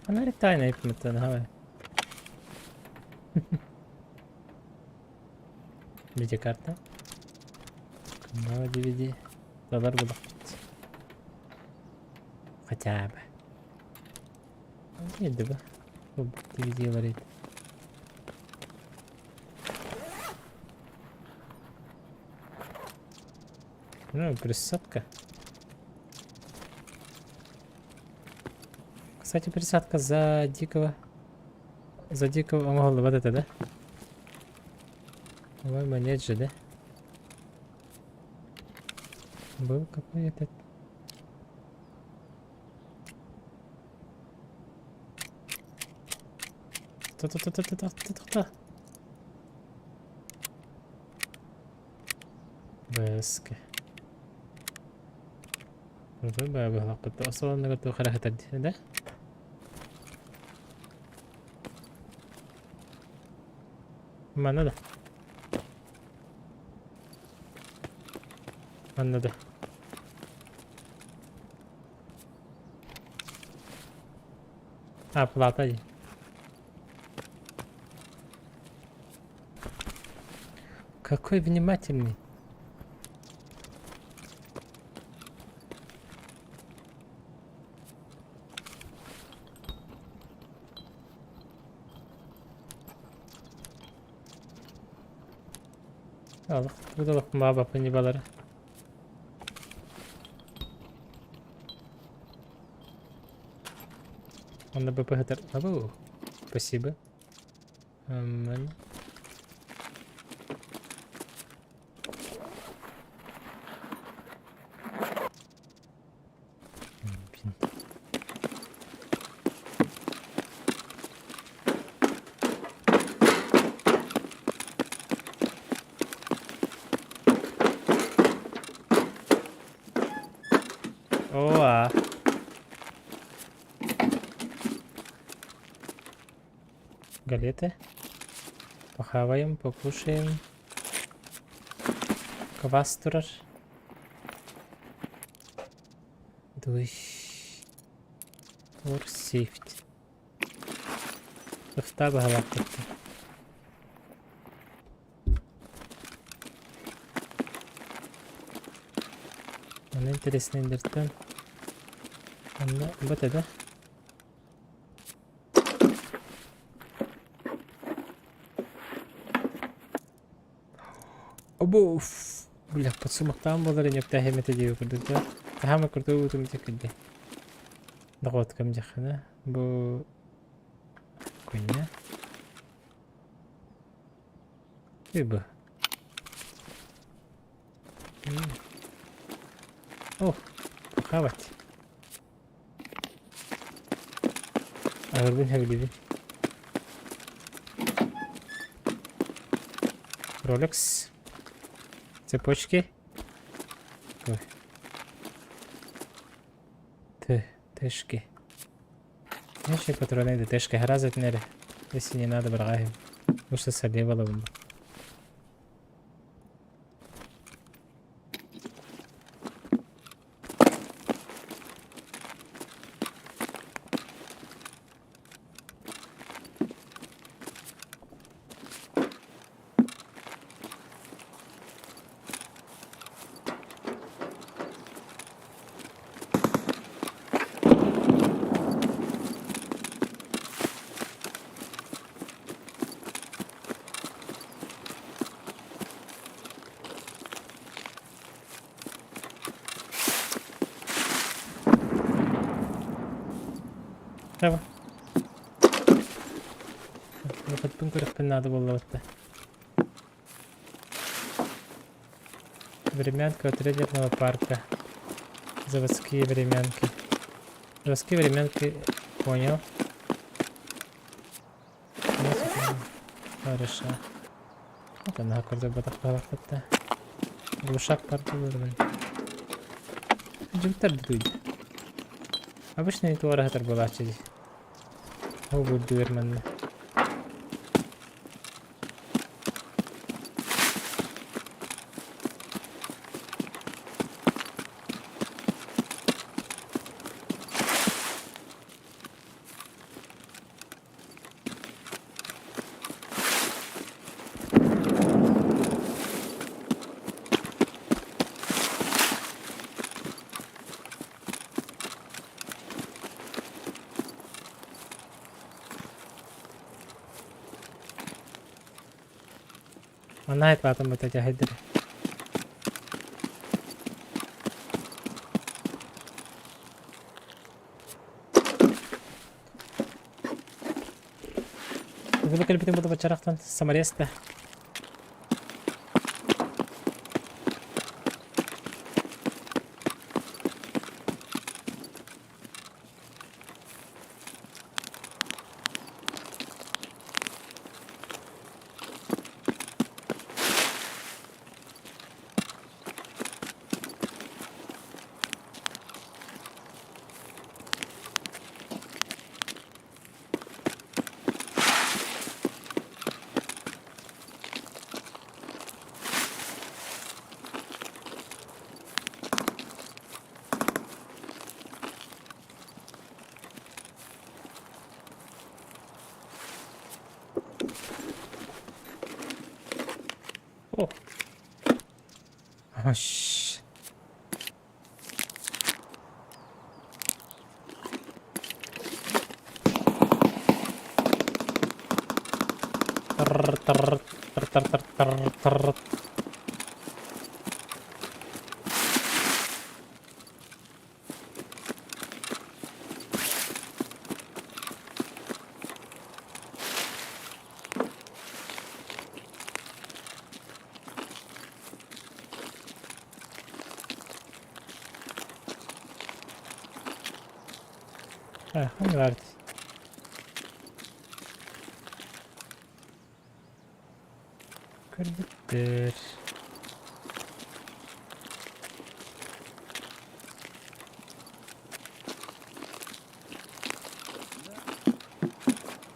Фонарик тайна ипмыттан хавай. Видеокарта. Канал DVD. Доллар булахпыт. Хотя бы. Нет, да. DVD говорит. Ну, присадка. Кстати, пересадка за дикого... За дикого могло вот это, да? По-моему, нет же, да? Был какой этот... Та-та-та-та-та-та-та-та. БСК. Да? Манна да. Манна да. А, плата дии. Какой внимательный. Алых, будалах маабаппын ньыбалара. Онно БПГ-тар... Абу, спасибо. Мэн. эбиппин. Оо, Галеты. Похаваем, покушаем. Квас турар. Дуй. Тур сейфти. Туфта баһалаах кытта. Манна интереснэйдэртэн манна бат эбэ. Обуф! Бля, подсумактаан буолар иньэктээһим этэ диэби курдук да. Хаһаама курдук уутум тиккилди. Доҕуоткам дьаххана. Бу кунья. Ый бу. О, похавать. Аһырбын хэбилибин. Rolex. Цепочки. Ой. Т, тэшки. Еще патроны да тэшки гораздо этинер. Если не надо брагаем. Лучше солеваловым. Браво. Выходпын көрөхпүн наада буоллабытта. Времянка от трейлерного парка. Заводские времянки. Заводские времянки понял. Хорошо. Наһаа көрдөрбөтөх баҕарбатта. Глушак пардыларбын. Дьүктэр да Обычно туора сытар буолааччы дии. Ол үрдүгэр манна. Манна айтпатым бу тэтяһыдыр. Бүгүн кэлбитим буолла бачарахтан самореста. О! Аш. Тар тар тар тар тар тар тар. А, баар Көрбүттэр.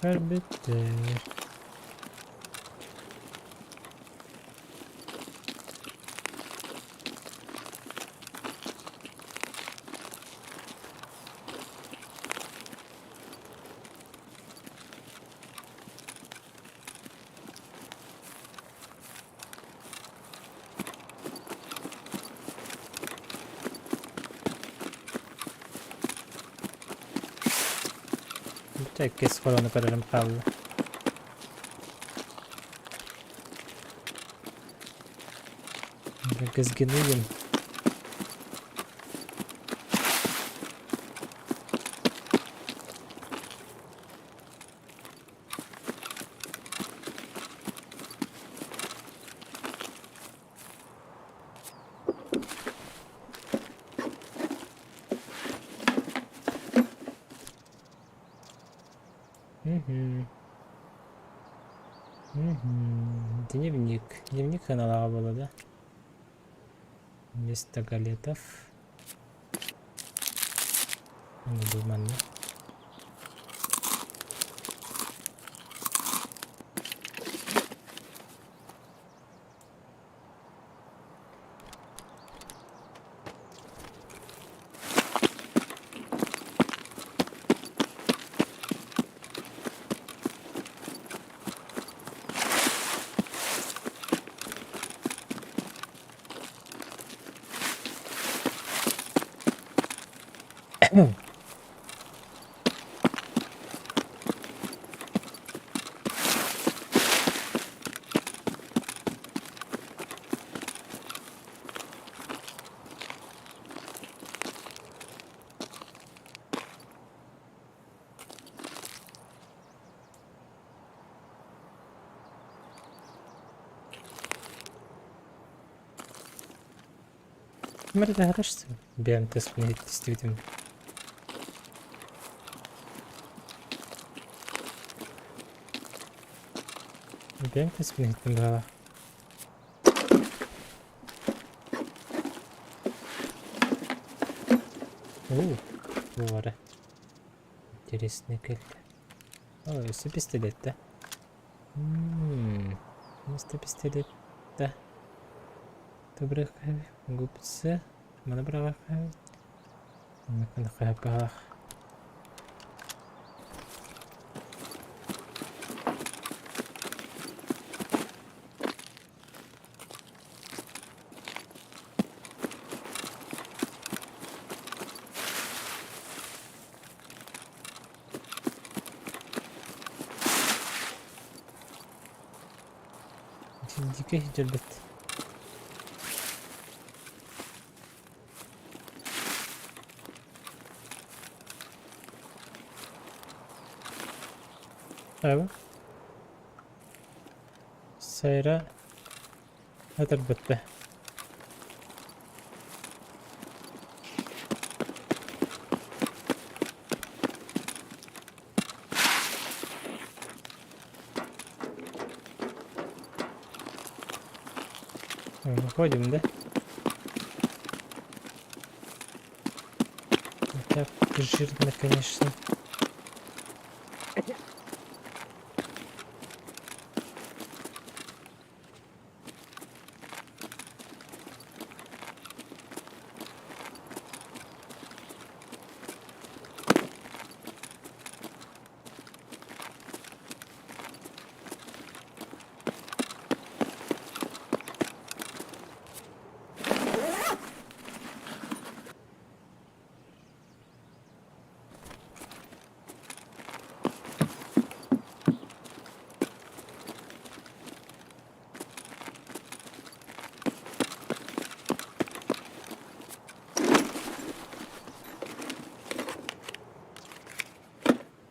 Көрбүттэр. Иккис холону көрөрүм хаалла. Газгиныйым. Мгм. Мгм. Дневник. Дневник ханалаҕа буолла да? Вместо галетов. Бу манна. Мэрдэһэрэрсин бэйэм тыаспын иһиттистибитим. Бэйэм тыаспын иһиттим быһыылаах. Уу, буолара. Интересный кэллэ. О, өссө пистолет да? Вместо пистолета. Губцы. Маны быраҕыахха Баҕалаах. Дикэй дьэлбэт. Айва. Сайра ытырбытта. Выходим, да? Так жирно, конечно.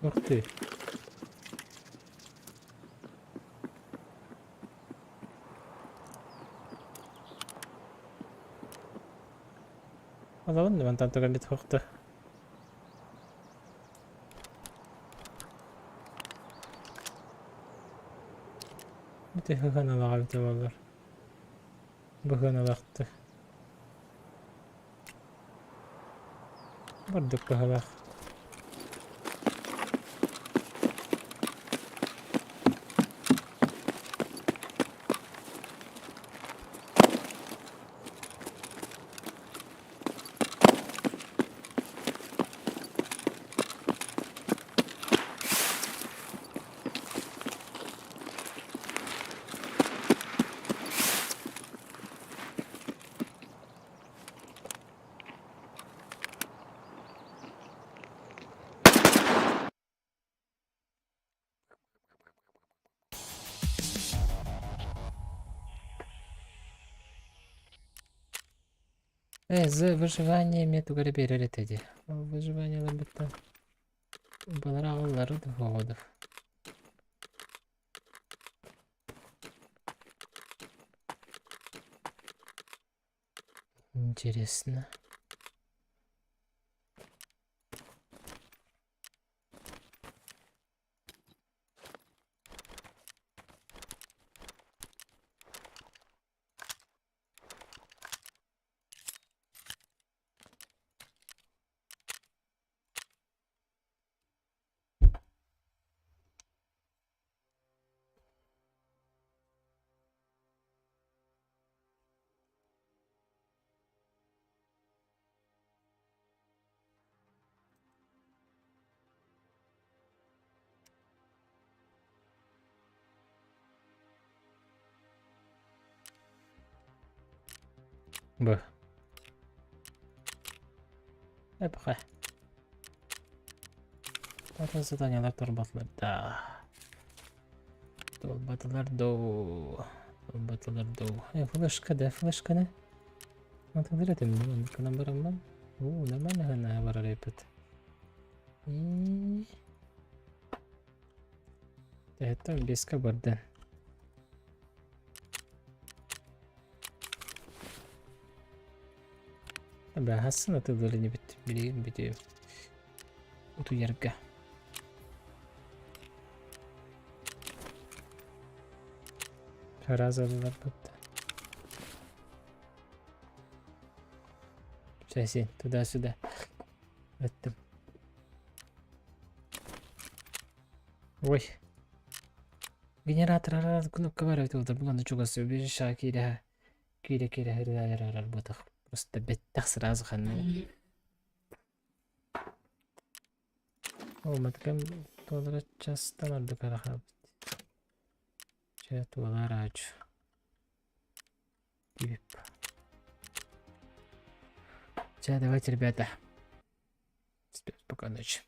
Ух ты. Олоҕун мантан туган бит хохто. Төһө сыаналаах эбитэ буоллар? Быһыаналаахтык. Бурдук быһыылаах. Э, за выживание эмиэ тугу эрэ биэрэр этэ дии. Ол выживание ыларбыттан балар аҕаллары да Интересно. Б. Эпхэ. Атын заданиялар турбатылар да. Туолбатылар доо. Туолбатылар доо. Э, флешка да, флешканы. Атылар этим, манныкынан бараммын. Уу, нормально гына барар эпит. И... Это беска барда. Баһасын атылар инибит. Билигин бүтүө. Утуйарга. Разалар бутта. Сейчас туда-сюда. Өттүм. Ой. Генератор арар кнопка бар эбит ол бу аны чугас убежище киирэ киирэ киирэ арар буотах. Просто бэттэх сразу ханна. Ол маткам туолара частан ордук арахабыт. Чэ туолар аачу. Тип. Чэ, давайте, ребята. Спокойной ночи.